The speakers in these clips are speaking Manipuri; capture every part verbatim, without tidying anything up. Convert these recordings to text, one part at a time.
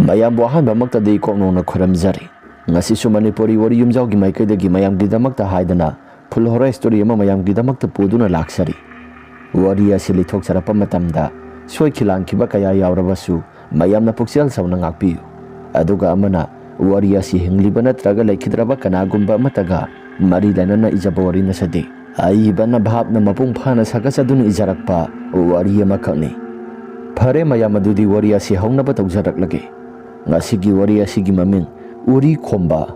ꯃꯌꯥꯝꯕꯨ ꯑꯍꯥꯟꯕꯃꯛꯇꯗꯤ ꯀꯣꯛꯅꯧꯅ ꯈꯨꯔꯨꯝꯖꯔꯤ꯫ ꯉꯁꯤꯁꯨ ꯃꯅꯤꯄꯨꯔꯤ ꯋꯥꯔꯤ ꯌꯨꯝꯖꯥꯎꯒꯤ ꯃꯥꯏꯀꯩꯗꯒꯤ ꯃꯌꯥꯝꯒꯤꯗꯃꯛꯇ ꯍꯥꯏꯗꯅ full horror story ꯑꯃ ꯃꯌꯥꯝꯒꯤꯗꯃꯛꯇ ꯄꯨꯗꯨꯅ ꯂꯥꯛꯆꯔꯤ꯫ ꯋꯥꯔꯤ ꯑꯁꯤ ꯂꯤꯊꯣꯛꯆꯔꯛꯄ ꯃꯇꯝꯗ ꯁꯣꯏꯈꯤ ꯂꯥꯟꯈꯤꯕ ꯀꯌꯥ ꯌꯥꯎꯔꯕꯁꯨ ꯃꯌꯥꯝꯅ ꯄꯨꯛꯆꯦꯜ ꯆꯥꯎꯅ ꯉꯥꯛꯄꯤꯌꯨ꯫ ꯑꯗꯨꯒ ꯑꯃꯅ, ꯋꯥꯔꯤ ꯑꯁꯤ ꯍꯤꯡꯂꯤꯕ ꯅꯠꯇ꯭ꯔꯒ ꯂꯩꯈꯤꯗ꯭ꯔꯕ ꯀꯅꯥꯒꯨꯝꯕ ꯑꯃꯠꯇꯒ ꯃꯔꯤ ꯂꯩꯅꯅ ꯏꯖꯕ ꯋꯥꯔꯤ ꯅꯠꯆꯗꯦ꯫ ꯑꯏꯕꯅ ꯚꯥꯞꯅ ꯃꯄꯨꯡ ꯐꯥꯅ ꯁꯥꯒꯠꯆꯗꯨꯅ ꯏꯖꯔꯛꯄ ꯋꯥꯔꯤ ꯑꯃꯈꯛꯅꯤ꯫ ꯐꯔꯦ ꯃꯌꯥꯝ, ꯑꯗꯨꯗꯤ ꯋꯥꯔꯤ ꯑꯁꯤ ꯍꯧꯅꯕ ꯇꯧꯖꯔꯛꯂꯒꯦ꯫ ꯉꯁꯤꯒꯤ ꯋꯥꯔꯤ ꯑꯁꯤꯒꯤ ꯃꯃꯤꯡ ꯎꯔꯤ ꯈꯣꯝꯕ꯫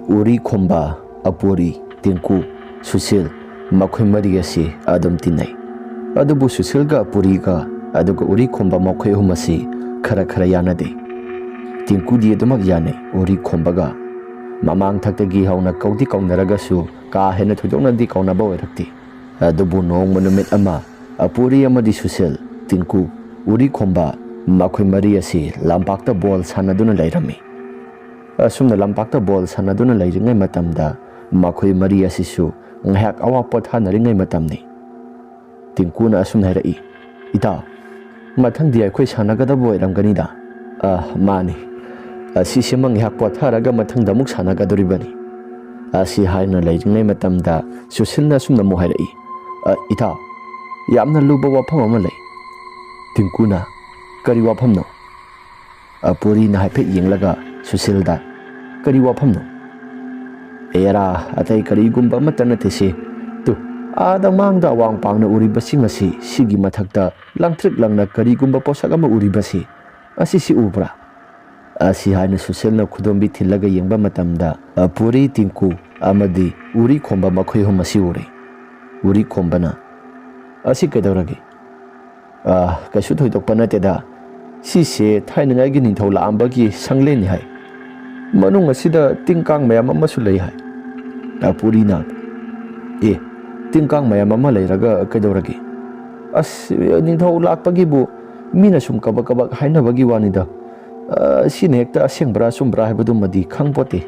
ꯎꯔꯤ ꯈꯣꯝꯕ, ꯑꯄꯨꯔꯤ, ꯇꯤꯡꯀꯨ, ꯁꯨꯁꯤꯜ, ꯃꯈꯣꯏ ꯃꯔꯤ ꯑꯁꯤ ꯑꯗꯨꯝ ꯇꯤꯟꯅꯩ꯫ ꯑꯗꯨꯕꯨ ꯁꯨꯁꯤꯜꯒ ꯑꯄꯨꯔꯤꯒ ꯑꯗꯨꯒ ꯎꯔꯤ ꯈꯣꯝꯕ ꯃꯈꯣꯏ ꯑꯍꯨꯝ ꯑꯁꯤ ꯈꯔ ꯈꯔ ꯌꯥꯅꯗꯦ꯫ ꯇꯤꯡꯀꯨꯗꯤ ꯑꯗꯨꯃꯛ ꯌꯥꯅꯩ ꯎꯔꯤ ꯈꯣꯝꯕꯒ꯫ ꯃꯃꯥꯡ ꯊꯛꯇꯒꯤ ꯍꯧꯅ ꯀꯧꯗꯤ ꯀꯧꯅꯔꯒꯁꯨ ꯀꯥ ꯍꯦꯟꯅ ꯊꯣꯏꯗꯣꯛꯅꯗꯤ ꯀꯧꯅꯕ ꯑꯣꯏꯔꯛꯇꯦ꯫ ꯑꯗꯨꯕꯨ ꯅꯣꯡꯃ ꯅꯨꯃꯤꯠ ꯑꯃ ꯑꯄꯨꯔꯤ ꯑꯃꯗꯤ ꯁꯨꯁꯤꯜ, ꯇꯤꯡꯀꯨ, ꯎꯔꯤ ꯈꯣꯝꯕ ꯃꯈꯣꯏ ꯃꯔꯤ ꯑꯁꯤ ꯂꯝꯄꯥꯛꯇ ꯕꯣꯜ ꯁꯥꯟꯅꯗꯨꯅ ꯂꯩꯔꯝꯃꯤ꯫ ꯑꯁꯨꯝꯅ ꯂꯝꯄꯥꯛꯇ ꯕꯣꯜ ꯁꯥꯟꯅꯗꯨꯅ ꯂꯩꯔꯤꯉꯩ ꯃꯇꯝꯗ ꯃꯈꯣꯏ ꯃꯔꯤ ꯑꯁꯤꯁꯨ ꯉꯥꯏꯍꯥꯛ ꯑꯋꯥ ꯄꯣꯊꯥꯅꯔꯤꯉꯩ ꯃꯇꯝꯅꯤ꯫ ꯇꯤꯡꯀꯨꯅ ꯑꯁꯨꯝꯅ ꯍꯥꯏꯔꯛꯏ, "ꯏꯇꯥꯎ, ꯃꯊꯪꯗꯤ ꯑꯩꯈꯣꯏ ꯁꯥꯟꯅꯒꯗꯕ ꯑꯣꯏꯔꯝꯒꯅꯤꯗ?" "ꯑ, ꯃꯥꯅꯤ꯫ ꯑꯁꯤꯁꯤꯃ ꯉꯥꯏꯍꯥꯛ ꯄꯣꯊꯥꯔꯒ ꯃꯊꯪꯗ ꯑꯃꯨꯛ ꯁꯥꯟꯅꯒꯗꯧꯔꯤꯕꯅꯤ꯫" ꯑꯁꯤ ꯍꯥꯏꯅ ꯂꯩꯔꯤꯉꯩ ꯃꯇꯝꯗ ꯁꯨꯁꯤꯜꯅ ꯑꯁꯨꯝꯅ ꯑꯃꯨꯛ ꯍꯥꯏꯔꯛꯏ, "ꯑ, ꯏꯇꯥꯎ, ꯌꯥꯝꯅ ꯂꯨꯕ ꯋꯥꯐꯝ ꯑꯃ ꯂꯩ꯫" ꯇꯤꯡꯀꯨꯅ, "ꯀꯔꯤ ꯋꯥꯐꯝꯅꯣ?" ꯑ, ꯄꯨꯔꯤꯅ ꯍꯥꯏꯐꯦꯠ ꯌꯦꯡꯂꯒ ꯁꯨꯁꯤꯜꯗ, "ꯀꯔꯤ ꯋꯥꯐꯝꯅꯣ?" "ꯑꯦꯔꯥ, ꯑꯇꯩ ꯀꯔꯤꯒꯨꯝꯕ ꯑꯃꯠꯇ ꯅꯠꯇꯦ ꯁꯤ꯫ ꯇꯨ, ꯑꯥꯗ ꯃꯥꯡꯗ ꯑꯋꯥꯡ ꯄꯥꯡꯅ ꯎꯔꯤꯕꯁꯤꯡ ꯑꯁꯤ, ꯁꯤꯒꯤ ꯃꯊꯛꯇ ꯂꯪꯇ꯭ꯔꯤꯛ ꯂꯪꯅ ꯀꯔꯤꯒꯨꯝꯕ ꯄꯣꯠꯁꯛ ꯑꯃ ꯎꯔꯤꯕꯁꯤ, ꯑꯁꯤꯁꯤ ꯎꯕ꯭ꯔꯥ?" ꯑꯁꯤ ꯍꯥꯏꯅ ꯁꯨꯁꯤꯜꯅ ꯈꯨꯗꯣꯝꯕꯤ ꯊꯤꯜꯂꯒ ꯌꯦꯡꯕ ꯃꯇꯝꯗ, ꯑ, ꯄꯨꯔꯤ, ꯇꯤꯡꯀꯨ ꯑꯃꯗꯤ ꯎꯔꯤ ꯈꯣꯝꯕ ꯃꯈꯣꯏ ꯑꯍꯨꯝ ꯑꯁꯤ ꯎꯔꯦ꯫ ꯎꯔꯤ ꯈꯣꯝꯕꯅ, "ꯑꯁꯤ ꯀꯩꯗꯧꯔꯒꯦ?" "ꯑ, ꯀꯩꯁꯨ ꯊꯣꯏꯗꯣꯛꯄ ꯅꯠꯇꯦꯗ꯫ ꯁꯤꯁꯦ ꯊꯥꯏꯅꯉꯥꯏꯒꯤ ꯅꯤꯡꯊꯧ ꯂꯥꯛꯑꯝꯕꯒꯤ ꯁꯪꯂꯦꯟꯅꯤ ꯍꯥꯏ꯫ ꯃꯅꯨꯡ ꯑꯁꯤꯗ ꯇꯤꯟ ꯀꯥꯡ ꯃꯌꯥꯝ ꯑꯃꯁꯨ ꯂꯩ ꯍꯥꯏ꯫" ꯑ, ꯄꯨꯔꯤꯅ, "ꯑꯦ, ꯇꯤꯟ ꯀꯥꯡ ꯃꯌꯥꯝ ꯑꯃ ꯂꯩꯔꯒ ꯀꯩꯗꯧꯔꯒꯦ?" "ꯑꯁ, ꯅꯤꯡꯊꯧ ꯂꯥꯛꯄꯒꯤꯕꯨ ꯃꯤꯅ ꯁꯨꯝ ꯀꯕꯛ ꯀꯕꯛ ꯍꯥꯏꯅꯕꯒꯤ ꯋꯥꯅꯤꯗ꯫ ꯑ, ꯁꯤꯅ ꯍꯦꯛꯇ ꯑꯁꯦꯡꯕ꯭ꯔꯥ ꯑꯆꯨꯝꯕ꯭ꯔꯥ ꯍꯥꯏꯕꯗꯨꯃꯗꯤ ꯈꯪꯄꯣꯠꯇꯦ꯫"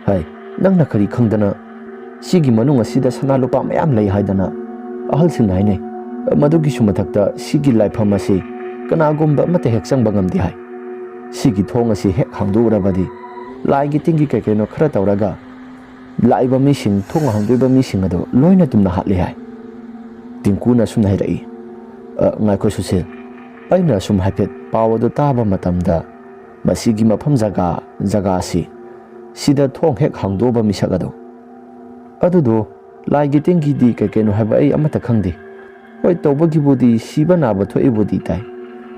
"ꯍꯥꯏ, ꯅꯪꯅ ꯀꯔꯤ ꯈꯪꯗꯅ? ꯁꯤꯒꯤ ꯃꯅꯨꯡ ꯑꯁꯤꯗ ꯁꯅꯥ ꯂꯨꯄꯥ ꯃꯌꯥꯝ ꯂꯩ ꯍꯥꯏꯗꯅ ꯑꯍꯜꯁꯤꯡꯅ ꯍꯥꯏꯅꯩ꯫ ꯃꯗꯨꯒꯤꯁꯨ ꯃꯊꯛꯇ ꯁꯤꯒꯤ ꯂꯥꯏꯐꯝ ꯑꯁꯤ ꯀꯅꯥꯒꯨꯝꯕ ꯑꯃꯠꯇ ꯍꯦꯛ ꯆꯪꯕ ꯉꯝꯗꯦ ꯍꯥꯏ꯫ ꯁꯤꯒꯤ ꯊꯣꯡ ꯑꯁꯤ ꯍꯦꯛ ꯍꯥꯡꯗꯣꯛꯎꯔꯕꯗꯤ ꯂꯥꯏꯒꯤ ꯇꯤꯟꯒꯤ ꯀꯩ ꯀꯩꯅꯣ ꯈꯔ ꯇꯧꯔꯒ ꯂꯥꯛꯏꯕ ꯃꯤꯁꯤꯡ, ꯊꯣꯡ ꯍꯥꯡꯗꯣꯛꯏꯕ ꯃꯤꯁꯤꯡ ꯑꯗꯨ ꯂꯣꯏꯅ ꯇꯨꯝꯅ ꯍꯥꯠꯂꯤ ꯍꯥꯏ꯫ ꯇꯤꯡꯀꯨꯅ ꯑꯁꯨꯝꯅ ꯍꯥꯏꯔꯛꯏ, "ꯑ, ꯉꯥꯏꯈꯣ ꯁꯨꯁꯤꯜ, ꯑꯩꯅ ꯑꯁꯨꯝ ꯍꯥꯏꯐꯦꯠ ꯄꯥꯎ ꯑꯗꯨ ꯇꯥꯕ ꯃꯇꯝꯗ ꯃꯁꯤꯒꯤ ꯃꯐꯝ ꯖꯒꯥ, ꯖꯒꯥ ꯑꯁꯤ, ꯁꯤꯗ ꯊꯣꯡ ꯍꯦꯛ ꯍꯥꯡꯗꯣꯛꯑꯕ ꯃꯤꯁꯛ ꯑꯗꯣ, ꯑꯗꯨꯗꯣ ꯂꯥꯏꯒꯤ ꯇꯤꯟꯒꯤꯗꯤ ꯀꯩ ꯀꯩꯅꯣ ꯍꯥꯏꯕ ꯑꯩ ꯑꯃꯠꯇ ꯈꯪꯗꯦ꯫ ꯍꯣꯏ, ꯇꯧꯕꯒꯤꯕꯨꯗꯤ ꯁꯤꯕ ꯅꯥꯕ ꯊꯣꯛꯏꯕꯨꯗꯤ ꯇꯥꯏ,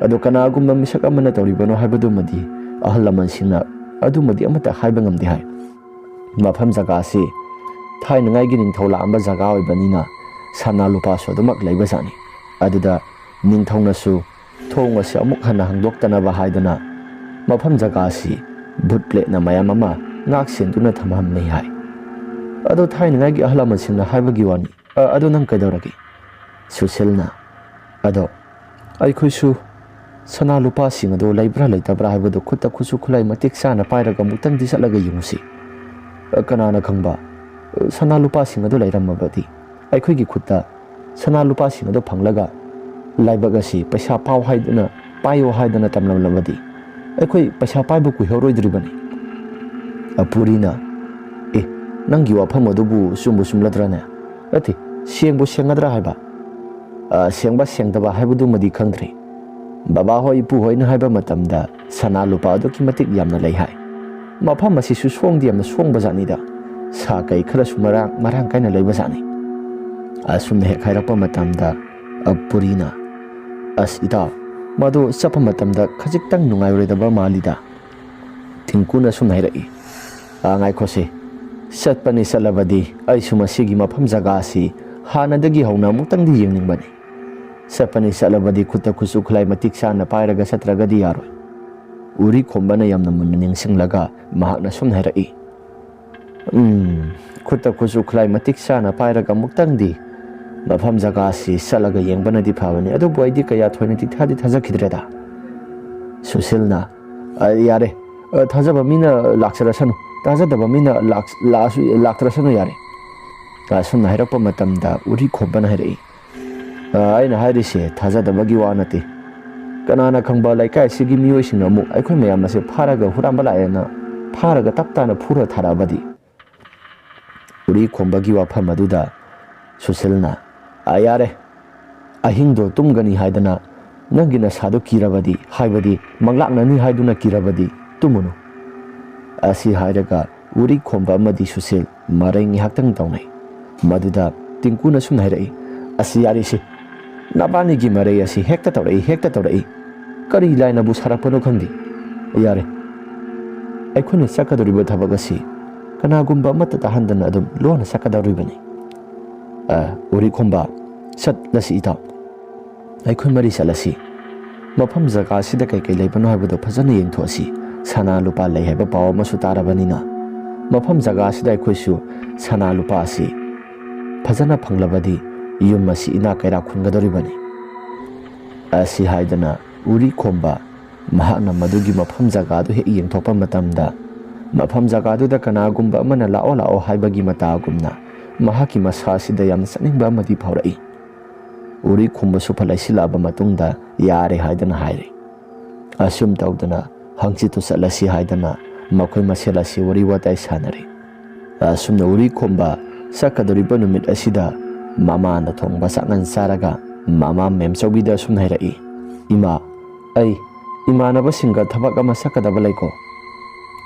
ꯑꯗꯣ ꯀꯅꯥꯒꯨꯝꯕ ꯃꯤꯁꯛ ꯑꯃꯅ ꯇꯧꯔꯤꯕꯅꯣ ꯍꯥꯏꯕꯗꯨꯃꯗꯤ ꯑꯍꯜ ꯂꯃꯟꯁꯤꯡꯅ ꯑꯗꯨꯃꯗꯤ ꯑꯃꯠꯇ ꯍꯥꯏꯕ ꯉꯝꯗꯦ" ꯍꯥꯏ꯫ ꯃꯐꯝ ꯖꯒꯥ ꯑꯁꯤ ꯊꯥꯏꯅꯉꯥꯏꯒꯤ ꯅꯤꯡꯊꯧ ꯂꯥꯛꯑꯝꯕ ꯖꯒꯥ ꯑꯣꯏꯕꯅꯤꯅ ꯁꯅꯥ ꯂꯨꯄꯥꯁꯨ ꯑꯗꯨꯃꯛ ꯂꯩꯕꯖꯥꯠꯅꯤ꯫ ꯑꯗꯨꯗ ꯅꯤꯡꯊꯧꯅꯁꯨ ꯊꯣꯡ ꯑꯁꯤ ꯑꯃꯨꯛ ꯍꯟꯅ ꯍꯥꯡꯗꯣꯛꯇꯅꯕ ꯍꯥꯏꯗꯅ ꯃꯐꯝ ꯖꯒꯥ ꯑꯁꯤ ꯚꯨꯠ ꯄ꯭ꯔꯦꯠꯅ ꯃꯌꯥꯝ ꯑꯃ ꯉꯥꯛ ꯁꯦꯟꯗꯨꯅ ꯊꯝꯂꯝꯃꯤ ꯍꯥꯏ꯫ ꯑꯗꯣ ꯊꯥꯏꯅꯉꯥꯏꯒꯤ ꯑꯍꯜ ꯂꯃꯟꯁꯤꯡꯅ ꯍꯥꯏꯕꯒꯤ ꯋꯥꯅꯤ꯫ "ꯑ, ꯑꯗꯣ ꯅꯪ ꯀꯩꯗꯧꯔꯒꯦ?" ꯁꯨꯁꯤꯜꯅ, "ꯑꯗꯣ ꯑꯩꯈꯣꯏꯁꯨ ꯁꯅꯥ ꯂꯨꯄꯥꯁꯤꯡ ꯑꯗꯣ ꯂꯩꯕ꯭ꯔꯥ ꯂꯩꯇꯕ꯭ꯔꯥ ꯍꯥꯏꯕꯗꯨ ꯈꯨꯠꯇ ꯈꯨꯠꯁꯨ ꯈꯨꯠꯂꯥꯏ ꯃꯇꯤꯛ ꯆꯥꯅ ꯄꯥꯏꯔꯒ ꯑꯃꯨꯛꯇꯪꯗꯤ ꯆꯠꯂꯒ ꯌꯦꯡꯉꯨꯁꯤ꯫ ꯑ, ꯀꯅꯥꯅ ꯈꯪꯕ, ꯑ, ꯁꯅꯥ ꯂꯨꯄꯥꯁꯤꯡ ꯑꯗꯨ ꯂꯩꯔꯝꯃꯕꯗꯤ ꯑꯩꯈꯣꯏꯒꯤ ꯈꯨꯠꯇ ꯁꯅꯥ ꯂꯨꯄꯥꯁꯤꯡ ꯑꯗꯨ ꯐꯪꯂꯒ ꯂꯥꯏꯕꯛ ꯑꯁꯤ ꯄꯩꯁꯥ ꯄꯥꯎ ꯍꯥꯏꯗꯨꯅ, ꯄꯥꯏꯌꯣ ꯍꯥꯏꯗꯅ ꯇꯝꯂꯝꯂꯕꯗꯤ ꯑꯩꯈꯣꯏ ꯄꯩꯁꯥ ꯄꯥꯏꯕ ꯀꯨꯏꯍꯧꯔꯣꯏꯗ꯭ꯔꯤꯕꯅꯤ꯫" ꯑꯄꯨꯔꯤꯅ, "ꯑꯦ, ꯅꯪꯒꯤ ꯋꯥꯐꯝ ꯑꯗꯨꯕꯨ ꯆꯨꯝꯕꯨ ꯆꯨꯝꯂꯗ꯭ꯔꯅꯦ? ꯅꯠꯇꯦ, ꯁꯦꯡꯕꯨ ꯁꯦꯡꯒꯗ꯭ꯔꯥ ꯍꯥꯏꯕ?" "ꯑ, ꯁꯦꯡꯕ ꯁꯦꯡꯗꯕ ꯍꯥꯏꯕꯗꯨꯃꯗꯤ ꯈꯪꯗ꯭ꯔꯤ꯫ ꯕꯕꯥꯍꯣꯏ, ꯏꯄꯨꯍꯣꯏꯅ ꯍꯥꯏꯕ ꯃꯇꯝꯗ ꯁꯅꯥ ꯂꯨꯄꯥ ꯑꯗꯨꯛꯀꯤ ꯃꯇꯤꯛ ꯌꯥꯝꯅ ꯂꯩ ꯍꯥꯏ꯫ ꯃꯐꯝ ꯑꯁꯤꯁꯨ ꯁꯣꯡꯗꯤ ꯌꯥꯝꯅ ꯁꯣꯡꯕ ꯖꯥꯠꯅꯤꯗ꯫ ꯁꯥ ꯀꯩ ꯈꯔꯁꯨ ꯃꯔꯥꯡ, ꯃꯔꯥꯡ ꯀꯥꯏꯅ ꯂꯩꯕ ꯖꯥꯠꯅꯤ꯫" ꯑꯁꯨꯝꯅ ꯍꯦꯛ ꯍꯥꯏꯔꯛꯄ ꯃꯇꯝꯗ ꯑꯄꯨꯔꯤꯅ, "ꯑꯁ ꯏꯇꯥꯎ, ꯃꯗꯨ ꯆꯠꯄ ꯃꯇꯝꯗ ꯈꯖꯤꯛꯇꯪ ꯅꯨꯡꯉꯥꯏꯔꯣꯏꯗꯕ ꯃꯥꯜꯂꯤꯗ꯫" ꯇꯤꯡꯀꯨꯅ ꯑꯁꯨꯝꯅ ꯍꯥꯏꯔꯛꯏ, "ꯑ, ꯉꯥꯏꯈꯣꯁꯦ, ꯆꯠꯄꯅꯤ ꯆꯠꯂꯕꯗꯤ ꯑꯩꯁꯨ ꯃꯁꯤꯒꯤ ꯃꯐꯝ ꯖꯒꯥ ꯑꯁꯤ ꯍꯥꯟꯅꯗꯒꯤ ꯍꯧꯅ ꯑꯃꯨꯛꯇꯪꯗꯤ ꯌꯦꯡꯅꯤꯡꯕꯅꯤ꯫ ꯆꯠꯄꯅꯤ ꯆꯠꯂꯕꯗꯤ ꯈꯨꯠꯇ ꯈꯨꯠꯁꯨ ꯈꯨꯠꯂꯥꯏ ꯃꯇꯤꯛ ꯆꯥꯅ ꯄꯥꯏꯔꯒ ꯆꯠꯇ꯭ꯔꯒꯗꯤ ꯌꯥꯔꯣꯏ꯫" ꯎꯔꯤ ꯈꯣꯝꯕꯅ ꯌꯥꯝꯅ ꯃꯨꯟꯅ ꯅꯤꯡꯁꯤꯡꯂꯒ ꯃꯍꯥꯛꯅ ꯑꯁꯨꯝꯅ ꯍꯥꯏꯔꯛꯏ, "ꯎꯝ, ꯈꯨꯠꯇ ꯈꯨꯠꯁꯨ ꯈꯨꯠꯂꯥꯏ ꯃꯇꯤꯛ ꯆꯥꯅ ꯄꯥꯏꯔꯒ ꯑꯃꯨꯛꯇꯪꯗꯤ ꯃꯐꯝ ꯖꯒꯥꯁꯤ ꯆꯠꯂꯒ ꯌꯦꯡꯕꯅꯗꯤ ꯐꯕꯅꯤ, ꯑꯗꯨꯕꯨ ꯑꯩꯗꯤ ꯀꯌꯥ ꯊꯣꯏꯅꯗꯤ ꯊꯥꯗꯤ ꯊꯥꯖꯈꯤꯗ꯭ꯔꯦꯗ꯫" ꯁꯨꯁꯤꯜꯅ, "ꯑ, ꯌꯥꯔꯦ, ꯑ, ꯊꯥꯖꯕ ꯃꯤꯅ ꯂꯥꯛꯆꯔꯁꯅꯨ, ꯊꯥꯖꯗꯕ ꯃꯤꯅ ꯂꯥꯛ-, ꯂꯥꯛꯑꯁꯨ, ꯂꯥꯛꯇ꯭ꯔꯁꯅꯨ ꯌꯥꯔꯦ꯫" ꯑꯁꯨꯝꯅ ꯍꯥꯏꯔꯛꯄ ꯃꯇꯝꯗ ꯎꯔꯤ ꯈꯣꯝꯕꯅ ꯍꯥꯏꯔꯛꯏ, "ꯑ, ꯑꯩꯅ ꯍꯥꯏꯔꯤꯁꯦ ꯊꯥꯖꯗꯕꯒꯤ ꯋꯥ ꯅꯠꯇꯦ꯫ ꯀꯅꯥꯅ ꯈꯪꯕ, ꯂꯩꯀꯥꯏ ꯑꯁꯤꯒꯤ ꯃꯤꯑꯣꯏꯁꯤꯡꯅ ꯑꯃꯨꯛ ꯑꯩꯈꯣꯏ ꯃꯌꯥꯝ ꯑꯁꯦ ꯐꯥꯔꯒ ꯍꯨꯔꯥꯟꯕ ꯂꯥꯛꯑꯦꯅ ꯐꯥꯔꯒ ꯇꯞ ꯇꯥꯅ ꯐꯨꯔ ꯊꯥꯔꯛꯑꯕꯗꯤ? ꯎꯔꯤ ꯈꯣꯝꯕꯒꯤ ꯋꯥꯐꯝ ꯑꯗꯨꯗ ꯁꯨꯁꯤꯜꯅ, "ꯑꯥ, ꯌꯥꯔꯦ, ꯑꯍꯤꯡꯗꯣ ꯇꯨꯝꯒꯅꯤ ꯍꯥꯏꯗꯅ ꯅꯪꯒꯤ ꯅꯁꯥꯗꯣ ꯀꯤꯔꯕꯗꯤ, ꯍꯥꯏꯕꯗꯤ ꯃꯪꯂꯥꯛꯅꯅꯤ ꯍꯥꯏꯗꯨꯅ ꯀꯤꯔꯕꯗꯤ ꯇꯨꯝꯃꯨꯅꯨ"꯫ ꯑꯁꯤ ꯍꯥꯏꯔꯒ ꯎꯔꯤ ꯈꯣꯝꯕ ꯑꯃꯗꯤ ꯁꯨꯁꯤꯜ ꯃꯔꯩ ꯉꯥꯏꯍꯥꯛꯇꯪ ꯇꯧꯅꯩ꯫ ꯃꯗꯨꯗ ꯇꯤꯡꯀꯨꯅ ꯁꯨꯝ ꯍꯥꯏꯔꯛꯏ, "ꯑꯁ, ꯌꯥꯔꯦꯁꯦ, ꯅꯕꯥꯅꯤꯒꯤ ꯃꯔꯩ ꯑꯁꯤ ꯍꯦꯛꯇ ꯇꯧꯔꯛꯏ, ꯍꯦꯛꯇ ꯇꯧꯔꯛꯏ꯫ ꯀꯔꯤ ꯂꯥꯏꯅꯕꯨ ꯁꯥꯔꯛꯄꯅꯣ ꯈꯪꯗꯦ꯫ ꯌꯥꯔꯦ, ꯑꯩꯈꯣꯏꯅ ꯆꯠꯀꯗꯧꯔꯤꯕ ꯊꯕꯛ ꯑꯁꯤ ꯀꯅꯥꯒꯨꯝꯕ ꯑꯃꯠꯇ ꯇꯥꯍꯟꯗꯅ ꯑꯗꯨꯝ ꯂꯣꯟꯅ ꯆꯠꯀꯗꯧꯔꯤꯕꯅꯤ꯫ ꯑ, ꯎꯔꯤꯈꯣꯝꯕ, ꯆꯠꯂꯁꯤ ꯏꯇꯥꯎ꯫ ꯑꯩꯈꯣꯏ ꯃꯔꯤ ꯆꯠꯂꯁꯤ꯫ ꯃꯐꯝ ꯖꯒꯥ ꯑꯁꯤꯗ ꯀꯩꯀꯩ ꯂꯩꯕꯅꯣ ꯍꯥꯏꯕꯗꯣ ꯐꯖꯅ ꯌꯦꯡꯊꯣꯛꯑꯁꯤ꯫ ꯁꯅꯥ ꯂꯨꯄꯥ ꯂꯩ ꯍꯥꯏꯕ ꯄꯥꯎ ꯑꯃꯁꯨ ꯇꯥꯔꯕꯅꯤꯅ, ꯃꯐꯝ ꯖꯒꯥ ꯑꯁꯤꯗ ꯑꯩꯈꯣꯏꯁꯨ ꯁꯅꯥ ꯂꯨꯄꯥ ꯑꯁꯤ ꯐꯖꯅ ꯐꯪꯂꯕꯗꯤ ꯌꯨꯝ ꯑꯁꯤ ꯏꯅꯥꯛ ꯀꯩꯔꯥꯛ ꯈꯨꯟꯒꯗꯧꯔꯤꯕꯅꯤ"꯫ ꯑꯁꯤ ꯍꯥꯏꯗꯅ ꯎꯔꯤ ꯈꯣꯝꯕ ꯃꯍꯥꯛꯅ ꯃꯗꯨꯒꯤ ꯃꯐꯝ ꯖꯒꯥꯗꯨ ꯍꯦꯛ ꯌꯦꯡꯊꯣꯛꯄ ꯃꯇꯝꯗ, ꯃꯐꯝ ꯖꯒꯥꯗꯨꯗ ꯀꯅꯥꯒꯨꯝꯕ ꯑꯃꯅ "ꯂꯥꯛꯑꯣ, ꯂꯥꯛꯑꯣ" ꯍꯥꯏꯕꯒꯤ ꯃꯇꯥꯒꯨꯝꯅ ꯃꯍꯥꯛꯀꯤ ꯃꯁꯥ ꯑꯁꯤꯗ ꯌꯥꯝꯅ ꯆꯠꯅꯤꯡꯕ ꯑꯃꯗꯤ ꯐꯥꯎꯔꯛꯏ꯫ ꯎꯔꯤ ꯈꯣꯝꯕꯁꯨ ꯐꯠ ꯂꯩꯁꯤꯜꯂꯛꯑꯕ ꯃꯇꯨꯡꯗ "ꯌꯥꯔꯦ" ꯍꯥꯏꯗꯅ ꯍꯥꯏꯔꯦ꯫ ꯑꯁꯨꯝ ꯇꯧꯗꯅ ꯍꯪꯆꯤꯠꯇꯨ ꯆꯠꯂꯁꯤ ꯍꯥꯏꯗꯅ ꯃꯈꯣꯏ ꯃꯁꯦꯜ ꯑꯁꯤ ꯋꯥꯔꯤ ꯋꯥꯇꯥꯏ ꯁꯥꯟꯅꯔꯦ꯫ ꯑꯁꯨꯝꯅ ꯎꯔꯤ ꯈꯣꯝꯕ ꯆꯠꯀꯗꯧꯔꯤꯕ ꯅꯨꯃꯤꯠ ꯑꯁꯤꯗ ꯃꯃꯥꯅ ꯊꯣꯡꯕ ꯆꯥꯛꯉꯟ ꯆꯥꯔꯒ ꯃꯃꯥ ꯃꯦꯝꯆꯧꯕꯤꯗ ꯑꯁꯨꯝꯅ ꯍꯥꯏꯔꯛꯏ, "ꯏꯃꯥ, ꯑꯩ ꯏꯃꯥꯟꯅꯕꯁꯤꯡꯒ ꯊꯕꯛ ꯑꯃ ꯆꯠꯀꯗꯕ ꯂꯩꯀꯣ"꯫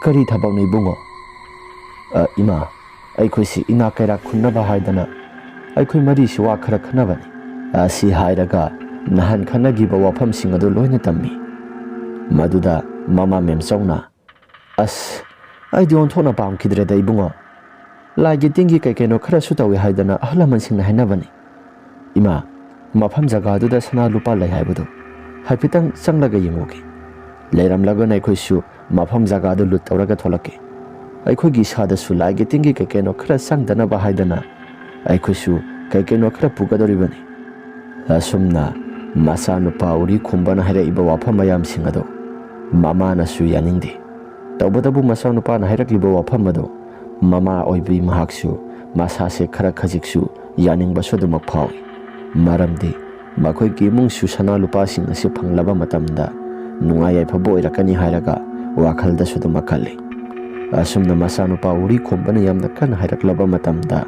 "ꯀꯔꯤ ꯊꯕꯛꯅꯣ ꯏꯕꯨꯡꯉꯣ?" "ꯑ, ꯏꯃꯥ, ꯑꯩꯈꯣꯏꯁꯤ ꯏꯅꯥꯛ ꯀꯩꯔꯥꯛ ꯈꯨꯟꯅꯕ ꯍꯥꯏꯗꯅ ꯑꯩꯈꯣꯏ ꯃꯔꯤꯁꯤ ꯋꯥ ꯈꯔ ꯈꯟꯅꯕꯅꯤ"꯫ ꯑꯁꯤ ꯍꯥꯏꯔꯒ ꯅꯍꯥꯟ ꯈꯟꯅꯈꯤꯕ ꯋꯥꯐꯝꯁꯤꯡ ꯑꯗꯨ ꯂꯣꯏꯅ ꯇꯝꯃꯤ꯫ ꯃꯗꯨꯗ ꯃꯃꯥ ꯃꯦꯝꯆꯧꯅ, "ꯑꯁ, ꯑꯩꯗꯤ ꯑꯣꯟꯊꯣꯛꯅ ꯄꯥꯝꯈꯤꯗ꯭ꯔꯦꯗ ꯏꯕꯨꯡꯉꯣ꯫ ꯂꯥꯏꯒꯤ ꯇꯤꯟꯒꯤ ꯀꯩ ꯀꯩꯅꯣ ꯈꯔꯁꯨ ꯇꯧꯏ ꯍꯥꯏꯗꯅ ꯑꯍꯜ ꯂꯃꯟꯁꯤꯡꯅ ꯍꯥꯏꯅꯕꯅꯤ꯫ ꯏꯃꯥ, ꯃꯐꯝ ꯖꯒꯥꯗꯨꯗ ꯁꯅꯥ ꯂꯨꯄꯥ ꯂꯩ ꯍꯥꯏꯕꯗꯨ ꯍꯥꯏꯐꯦꯠꯇꯪ ꯆꯪꯂꯒ ꯌꯦꯡꯉꯨꯒꯦ꯫ ꯂꯩꯔꯝꯂꯒꯅ ꯑꯩꯈꯣꯏꯁꯨ ꯃꯐꯝ ꯖꯒꯥꯗꯨ ꯂꯨꯠ ꯇꯧꯔꯒ ꯊꯣꯛꯂꯛꯀꯦ꯫ ꯑꯩꯈꯣꯏꯒꯤ ꯏꯁꯥꯗꯁꯨ ꯂꯥꯏꯒꯤ ꯇꯤꯟꯒꯤ ꯀꯩ ꯀꯩꯅꯣ ꯈꯔ ꯆꯪꯗꯅꯕ ꯍꯥꯏꯗꯅ ꯑꯩꯈꯣꯏꯁꯨ ꯀꯩ ꯀꯩꯅꯣ ꯈꯔ ꯄꯨꯒꯗꯧꯔꯤꯕꯅꯤ"꯫ ꯑꯁꯨꯝꯅ ꯃꯆꯥꯅꯨꯄꯥ ꯎꯔꯤ ꯈꯨꯝꯕꯅ ꯍꯥꯏꯔꯛꯏꯕ ꯋꯥꯐꯝ ꯃꯌꯥꯝꯁꯤꯡ ꯑꯗꯨ ꯃꯃꯥꯅꯁꯨ ꯌꯥꯅꯤꯡꯗꯦ꯫ ꯇꯧꯕꯇꯕꯨ ꯃꯆꯥꯅꯨꯄꯥꯅ ꯍꯥꯏꯔꯛꯂꯤꯕ ꯋꯥꯐꯝ ꯑꯗꯨ ꯃꯃꯥ ꯑꯣꯏꯕꯤ ꯃꯍꯥꯛꯁꯨ ꯃꯁꯥꯁꯦ ꯈꯔ ꯈꯖꯤꯛꯁꯨ ꯌꯥꯅꯤꯡꯕꯁꯨ ꯑꯗꯨꯃꯛ ꯐꯥꯎꯏ꯫ ꯃꯔꯝꯗꯤ ꯃꯈꯣꯏꯒꯤ ꯏꯃꯨꯡꯁꯨ ꯁꯅꯥ ꯂꯨꯄꯥꯁꯤꯡ ꯑꯁꯤ ꯐꯪꯂꯕ ꯃꯇꯝꯗ ꯅꯨꯡꯉꯥꯏ ꯌꯥꯏꯐꯕ ꯑꯣꯏꯔꯛꯀꯅꯤ ꯍꯥꯏꯔꯒ ꯋꯥꯈꯜꯗꯁꯨ ꯑꯗꯨꯝ ꯈꯜꯂꯤ꯫ ꯑꯁꯨꯝꯅ ꯃꯆꯥꯅꯨꯄꯥ ꯎꯔꯤ ꯈꯣꯝꯕꯅ ꯌꯥꯝꯅ ꯀꯟꯅ ꯍꯥꯏꯔꯛꯂꯕ ꯃꯇꯝꯗ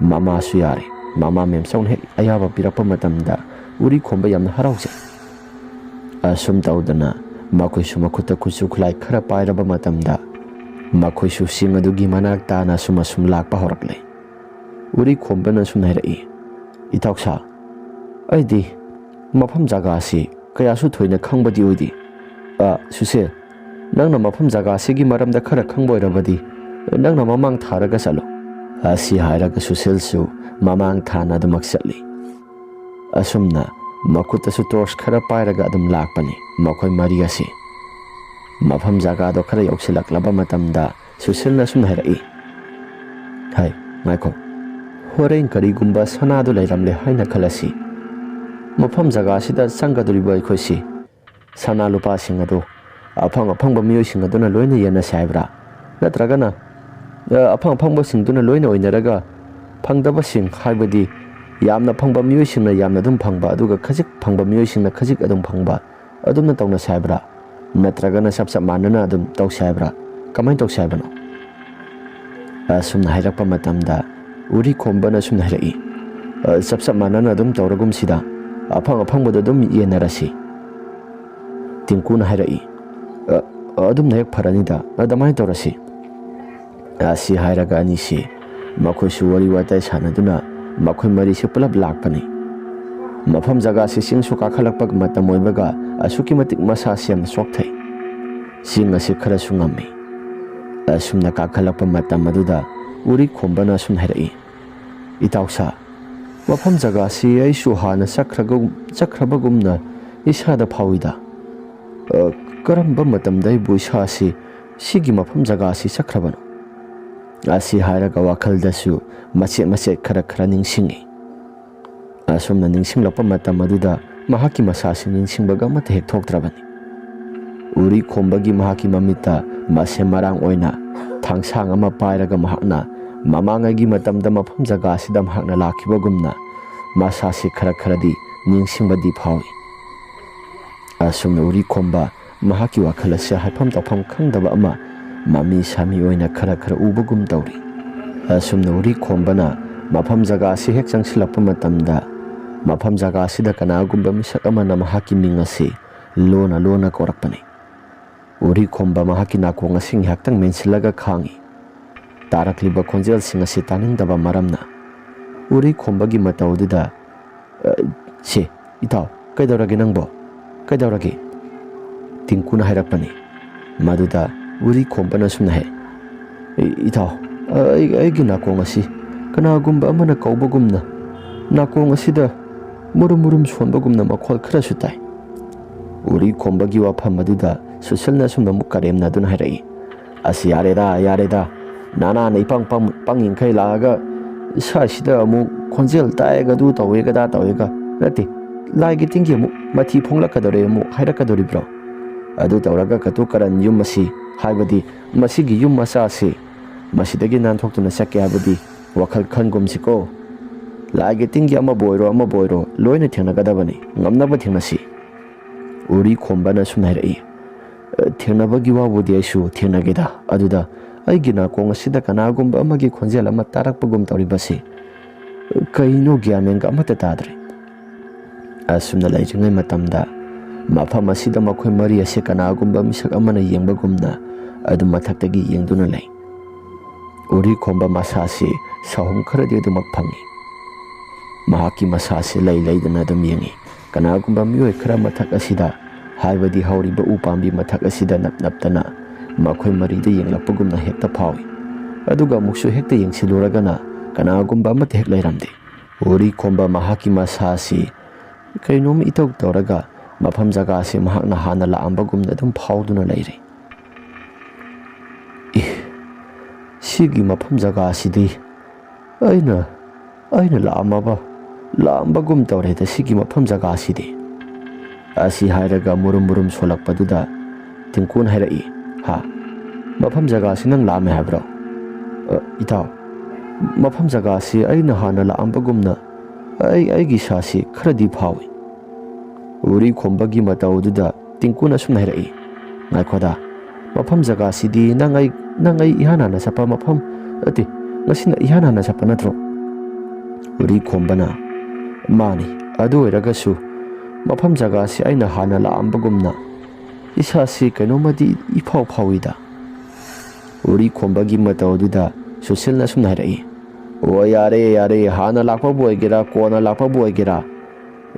ꯃꯃꯥꯁꯨ ꯌꯥꯔꯦ꯫ ꯃꯃꯥ ꯃꯦꯝꯆꯧꯅ ꯍꯦꯛ ꯑꯌꯥꯕ ꯄꯤꯔꯛꯄ ꯃꯇꯝꯗ ꯎꯔꯤ ꯈꯣꯝꯕ ꯌꯥꯝꯅ ꯍꯔꯥꯎꯖꯩ꯫ ꯑꯁꯨꯝ ꯇꯧꯗꯅ ꯃꯈꯣꯏꯁꯨ ꯃꯈꯨꯠꯇ ꯈꯨꯠꯁꯨ ꯈꯨꯠꯂꯥꯏ ꯈꯔ ꯄꯥꯏꯔꯕ ꯃꯇꯝꯗ ꯃꯈꯣꯏꯁꯨ ꯆꯤꯡ ꯑꯗꯨꯒꯤ ꯃꯅꯥꯛ ꯇꯥꯅ ꯑꯁꯨꯝ ꯑꯁꯨꯝ ꯂꯥꯛꯄ ꯍꯧꯔꯛꯂꯦ꯫ ꯎꯔꯤ ꯈꯣꯝꯕꯅ ꯑꯁꯨꯝ ꯍꯥꯏꯔꯛꯏ, "ꯏꯇꯥꯎꯁꯥ, ꯑꯩꯗꯤ ꯃꯐꯝ ꯖꯒꯥꯁꯤ ꯀꯌꯥꯁꯨ ꯊꯣꯏꯅ ꯈꯪꯕꯗꯤ ꯑꯣꯏꯗꯦ꯫ ꯑ, ꯁꯨꯁꯦ, ꯅꯪꯅ ꯃꯐꯝ ꯖꯒꯥꯁꯤꯒꯤ ꯃꯔꯝꯗ ꯈꯔ ꯈꯪꯕ ꯑꯣꯏꯔꯕꯗꯤ ꯅꯪꯅ ꯃꯃꯥꯡ ꯊꯥꯔꯒ ꯆꯠꯂꯨ"꯫ ꯑꯁꯤ ꯍꯥꯏꯔꯒ ꯁꯨꯁꯤꯜꯁꯨ ꯃꯃꯥꯡ ꯊꯥꯅ ꯑꯗꯨꯃꯛ ꯆꯠꯂꯤ꯫ ꯑꯁꯨꯝꯅ ꯃꯈꯨꯠꯇꯁꯨ ꯇꯣꯔꯆ ꯈꯔ ꯄꯥꯏꯔꯒ ꯑꯗꯨꯝ ꯂꯥꯛꯄꯅꯤ ꯃꯈꯣꯏ ꯃꯔꯤ ꯑꯁꯤ꯫ ꯃꯐꯝ ꯖꯒꯥꯗꯣ ꯈꯔ ꯌꯧꯁꯤꯜꯂꯛꯂꯕ ꯃꯇꯝꯗ ꯁꯨꯁꯤꯜꯅ ꯑꯁꯨꯝ ꯍꯥꯏꯔꯛꯏ, "ꯍꯥꯏ, ꯉꯥꯏꯈꯣ, ꯍꯣꯔꯦꯟ ꯀꯔꯤꯒꯨꯝꯕ ꯁꯅꯥꯗꯨ ꯂꯩꯔꯝꯂꯦ ꯍꯥꯏꯅ ꯈꯜꯂꯁꯤ꯫ ꯃꯐꯝ ꯖꯒꯥꯁꯤꯗ ꯆꯪꯒꯗꯧꯔꯤꯕ ꯑꯩꯈꯣꯏꯁꯤ ꯁꯅꯥ ꯂꯨꯄꯥꯁꯤꯡ ꯑꯗꯨ ꯑꯐꯪ ꯑꯐꯪꯕ ꯃꯤꯑꯣꯏꯁꯤꯡ ꯑꯗꯨꯅ ꯂꯣꯏꯅ ꯌꯦꯟꯅꯁꯤ ꯍꯥꯏꯕ꯭ꯔꯥ? ꯅꯠꯇ꯭ꯔꯒꯅ, ꯑ, ꯑꯐꯪ ꯑꯐꯪꯕꯁꯤꯡꯗꯨꯅ ꯂꯣꯏꯅ ꯑꯣꯏꯅꯔꯒ ꯐꯪꯗꯕꯁꯤꯡ, ꯍꯥꯏꯕꯗꯤ ꯌꯥꯝꯅ ꯐꯪꯕ ꯃꯤꯑꯣꯏꯁꯤꯡꯅ ꯌꯥꯝꯅ ꯑꯗꯨꯝ ꯐꯪꯕ, ꯑꯗꯨꯒ ꯈꯖꯤꯛ ꯐꯪꯕ ꯃꯤꯑꯣꯏꯁꯤꯡꯅ ꯈꯖꯤꯛ ꯑꯗꯨꯝ ꯐꯪꯕ, ꯑꯗꯨꯝꯅ ꯇꯧꯅꯁꯤ ꯍꯥꯏꯕ꯭ꯔꯥ? ꯅꯠꯇ꯭ꯔꯒꯅ ꯆꯞ ꯆꯞ ꯃꯥꯟꯅꯅ ꯑꯗꯨꯝ ꯇꯧꯁꯤ ꯍꯥꯏꯕ꯭ꯔꯥ? ꯀꯃꯥꯏꯅ ꯇꯧꯁꯤ ꯍꯥꯏꯕꯅꯣ?" ꯑꯁꯨꯝꯅ ꯍꯥꯏꯔꯛꯄ ꯃꯇꯝꯗ ꯎꯔꯤ ꯈꯣꯝꯕꯅ ꯑꯁꯨꯝꯅ ꯍꯥꯏꯔꯛꯏ, "ꯑ, ꯆꯞ ꯆꯞ ꯃꯥꯟꯅꯅ ꯑꯗꯨꯝ ꯇꯧꯔꯒꯨꯝꯁꯤꯗ, ꯑꯐꯪ ꯑꯐꯪꯕꯗꯣ ꯑꯗꯨꯝ ꯌꯦꯟꯅꯔꯁꯤ"꯫ ꯇꯤꯡꯀꯨꯅ ꯍꯥꯏꯔꯛꯏ, "ꯑ, ꯑ, ꯑꯗꯨꯝꯅ ꯍꯦꯛ ꯐꯔꯅꯤꯗ, ꯑꯗꯨꯃꯥꯏꯅ ꯇꯧꯔꯁꯤ"꯫ ꯑꯁꯤ ꯍꯥꯏꯔꯒ ꯑꯅꯤꯁꯤ ꯃꯈꯣꯏꯁꯨ ꯋꯥꯔꯤ ꯋꯥꯇꯥꯏ ꯁꯥꯟꯅꯗꯨꯅ ꯃꯈꯣꯏ ꯃꯔꯤꯁꯤ ꯄꯨꯂꯞ ꯂꯥꯛꯄꯅꯤ꯫ ꯃꯐꯝ ꯖꯒꯥꯁꯤ ꯆꯤꯡꯁꯨ ꯀꯥꯈꯠꯂꯛꯄ ꯃꯇꯝ ꯑꯣꯏꯕꯒ ꯑꯁꯨꯛꯀꯤ ꯃꯇꯤꯛ ꯃꯁꯥꯁꯤ ꯌꯥꯝꯅ ꯆꯣꯛꯊꯩ꯫ ꯆꯤꯡ ꯑꯁꯤ ꯈꯔꯁꯨ ꯉꯝꯃꯤ꯫ ꯑꯁꯨꯝꯅ ꯀꯥꯈꯠꯂꯛꯄ ꯃꯇꯝ ꯑꯗꯨꯗ ꯎꯔꯤ ꯈꯣꯝꯕꯅ ꯑꯁꯨꯝ ꯍꯥꯏꯔꯛꯏ, "ꯏꯇꯥꯎꯁꯥ, ꯃꯐꯝ ꯖꯒꯥꯁꯤ ꯑꯩꯁꯨ ꯍꯥꯟꯅ ꯆꯠꯈ꯭ꯔꯒ-, ꯆꯠꯈ꯭ꯔꯕꯒꯨꯝꯅ ꯏꯁꯥꯗ ꯐꯥꯎꯏꯗ꯫ ꯑ, ꯀꯔꯝꯕ ꯃꯇꯝꯗ ꯑꯩꯕꯨ ꯏꯁꯥꯁꯤ ꯁꯤꯒꯤ ꯃꯐꯝ ꯖꯒꯥꯁꯤ ꯆꯠꯈ꯭ꯔꯕꯅꯣ?" ꯑꯁꯤ ꯍꯥꯏꯔꯒ ꯋꯥꯈꯜꯗꯁꯨ ꯃꯆꯦꯠ ꯃꯆꯦꯠ ꯈꯔ ꯈꯔ ꯅꯤꯡꯁꯤꯡꯉꯤ꯫ ꯑꯁꯨꯝꯅ ꯅꯤꯡꯁꯤꯡꯂꯛꯄ ꯃꯇꯝ ꯑꯗꯨꯗ ꯃꯍꯥꯛꯀꯤ ꯃꯁꯥꯁꯤ ꯅꯤꯡꯁꯤꯡꯕꯒ ꯑꯃꯠꯇ ꯍꯦꯛ ꯊꯣꯛꯇ꯭ꯔꯕꯅꯤ꯫ ꯎꯔꯤ ꯈꯣꯝꯕꯒꯤ ꯃꯍꯥꯛꯀꯤ ꯃꯃꯤꯠꯇ ꯃꯁꯦ ꯃꯔꯥꯡ ꯑꯣꯏꯅ ꯊꯥꯡꯁꯥꯡ ꯑꯃ ꯄꯥꯏꯔꯒ ꯃꯍꯥꯛꯅ ꯃꯃꯥꯡꯉꯩꯒꯤ ꯃꯇꯝꯗ ꯃꯐꯝ ꯖꯒꯥ ꯑꯁꯤꯗ ꯃꯍꯥꯛꯅ ꯂꯥꯛꯈꯤꯕꯒꯨꯝꯅ ꯃꯁꯥꯁꯤ ꯈꯔ ꯈꯔꯗꯤ ꯅꯤꯡꯁꯤꯡꯕꯗꯤ ꯐꯥꯎꯏ꯫ ꯑꯁꯨꯝꯅ ꯎꯔꯤꯈꯣꯝꯕ ꯃꯍꯥꯛꯀꯤ ꯋꯥꯈꯜ ꯑꯁꯤ ꯍꯥꯏꯐꯝ ꯇꯧꯐꯝ ꯈꯪꯗꯕ ꯑꯃ ꯃꯃꯤ ꯁꯥꯃꯤ ꯑꯣꯏꯅ ꯈꯔ ꯈꯔ ꯎꯕꯒꯨꯝ ꯇꯧꯔꯤ꯫ ꯑꯁꯨꯝꯅ ꯎꯔꯤꯈꯣꯝꯕꯅ ꯃꯐꯝ ꯖꯒꯥ ꯑꯁꯤ ꯍꯦꯛ ꯆꯪꯁꯤꯜꯂꯛꯄ ꯃꯇꯝꯗ, ꯃꯐꯝ ꯖꯒꯥ ꯑꯁꯤꯗ ꯀꯅꯥꯒꯨꯝꯕ ꯃꯤꯁꯛ ꯑꯃꯅ ꯃꯍꯥꯛꯀꯤ ꯃꯤꯡ ꯑꯁꯤ ꯂꯣꯟꯅ ꯂꯣꯟꯅ ꯀꯧꯔꯛꯄꯅꯤ꯫ ꯎꯔꯤꯈꯣꯝꯕ ꯃꯍꯥꯛꯀꯤ ꯅꯥꯀꯣꯡ ꯑꯁꯤ ꯉꯥꯏꯍꯥꯛꯇꯪ ꯃꯦꯟꯁꯤꯜꯂꯒ ꯈꯥꯡꯏ꯫ ꯇꯥꯔꯛꯂꯤꯕ ꯈꯣꯟꯖꯦꯜꯁꯤꯡ ꯑꯁꯤ ꯇꯥꯅꯤꯡꯗꯕ ꯃꯔꯝꯅ꯫ ꯎꯔꯤꯈꯣꯝꯕꯒꯤ ꯃꯇꯧ ꯑꯗꯨꯗ, "ꯑ, ꯁꯦ, ꯏꯇꯥꯎ, ꯀꯩꯗꯧꯔꯒꯦ ꯅꯪꯕꯣ? ꯀꯩꯗꯧꯔꯒꯦ?" ꯇꯤꯡꯀꯨꯅ ꯍꯥꯏꯔꯛꯄꯅꯤ꯫ ꯃꯗꯨꯗ ꯎꯔꯤꯈꯣꯝꯕꯅ ꯑꯁꯨꯝꯅ ꯍꯥꯏ, "ꯏ-, ꯏꯇꯥꯎ, ꯑ, ꯑꯩ, ꯑꯩꯒꯤ ꯅꯥꯀꯣꯡ ꯑꯁꯤ ꯀꯅꯥꯒꯨꯝꯕ ꯑꯃꯅ ꯀꯧꯕꯒꯨꯝꯅ, ꯅꯥꯀꯣꯡ ꯑꯁꯤꯗ ꯃꯨꯔꯨꯝ ꯃꯨꯔꯨꯝ ꯁꯣꯟꯕꯒꯨꯝꯅ ꯃꯈꯣꯜ ꯈꯔꯁꯨ ꯇꯥꯏ꯫" ꯎꯔꯤꯈꯣꯝꯕꯒꯤ ꯋꯥꯐꯝ ꯑꯗꯨꯗ ꯁꯨꯁꯤꯜꯅ ꯑꯁꯨꯝꯅ ꯑꯃꯨꯛ ꯀꯔꯦꯝꯅꯗꯨꯅ ꯍꯥꯏꯔꯛꯏ, "ꯑꯁ, ꯌꯥꯔꯦꯗ, ꯌꯥꯔꯦꯗ꯫ ꯅꯅꯥꯅ ꯏꯄꯪ ꯄꯪ-, ꯄꯪꯉꯤꯡꯈꯩ ꯂꯥꯛꯑꯒ ꯁ꯭ꯋꯥꯏꯁꯤꯗ ꯑꯃꯨꯛ ꯈꯣꯟꯖꯦꯜ ꯇꯥꯏꯒ ꯑꯗꯨ ꯇꯧꯋꯦꯒ ꯑꯗꯥ ꯇꯧꯋꯦꯒ꯫ ꯅꯠꯇꯦ, ꯂꯥꯏꯒꯤ ꯇꯤꯟꯒꯤ ꯑꯃꯨꯛ ꯃꯊꯤ ꯐꯣꯡꯂꯛꯀꯗꯧꯔꯦ ꯑꯃꯨꯛ ꯍꯥꯏꯔꯛꯀꯗꯧꯔꯤꯕ꯭ꯔꯣ? ꯑꯗꯨ ꯇꯧꯔꯒ ꯀꯇꯨ ꯀꯔꯟ ꯌꯨꯝ ꯑꯁꯤ, ꯍꯥꯏꯕꯗꯤ ꯃꯁꯤꯒꯤ ꯌꯨꯝ ꯃꯆꯥ ꯑꯁꯤ, ꯃꯁꯤꯗꯒꯤ ꯅꯥꯟꯊꯣꯛꯇꯨꯅ ꯆꯠꯀꯦ ꯍꯥꯏꯕꯗꯤ ꯋꯥꯈꯜ ꯈꯟꯒꯨꯝꯁꯤꯀꯣ꯫ ꯂꯥꯏꯒꯤ ꯇꯤꯟꯒꯤ ꯑꯃꯕꯨ ꯑꯣꯏꯔꯣ ꯑꯃꯕꯨ ꯑꯣꯏꯔꯣ ꯂꯣꯏꯅ ꯊꯦꯡꯅꯒꯗꯕꯅꯤ, ꯉꯝꯅꯕ ꯊꯦꯡꯅꯁꯤ꯫" ꯎꯔꯤꯈꯣꯝꯕꯅ ꯁꯨꯝ ꯍꯥꯏꯔꯛꯏ, "ꯊꯦꯡꯅꯕꯒꯤ ꯋꯥꯕꯨꯗꯤ ꯑꯩꯁꯨ ꯊꯦꯡꯅꯒꯦꯗ꯫ ꯑꯗꯨꯗ ꯑꯩꯒꯤ ꯅꯥꯀꯣꯡ ꯑꯁꯤꯗ ꯀꯅꯥꯒꯨꯝꯕ ꯑꯃꯒꯤ ꯈꯣꯟꯖꯦꯜ ꯑꯃ ꯇꯥꯔꯛꯄꯒꯨꯝ ꯇꯧꯔꯤꯕꯁꯤ ꯀꯩꯅꯣ? ꯒ꯭ꯌꯥꯟ ꯃꯦꯟꯒ ꯑꯃꯠꯇ ꯇꯥꯗ꯭ꯔꯦ꯫" ꯑꯁꯨꯝꯅ ꯂꯩꯔꯤꯉꯩ ꯃꯇꯝꯗ ꯃꯐꯝ ꯑꯁꯤꯗ ꯃꯈꯣꯏ ꯃꯔꯤ ꯑꯁꯤ ꯀꯅꯥꯒꯨꯝꯕ ꯃꯤꯁꯛ ꯑꯃꯅ ꯌꯦꯡꯕꯒꯨꯝꯅ ꯑꯗꯨꯝ ꯃꯊꯛꯇꯒꯤ ꯌꯦꯡꯗꯨꯅ ꯂꯩ꯫ ꯎꯔꯤꯈꯣꯝꯕ ꯃꯁꯥꯁꯤ ꯁꯥꯍꯨꯝ ꯈꯔꯗꯤ ꯑꯗꯨꯃꯛ ꯐꯪꯏ꯫ ꯃꯍꯥꯛꯀꯤ ꯃꯁꯥꯁꯤ ꯂꯩ ꯂꯩꯗꯅ ꯑꯗꯨꯝ ꯌꯦꯡꯏ꯫ ꯀꯅꯥꯒꯨꯝꯕ ꯃꯤꯑꯣꯏ ꯈꯔ ꯃꯊꯛ ꯑꯁꯤꯗ, ꯍꯥꯏꯕꯗꯤ ꯍꯧꯔꯤꯕ ꯎ ꯄꯥꯝꯕꯤ ꯃꯊꯛ ꯑꯁꯤꯗ ꯅꯞ ꯅꯞꯇꯅ ꯃꯈꯣꯏ ꯃꯔꯤꯗ ꯌꯦꯡꯂꯛꯄꯒꯨꯝꯅ ꯍꯦꯛꯇ ꯐꯥꯎꯏ꯫ ꯑꯗꯨꯒ ꯑꯃꯨꯛꯁꯨ ꯍꯦꯛꯇ ꯌꯦꯡꯁꯤꯜꯂꯨꯔꯒꯅ ꯀꯅꯥꯒꯨꯝꯕ ꯑꯃꯠꯇ ꯍꯦꯛ ꯂꯩꯔꯝꯗꯦ꯫ ꯎꯔꯤꯈꯣꯝꯕ ꯃꯍꯥꯛꯀꯤ ꯃꯁꯥ ꯑꯁꯤ ꯀꯩꯅꯣꯝ ꯏꯇꯧ ꯇꯧꯔꯒ ꯃꯐꯝ ꯖꯒꯥ ꯑꯁꯤ ꯃꯍꯥꯛꯅ ꯍꯥꯟꯅ ꯂꯥꯛꯑꯝꯕꯒꯨꯝꯅ ꯑꯗꯨꯝ ꯐꯥꯎꯗꯨꯅ ꯂꯩꯔꯤ꯫ "ꯑꯦ, ꯁꯤꯒꯤ ꯃꯐꯝ ꯖꯒꯥ ꯑꯁꯤꯗꯤ ꯑꯩꯅ, ꯑꯩꯅ ꯂꯥꯛꯑꯝꯃꯕ, ꯂꯥꯛꯑꯝꯕꯒꯨꯝ ꯇꯧꯔꯦꯗ ꯁꯤꯒꯤ ꯃꯐꯝ ꯖꯒꯥ ꯑꯁꯤꯗꯤ꯫" ꯑꯁꯤ ꯍꯥꯏꯔꯒ ꯃꯨꯔꯨꯝ ꯃꯨꯔꯨꯝ ꯁꯣꯜꯂꯛꯄꯗꯨꯗ ꯇꯤꯡꯀꯨꯅ ꯍꯥꯏꯔꯛꯏ, "ꯍꯥ? ꯃꯐꯝ ꯖꯒꯥ ꯑꯁꯤ ꯅꯪ ꯂꯥꯛꯑꯝꯃꯦ ꯍꯥꯏꯕ꯭ꯔꯣ?" "ꯑ, ꯏꯇꯥꯎ, ꯃꯐꯝ ꯖꯒꯥ ꯑꯁꯤ ꯑꯩꯅ ꯍꯥꯟꯅ ꯂꯥꯛꯑꯝꯕꯒꯨꯝꯅ ꯑꯩ ꯑꯩꯒꯤ ꯏꯁꯥꯁꯤ ꯈꯔꯗꯤ ꯐꯥꯎꯏ꯫ ꯎꯔꯤ ꯈꯣꯝꯕꯒꯤ ꯃꯇꯧꯗꯨꯗ ꯇꯤꯡꯀꯨꯅ ꯁꯨꯝ ꯍꯥꯏꯔꯛꯏ, "ꯉꯥꯏꯈꯣꯗ, ꯃꯐꯝ ꯖꯒꯥꯁꯤꯗꯤ ꯅꯪ ꯑꯩ ꯅꯪ ꯑꯩ ꯏꯍꯥꯟ ꯍꯥꯟꯅ ꯆꯠꯄ ꯃꯐꯝ ꯅꯠꯇꯦ, ꯉꯁꯤꯅ ꯏꯍꯥꯟ ꯍꯥꯟꯅ ꯆꯠꯄ ꯅꯠꯇ꯭ꯔꯣ?" ꯎꯔꯤ ꯈꯣꯝꯕꯅ, "ꯃꯥꯅꯤ, ꯑꯗꯨ ꯑꯣꯏꯔꯒꯁꯨ ꯃꯐꯝ ꯖꯒꯥꯁꯤ ꯑꯩꯅ ꯍꯥꯟꯅ ꯂꯥꯛꯑꯝꯕꯒꯨꯝꯅ ꯏꯁꯥꯁꯤ ꯀꯩꯅꯣꯝꯃꯗꯤ ꯏꯐꯥꯎ ꯐꯥꯎꯏꯗ꯫" ꯎꯔꯤ ꯈꯣꯝꯕꯒꯤ ꯃꯇꯧ ꯑꯗꯨꯗ ꯁꯨꯁꯤꯜꯅ ꯁꯨꯝ ꯍꯥꯏꯔꯛꯏ, "ꯑꯣ, ꯌꯥꯔꯦ, ꯌꯥꯔꯦ, ꯍꯥꯟꯅ ꯂꯥꯛꯄꯕꯨ ꯑꯣꯏꯒꯦꯔꯥ, ꯀꯣꯟꯅ ꯂꯥꯛꯄꯕꯨ ꯑꯣꯏꯒꯦꯔꯥ,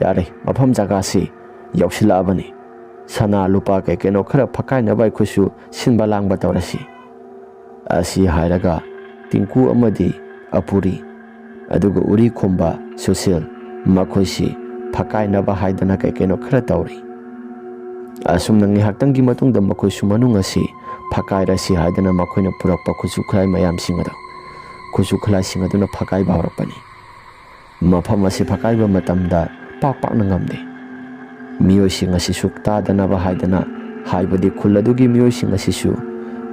ꯌꯥꯔꯦ, ꯃꯐꯝ ꯖꯒꯥꯁꯤ ꯌꯧꯁꯤꯜꯂꯛꯑꯕꯅꯤ꯫ ꯁꯅꯥ ꯂꯨꯄꯥ ꯀꯩ ꯀꯩꯅꯣ ꯈꯔ ꯐꯛꯀꯥꯏꯅꯕ ꯑꯩꯈꯣꯏꯁꯨ ꯁꯤꯟꯕ ꯂꯥꯡꯕ ꯇꯧꯔꯁꯤ꯫" ꯑꯁꯤ ꯍꯥꯏꯔꯒ ꯇꯤꯡꯀꯨ ꯑꯃꯗꯤ ꯑꯄꯨꯔꯤ, ꯑꯗꯨꯒ ꯎꯔꯤ ꯈꯣꯝꯕ ꯁꯨꯁꯤꯜ, ꯃꯈꯣꯏꯁꯤ ꯐꯛꯀꯥꯏꯅꯕ ꯍꯥꯏꯗꯅ ꯀꯩ ꯀꯩꯅꯣ ꯈꯔ ꯇꯧꯔꯤ꯫ ꯑꯁꯨꯝꯅ ꯉꯥꯏꯍꯥꯛꯇꯪꯒꯤ ꯃꯇꯨꯡꯗ ꯃꯈꯣꯏꯁꯨ ꯃꯅꯨꯡ ꯑꯁꯤ ꯐꯛꯀꯥꯏꯔꯁꯤ ꯍꯥꯏꯗꯅ ꯃꯈꯣꯏꯅ ꯄꯨꯔꯛꯄ ꯈꯨꯠꯁꯨ ꯈꯨꯠꯂꯥꯏ ꯃꯌꯥꯝꯁꯤꯡ ꯑꯗꯨ, ꯈꯨꯠꯁꯨ ꯈꯨꯠꯂꯥꯏꯁꯤꯡ ꯑꯗꯨꯅ ꯐꯛꯀꯥꯏꯕ ꯍꯧꯔꯛꯄꯅꯤ꯫ ꯃꯐꯝ ꯑꯁꯤ ꯐꯛꯀꯥꯏꯕ ꯃꯇꯝꯗ ꯄꯥꯛ ꯄꯥꯛꯅ ꯉꯝꯗꯦ꯫ ꯃꯤꯑꯣꯏꯁꯤꯡ ꯑꯁꯤꯁꯨ ꯇꯥꯗꯅꯕ ꯍꯥꯏꯗꯅ, ꯍꯥꯏꯕꯗꯤ ꯈꯨꯜ ꯑꯗꯨꯒꯤ ꯃꯤꯑꯣꯏꯁꯤꯡ ꯑꯁꯤꯁꯨ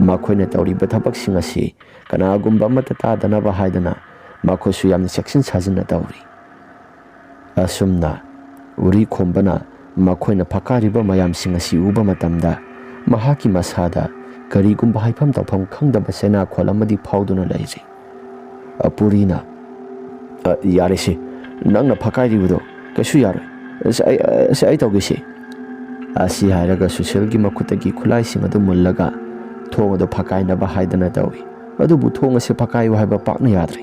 ꯃꯈꯣꯏꯅ ꯇꯧꯔꯤꯕ ꯊꯕꯛꯁꯤꯡ ꯑꯁꯤ ꯀꯅꯥꯒꯨꯝꯕ ꯑꯃꯠꯇ ꯇꯥꯗꯅꯕ ꯍꯥꯏꯗꯅ ꯃꯈꯣꯏꯁꯨ ꯌꯥꯝꯅ ꯆꯦꯛꯁꯤꯟ ꯁꯥꯖꯤꯟꯅ ꯇꯧꯔꯤ꯫ ꯑꯁꯨꯝꯅ ꯎꯔꯤ ꯈꯣꯝꯕꯅ ꯃꯈꯣꯏꯅ ꯐꯛꯀꯥꯏꯔꯤꯕ ꯃꯌꯥꯝꯁꯤꯡ ꯑꯁꯤ ꯎꯕ ꯃꯇꯝꯗ ꯃꯍꯥꯛꯀꯤ ꯃꯁꯥꯗ ꯀꯔꯤꯒꯨꯝꯕ ꯍꯥꯏꯐꯝ ꯇꯧꯐꯝ ꯈꯪꯗꯕ ꯆꯩꯅꯥꯈꯣꯜ ꯑꯃꯗꯤ ꯐꯥꯎꯗꯨꯅ ꯂꯩꯔꯤ꯫ ꯑꯄꯨꯔꯤꯅ, "ꯑ, ꯌꯥꯔꯦꯁꯦ, ꯅꯪꯅ ꯐꯛꯀꯥꯏꯔꯤꯕꯗꯣ ꯀꯩꯁꯨ ꯌꯥꯔꯣꯏ꯫ ꯑꯁ, ꯑꯩ, ꯑꯁ, ꯑꯩ ꯇꯧꯒꯦꯁꯦ꯫" ꯑꯁꯤ ꯍꯥꯏꯔꯒ ꯁꯨꯁꯤꯜꯒꯤ ꯃꯈꯨꯠꯇꯒꯤ ꯈꯨꯠꯂꯥꯏꯁꯤꯡ ꯑꯗꯨ ꯃꯨꯜꯂꯒ ꯊꯣꯡ ꯑꯗꯨ ꯐꯛꯀꯥꯏꯅꯕ ꯍꯥꯏꯗꯅ ꯇꯧꯏ꯫ ꯑꯗꯨꯕꯨ ꯊꯣꯡ ꯑꯁꯤ ꯐꯛꯀꯥꯏꯌꯨ ꯍꯥꯏꯕ ꯄꯥꯛꯅ ꯌꯥꯗ꯭ꯔꯦ꯫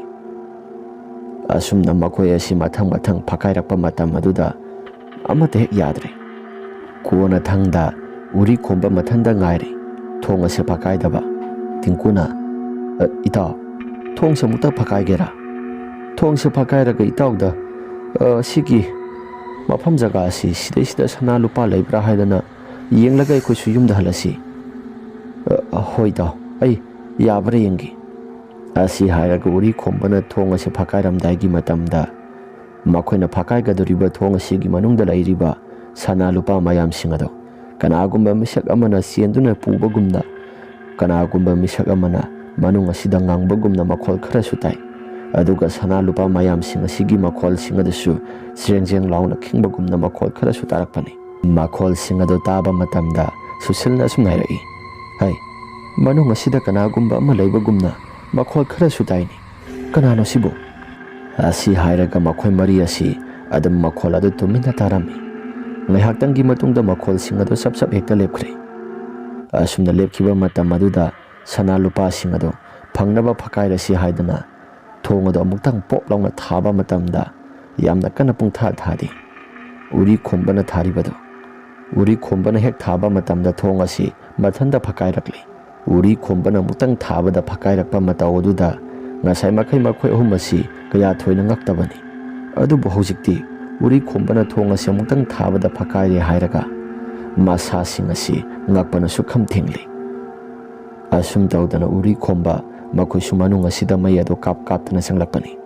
ꯑꯁꯨꯝꯅ ꯃꯈꯣꯏ ꯑꯁꯤ ꯃꯊꯪ ꯃꯊꯪ ꯐꯛꯀꯥꯏꯔꯛꯄ ꯃꯇꯝ ꯑꯗꯨꯗ ꯑꯃꯠꯇ ꯍꯦꯛ ꯌꯥꯗ꯭ꯔꯦ꯫ ꯀꯣꯟꯅ ꯊꯪꯗ ꯎꯔꯤ ꯈꯣꯝꯕ ꯃꯊꯟꯇ ꯉꯥꯏꯔꯦ ꯊꯣꯡ ꯑꯁꯤ ꯐꯛꯀꯥꯏꯗꯕ꯫ ꯇꯤꯡꯀꯨꯅ, "ꯑ, ꯏꯇꯥꯎ, ꯊꯣꯡꯁꯦ ꯑꯃꯨꯛꯇ ꯐꯛꯀꯥꯏꯒꯦꯔꯥ? ꯊꯣꯡꯁꯦ ꯐꯛꯀꯥꯏꯔꯒ ꯏꯇꯥꯎꯗ, ꯑ, ꯁꯤꯒꯤ ꯃꯐꯝ ꯖꯒꯥ ꯑꯁꯤ ꯁꯤꯗꯩꯁꯤꯗ ꯁꯅꯥ ꯂꯨꯄꯥ ꯂꯩꯕ꯭ꯔꯥ ꯍꯥꯏꯗꯅ ꯌꯦꯡꯂꯒ ꯑꯩꯈꯣꯏꯁꯨ ꯌꯨꯝꯗ ꯍꯜꯂꯁꯤ꯫" "ꯑ, ꯍꯣꯏ ꯏꯇꯥꯎ, ꯑꯩ ꯌꯥꯕ꯭ꯔꯥ ꯌꯦꯡꯒꯦ꯫" ꯑꯁꯤ ꯍꯥꯏꯔꯒ ꯎꯔꯤ ꯈꯣꯝꯕꯅ ꯊꯣꯡ ꯑꯁꯤ ꯐꯛꯀꯥꯏꯔꯝꯗꯥꯏꯒꯤ ꯃꯇꯝꯗ ꯃꯈꯣꯏꯅ ꯐꯛꯀꯥꯏꯒꯗꯧꯔꯤꯕ ꯊꯣꯡ ꯑꯁꯤꯒꯤ ꯃꯅꯨꯡꯗ ꯂꯩꯔꯤꯕ ꯁꯅꯥ ꯂꯨꯄꯥ ꯃꯌꯥꯝꯁꯤꯡ ꯑꯗꯨ ꯀꯅꯥꯒꯨꯝꯕ ꯃꯤꯁꯛ ꯑꯃꯅ ꯆꯦꯟꯗꯨꯅ ꯄꯨꯕꯒꯨꯝꯅ, ꯀꯅꯥꯒꯨꯝꯕ ꯃꯤꯁꯛ ꯑꯃꯅ ꯃꯅꯨꯡ ꯑꯁꯤꯗ ꯉꯪꯕꯒꯨꯝꯅ ꯃꯈꯣꯜ ꯈꯔꯁꯨ ꯇꯥꯏ꯫ ꯑꯗꯨꯒ ꯁꯅꯥ ꯂꯨꯄꯥ ꯃꯌꯥꯝꯁꯤꯡ ꯑꯁꯤꯒꯤ ꯃꯈꯣꯜꯁꯤꯡ ꯑꯗꯨꯁꯨ ꯖ꯭ꯔꯦꯡ ꯖ꯭ꯔꯦꯡ ꯂꯥꯎꯅ ꯈꯤꯡꯕꯒꯨꯝꯅ ꯃꯈꯣꯜ ꯈꯔꯁꯨ ꯇꯥꯔꯛꯄꯅꯤ꯫ ꯃꯈꯣꯜꯁꯤꯡ ꯑꯗꯨ ꯇꯥꯕ ꯃꯇꯝꯗ ꯁꯨꯁꯤꯜꯅ ꯑꯁꯨꯝ ꯍꯥꯏꯔꯛꯏ, "ꯍꯩ, ꯃꯅꯨꯡ ꯑꯁꯤꯗ ꯀꯅꯥꯒꯨꯝꯕ ꯑꯃ ꯂꯩꯕꯒꯨꯝꯅ ꯃꯈꯣꯜ ꯈꯔꯁꯨ ꯇꯥꯏꯅꯤ꯫ ꯀꯅꯥꯅꯣ ꯁꯤꯕꯨ?" ꯑꯁꯤ ꯍꯥꯏꯔꯒ ꯃꯈꯣꯏ ꯃꯔꯤ ꯑꯁꯤ ꯑꯗꯨꯝ ꯃꯈꯣꯜ ꯑꯗꯨ ꯇꯨꯃꯤꯟꯅ ꯇꯥꯔꯝꯃꯤ꯫ ꯉꯥꯏꯍꯥꯛꯇꯪꯒꯤ ꯃꯇꯨꯡꯗ ꯃꯈꯣꯜꯁꯤꯡ ꯑꯗꯨ ꯆꯞ ꯆꯞ ꯍꯦꯛꯇ ꯂꯦꯞꯈ꯭ꯔꯦ꯫ ꯑꯁꯨꯝꯅ ꯂꯦꯞꯈꯤꯕ ꯃꯇꯝ ꯑꯗꯨꯗ ꯁꯅꯥ ꯂꯨꯄꯥꯁꯤꯡ ꯑꯗꯨ ꯐꯪꯅꯕ ꯐꯛꯀꯥꯏꯔꯁꯤ ꯍꯥꯏꯗꯅ ꯊꯣꯡ ꯑꯗꯨ ꯑꯃꯨꯛꯇꯪ ꯄꯣꯞ ꯂꯥꯎꯅ ꯊꯥꯕ ꯃꯇꯝꯗ ꯌꯥꯝꯅ ꯀꯟꯅ ꯄꯨꯡꯊꯥ ꯊꯥꯗꯦ꯫ ꯎꯔꯤ ꯈꯣꯝꯕꯅ ꯊꯥꯔꯤꯕꯗꯨ꯫ ꯎꯔꯤ ꯈꯣꯝꯕꯅ ꯍꯦꯛ ꯊꯥꯕ ꯃꯇꯝꯗ ꯊꯣꯡ ꯑꯁꯤ ꯃꯊꯟꯇ ꯐꯛꯀꯥꯏꯔꯛꯂꯦ꯫ ꯎꯔꯤ ꯈꯣꯝꯕꯅ ꯑꯃꯨꯛꯇꯪ ꯊꯥꯕꯗ ꯐꯛꯀꯥꯏꯔꯛꯄ ꯃꯇꯧ ꯑꯗꯨꯗ ꯉꯁꯥꯏ ꯃꯈꯩ ꯃꯈꯣꯏ ꯑꯍꯨꯝ ꯑꯁꯤ ꯀꯌꯥ ꯊꯣꯏꯅ ꯉꯛꯇꯕꯅꯤ꯫ ꯑꯗꯨꯕꯨ ꯍꯧꯖꯤꯛꯇꯤ ꯎꯔꯤ ꯈꯣꯝꯕꯅ ꯊꯣꯡ ꯑꯁꯤ ꯑꯃꯨꯛꯇꯪ ꯊꯥꯕꯗ ꯐꯛꯀꯥꯏꯔꯦ ꯍꯥꯏꯔꯒ ꯃꯁꯥꯁꯤꯡ ꯑꯁꯤ ꯉꯛꯄꯅ ꯁꯨꯛꯈꯝ ꯊꯦꯡꯂꯤ꯫ ꯑꯁꯨꯝ ꯇꯧꯗꯅ ꯎꯔꯤ ꯈꯣꯝꯕ ꯃꯈꯣꯏꯁꯨ ꯃꯅꯨꯡ ꯑꯁꯤꯗ ꯃꯩ ꯑꯗꯨ ꯀꯥꯞ ꯀꯥꯞꯇꯅ ꯆꯪꯂꯛꯄꯅꯤ꯫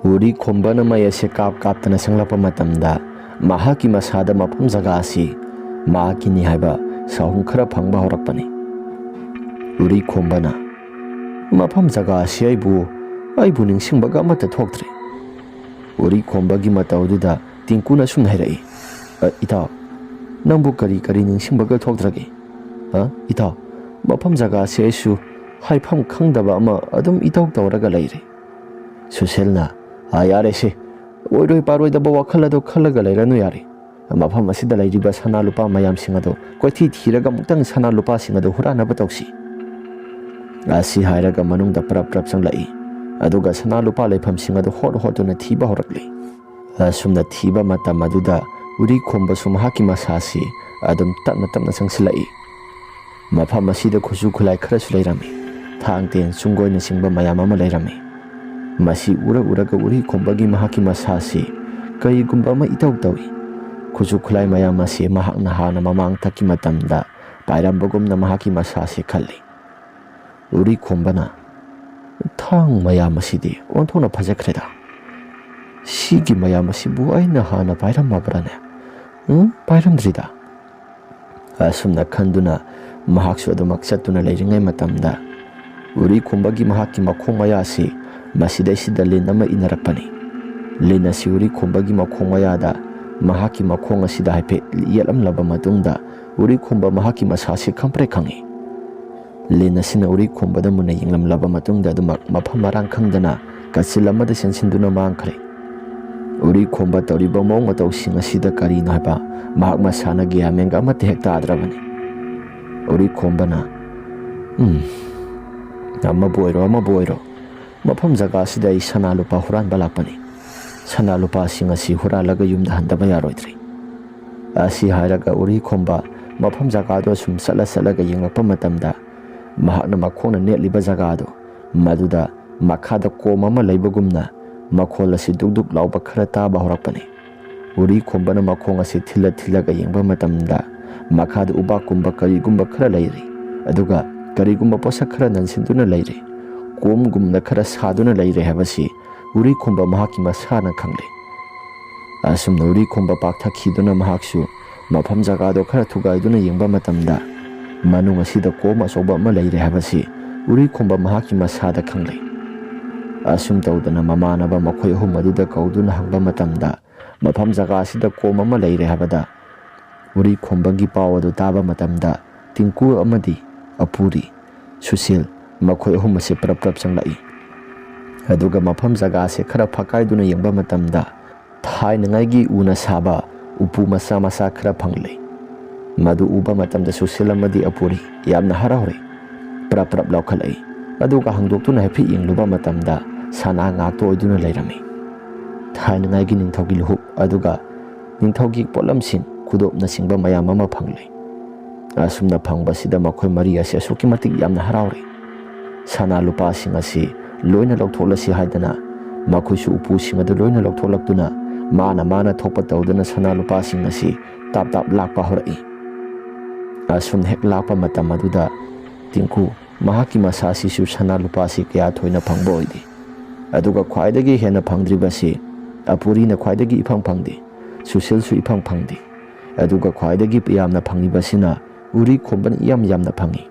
ꯎꯔꯤ ꯈꯣꯝꯕꯅ ꯃꯩ ꯑꯁꯤ ꯀꯥꯞ ꯀꯥꯞꯇꯅ ꯆꯪꯂꯛꯄ ꯃꯇꯝꯗ ꯃꯍꯥꯛꯀꯤ ꯃꯁꯥꯗ ꯃꯐꯝ ꯖꯒꯥ ꯑꯁꯤ ꯃꯍꯥꯛꯀꯤꯅꯤ ꯍꯥꯏꯕ ꯁꯥꯍꯨꯝ ꯈꯔ ꯐꯪꯕ ꯍꯧꯔꯛꯄꯅꯤ꯫ ꯎꯔꯤ ꯈꯣꯝꯕꯅ, "ꯃꯐꯝ ꯖꯒꯥ ꯑꯁꯤ ꯑꯩꯕꯨ, ꯑꯩꯕꯨ ꯅꯤꯡꯁꯤꯡꯕꯒ ꯑꯃꯠꯇ ꯊꯣꯛꯇ꯭ꯔꯦ꯫" ꯎꯔꯤ ꯈꯣꯝꯕꯒꯤ ꯃꯇꯧꯗꯨꯗ ꯇꯤꯡꯀꯨꯅ ꯁꯨꯝ ꯍꯥꯏꯔꯛꯏ, "ꯑ, ꯏꯇꯥꯎ, ꯅꯪꯕꯨ ꯀꯔꯤ ꯀꯔꯤ ꯅꯤꯡꯁꯤꯡꯕꯒ ꯊꯣꯛꯇ꯭ꯔꯒꯦ? ꯑ, ꯏꯇꯥꯎ, ꯃꯐꯝ ꯖꯒꯥꯁꯦ ꯑꯩꯁꯨ ꯍꯥꯏꯐꯝ ꯈꯪꯗꯕ ꯑꯃ ꯑꯗꯨꯝ ꯏꯇꯧ ꯇꯧꯔꯒ ꯂꯩꯔꯦ꯫" ꯁꯨꯁꯤꯜꯅ, "ꯑ, ꯌꯥꯔꯦꯁꯦ, ꯑꯣꯏꯔꯣꯏ ꯄꯥꯔꯣꯏꯗꯕ ꯋꯥꯈꯜ ꯑꯗꯨ ꯈꯜꯂꯒ ꯂꯩꯔꯅꯨ ꯌꯥꯔꯦ꯫ ꯃꯐꯝ ꯑꯁꯤꯗ ꯂꯩꯔꯤꯕ ꯁꯅꯥ ꯂꯨꯄꯥ ꯃꯌꯥꯝꯁꯤꯡ ꯑꯗꯨ ꯀꯣꯏꯊꯤ ꯊꯤꯔꯒ ꯑꯃꯨꯛꯇꯪ ꯁꯅꯥ ꯂꯨꯄꯥꯁꯤꯡ ꯑꯗꯨ ꯍꯨꯔꯥꯟꯅꯕ ꯇꯧꯁꯤ꯫" ꯑꯁꯤ ꯍꯥꯏꯔꯒ ꯃꯅꯨꯡꯗ ꯄ꯭ꯔꯞ ꯄ꯭ꯔꯞ ꯆꯪꯂꯛꯏ꯫ ꯑꯗꯨꯒ ꯁꯅꯥ ꯂꯨꯄꯥ ꯂꯩꯐꯝꯁꯤꯡ ꯑꯗꯨ ꯍꯣꯠ ꯍꯣꯠꯇꯨꯅ ꯊꯤꯕ ꯍꯧꯔꯛꯂꯤ꯫ ꯑꯁꯨꯝꯅ ꯊꯤꯕ ꯃꯇꯝ ꯑꯗꯨꯗ ꯎꯔꯤ ꯈꯣꯝꯕꯁꯨ ꯃꯍꯥꯛꯀꯤ ꯃꯁꯥꯁꯤ ꯑꯗꯨꯝ ꯇꯞꯅ ꯇꯞꯅ ꯆꯪꯁꯤꯜꯂꯛꯏ꯫ ꯃꯐꯝ ꯑꯁꯤꯗ ꯈꯨꯠꯁꯨ ꯈꯨꯠꯂꯥꯏ ꯈꯔꯁꯨ ꯂꯩꯔꯝꯃꯤ꯫ ꯊꯥꯡ, ꯇꯦꯟ, ꯆꯨꯡꯒꯣꯏꯅꯆꯤꯡꯕ ꯃꯌꯥꯝ ꯑꯃ ꯂꯩꯔꯝꯃꯤ꯫ ꯃꯁꯤ ꯎꯔ ꯎꯔꯒ ꯎꯔꯤ ꯈꯣꯝꯕꯒꯤ ꯃꯍꯥꯛꯀꯤ ꯃꯁꯥꯁꯤ ꯀꯔꯤꯒꯨꯝꯕ ꯑꯃ ꯏꯇꯧ ꯇꯧꯏ꯫ ꯈꯨꯠꯁꯨ ꯈꯨꯠꯂꯥꯏ ꯃꯌꯥꯝ ꯑꯁꯤ ꯃꯍꯥꯛꯅ ꯍꯥꯟꯅ ꯃꯃꯥꯡꯊꯛꯀꯤ ꯃꯇꯝꯗ ꯄꯥꯏꯔꯝꯕꯒꯨꯝꯅ ꯃꯍꯥꯛꯀꯤ ꯃꯁꯥꯁꯤ ꯈꯜꯂꯤ꯫ ꯎꯔꯤ ꯈꯣꯝꯕꯅ, "ꯊꯥꯡ ꯃꯌꯥꯝ ꯑꯁꯤꯗꯤ ꯑꯣꯟꯊꯣꯛꯅ ꯐꯖꯈ꯭ꯔꯦꯗ꯫ ꯁꯤꯒꯤ ꯃꯌꯥꯝ ꯑꯁꯤꯕꯨ ꯑꯩꯅ ꯍꯥꯟꯅ ꯄꯥꯏꯔꯝꯃꯕ꯭ꯔꯥꯅꯦ? ꯎꯝ, ꯄꯥꯏꯔꯝꯗ꯭ꯔꯤꯗ꯫" ꯑꯁꯨꯝꯅ ꯈꯟꯗꯨꯅ ꯃꯍꯥꯛꯁꯨ ꯑꯗꯨꯃꯛ ꯆꯠꯇꯨꯅ ꯂꯩꯔꯤꯉꯩ ꯃꯇꯝꯗ ꯎꯔꯤ ꯈꯣꯝꯕꯒꯤ ꯃꯍꯥꯛꯀꯤ ꯃꯈꯣꯡ ꯃꯌꯥꯁꯤ ꯃꯁꯤꯗꯩꯁꯤꯗ ꯂꯤꯟ ꯑꯃ ꯏꯟꯅꯔꯛꯄꯅꯤ꯫ ꯂꯤꯟ ꯑꯁꯤ ꯎꯔꯤꯈꯣꯝꯕꯒꯤ ꯃꯈꯣꯡ ꯃꯌꯥꯗ ꯃꯍꯥꯛꯀꯤ ꯃꯈꯣꯡ ꯑꯁꯤꯗ ꯍꯥꯏꯐꯦꯠ ꯌꯦꯠꯂꯝꯂꯕ ꯃꯇꯨꯡꯗ, ꯎꯔꯤꯈꯣꯝꯕ ꯃꯍꯥꯛꯀꯤ ꯃꯁꯥꯁꯤ ꯈꯪꯄ꯭ꯔꯦꯛ ꯈꯪꯏ꯫ ꯂꯤꯟ ꯑꯁꯤꯅ ꯎꯔꯤꯈꯣꯝꯕꯗ ꯃꯨꯟꯅ ꯌꯦꯡꯂꯝꯂꯕ ꯃꯇꯨꯡꯗ ꯑꯗꯨꯃꯛ ꯃꯐꯝ ꯃꯔꯥꯡ ꯈꯪꯗꯅ ꯀꯥꯆꯤꯜ ꯑꯃꯗ ꯆꯦꯟꯁꯤꯟꯗꯨꯅ ꯃꯥꯡꯈ꯭ꯔꯦ꯫ ꯎꯔꯤꯈꯣꯝꯕ ꯇꯧꯔꯤꯕ ꯃꯑꯣꯡ ꯃꯇꯧꯁꯤꯡ ꯑꯁꯤꯗ ꯀꯔꯤꯅꯣ ꯍꯥꯏꯕ ꯃꯍꯥꯛ ꯃꯁꯥꯅ ꯒ꯭ꯌꯥꯟ ꯃꯦꯟꯒ ꯑꯃꯠꯇ ꯍꯦꯛ ꯇꯥꯗ꯭ꯔꯕꯅꯤ꯫ ꯎꯔꯤꯈꯣꯝꯕꯅ, "ꯎꯝ, ꯑꯃꯕꯨ ꯑꯣꯏꯔꯣ, ꯑꯃꯕꯨ ꯑꯣꯏꯔꯣ, ꯃꯐꯝ ꯖꯒꯥ ꯑꯁꯤꯗ ꯑꯩ ꯁꯅꯥ ꯂꯨꯄꯥ ꯍꯨꯔꯥꯟꯕ ꯂꯥꯛꯄꯅꯤ꯫ ꯁꯅꯥ ꯂꯨꯄꯥꯁꯤꯡ ꯑꯁꯤ ꯍꯨꯔꯥꯜꯂꯒ ꯌꯨꯝꯗ ꯍꯟꯗꯕ ꯌꯥꯔꯣꯏꯗ꯭ꯔꯤ"꯫ ꯑꯁꯤ ꯍꯥꯏꯔꯒ ꯎꯔꯤꯈꯣꯝꯕ ꯃꯐꯝ ꯖꯒꯥꯗꯣ ꯁꯨꯝ ꯆꯠꯂ ꯆꯠꯂꯒ ꯌꯦꯡꯂꯛꯄ ꯃꯇꯝꯗ, ꯃꯍꯥꯛꯅ ꯃꯈꯣꯡꯅ ꯅꯦꯠꯂꯤꯕ ꯖꯒꯥꯗꯣ, ꯃꯗꯨꯗ ꯃꯈꯥꯗ ꯀꯣꯝ ꯑꯃ ꯂꯩꯕꯒꯨꯝꯅ ꯃꯈꯣꯜ ꯑꯁꯤ ꯗꯨꯛ ꯗꯨꯛ ꯂꯥꯎꯕ ꯈꯔ ꯇꯥꯕ ꯍꯧꯔꯛꯄꯅꯤ꯫ ꯎꯔꯤꯈꯣꯝꯕꯅ ꯃꯈꯣꯡ ꯑꯁꯤ ꯊꯤꯜꯂ ꯊꯤꯜꯂꯒ ꯌꯦꯡꯕ ꯃꯇꯝꯗ, ꯃꯈꯥꯗ ꯎꯕꯥꯛꯀꯨꯝꯕ ꯀꯔꯤꯒꯨꯝꯕ ꯈꯔ ꯂꯩꯔꯤ, ꯑꯗꯨꯒ ꯀꯔꯤꯒꯨꯝꯕ ꯄꯣꯠꯁꯛ ꯈꯔ ꯅꯟꯁꯤꯟꯗꯨꯅ ꯂꯩꯔꯤ, ꯀꯣꯝꯒꯨꯝꯅ ꯈꯔ ꯁꯥꯗꯨꯅ ꯂꯩꯔꯦ ꯍꯥꯏꯕꯁꯤ ꯎꯔꯤꯈꯣꯝꯕ ꯃꯍꯥꯛꯀꯤ ꯃꯁꯥꯅ ꯈꯪꯂꯦ꯫ ꯑꯁꯨꯝꯅ ꯎꯔꯤꯈꯣꯝꯕ ꯄꯥꯛꯊꯛꯈꯤꯗꯨꯅ ꯃꯍꯥꯛꯁꯨ ꯃꯐꯝ ꯖꯒꯥꯗꯣ ꯈꯔ ꯊꯨꯒꯥꯏꯗꯨꯅ ꯌꯦꯡꯕ ꯃꯇꯝꯗ, ꯃꯅꯨꯡ ꯑꯁꯤꯗ ꯀꯣꯝ ꯑꯆꯧꯕ ꯑꯃ ꯂꯩꯔꯦ ꯍꯥꯏꯕꯁꯤ ꯎꯔꯤꯈꯣꯝꯕ ꯃꯍꯥꯛꯀꯤ ꯃꯁꯥꯗ ꯈꯪꯂꯦ꯫ ꯑꯁꯨꯝ ꯇꯧꯗꯅ ꯃꯃꯥꯟꯅꯕ ꯃꯈꯣꯏ ꯑꯍꯨꯝ ꯑꯗꯨꯗ ꯀꯧꯗꯨꯅ ꯍꯪꯕ ꯃꯇꯝꯗ, ꯃꯐꯝ ꯖꯒꯥ ꯑꯁꯤꯗ ꯀꯣꯝ ꯑꯃ ꯂꯩꯔꯦ ꯍꯥꯏꯕꯗ, ꯎꯔꯤꯈꯣꯝꯕꯒꯤ ꯄꯥꯎ ꯑꯗꯨ ꯇꯥꯕ ꯃꯇꯝꯗ, ꯇꯤꯡꯀꯨ ꯑꯃꯗꯤ ꯑꯄꯨꯔꯤ, ꯁꯨꯁꯤꯜ, ꯃꯈꯣꯏ ꯑꯍꯨꯝ ꯑꯁꯤ ꯄ꯭ꯔꯞ ꯄ꯭ꯔꯞ ꯆꯪꯂꯛꯏ꯫ ꯑꯗꯨꯒ ꯃꯐꯝ ꯖꯒꯥ ꯑꯁꯤ ꯈꯔ ꯐꯛꯀꯥꯏꯗꯨꯅ ꯌꯦꯡꯕ ꯃꯇꯝꯗ, ꯊꯥꯏꯅꯉꯥꯏꯒꯤ ꯎꯅ ꯁꯥꯕ ꯎꯄꯨ ꯃꯆꯥ ꯃꯆꯥ ꯈꯔ ꯐꯪꯂꯦ꯫ ꯃꯗꯨ ꯎꯕ ꯃꯇꯝꯗ ꯁꯨꯁꯤꯜ ꯑꯃꯗꯤ ꯑꯄꯨꯔꯤ ꯌꯥꯝꯅ ꯍꯔꯥꯎꯔꯦ꯫ ꯄ꯭ꯔꯞ ꯄ꯭ꯔꯞ ꯂꯥꯎꯈꯠꯂꯛꯏ꯫ ꯑꯗꯨꯒ ꯍꯥꯡꯗꯣꯛꯇꯨꯅ ꯍꯥꯏꯐꯦꯠ ꯌꯦꯡꯂꯨꯕ ꯃꯇꯝꯗ, ꯁꯅꯥ ꯉꯥꯛꯇ ꯑꯣꯏꯗꯨꯅ ꯂꯩꯔꯝꯃꯤ꯫ ꯊꯥꯏꯅꯉꯥꯏꯒꯤ ꯅꯤꯡꯊꯧꯒꯤ ꯂꯨꯍꯨꯞ, ꯑꯗꯨꯒ ꯅꯤꯡꯊꯧꯒꯤ ꯄꯣꯠꯂꯝꯁꯤꯡ, ꯈꯨꯗꯣꯞꯅꯆꯤꯡꯕ ꯃꯌꯥꯝ ꯑꯃ ꯐꯪꯂꯦ꯫ ꯑꯁꯨꯝꯅ ꯐꯪꯕꯁꯤꯗ ꯃꯈꯣꯏ ꯃꯔꯤ ꯑꯁꯤ ꯑꯁꯨꯛꯀꯤ ꯃꯇꯤꯛ ꯌꯥꯝꯅ ꯍꯔꯥꯎꯔꯦ꯫ ꯁꯅꯥ ꯂꯨꯄꯥꯁꯤꯡ ꯑꯁꯤ ꯂꯣꯏꯅ ꯂꯧꯊꯣꯛꯂꯁꯤ ꯍꯥꯏꯗꯅ, ꯃꯈꯣꯏꯁꯨ ꯎꯄꯨꯁꯤꯡ ꯑꯗꯨ ꯂꯣꯏꯅ ꯂꯧꯊꯣꯛꯂꯛꯇꯨꯅ, ꯃꯥꯅ ꯃꯥꯅ ꯊꯣꯛꯄ ꯇꯧꯗꯨꯅ ꯁꯅꯥ ꯂꯨꯄꯥꯁꯤꯡ ꯑꯁꯤ ꯇꯥꯞ ꯇꯥꯞ ꯂꯥꯛꯄ ꯍꯧꯔꯛꯏ꯫ ꯑꯁꯨꯝ ꯍꯦꯛ ꯂꯥꯛꯄ ꯃꯇꯝ ꯑꯗꯨꯗ, ꯇꯤꯡꯀꯨ ꯃꯍꯥꯛꯀꯤ ꯃꯁꯥꯁꯤꯁꯨ ꯁꯅꯥ ꯂꯨꯄꯥꯁꯤ ꯀꯌꯥ ꯊꯣꯏꯅ ꯐꯪꯕ ꯑꯣꯏꯗꯦ꯫ ꯑꯗꯨꯒ ꯈ꯭ꯋꯥꯏꯗꯒꯤ ꯍꯦꯟꯅ ꯐꯪꯗ꯭ꯔꯤꯕꯁꯤ ꯑꯄꯨꯔꯤꯅ ꯈ꯭ꯋꯥꯏꯗꯒꯤ ꯏꯐꯪ ꯐꯪꯗꯦ꯫ ꯁꯨꯁꯤꯜꯁꯨ ꯏꯐꯪ ꯐꯪꯗꯦ꯫ ꯑꯗꯨꯒ ꯈ꯭ꯋꯥꯏꯗꯒꯤ ꯌꯥꯝꯅ ꯐꯪꯂꯤꯕꯁꯤꯅ ꯎꯔꯤꯈꯣꯝꯕꯅ ꯏꯌꯥꯝ ꯌꯥꯝꯅ ꯐꯪꯏ꯫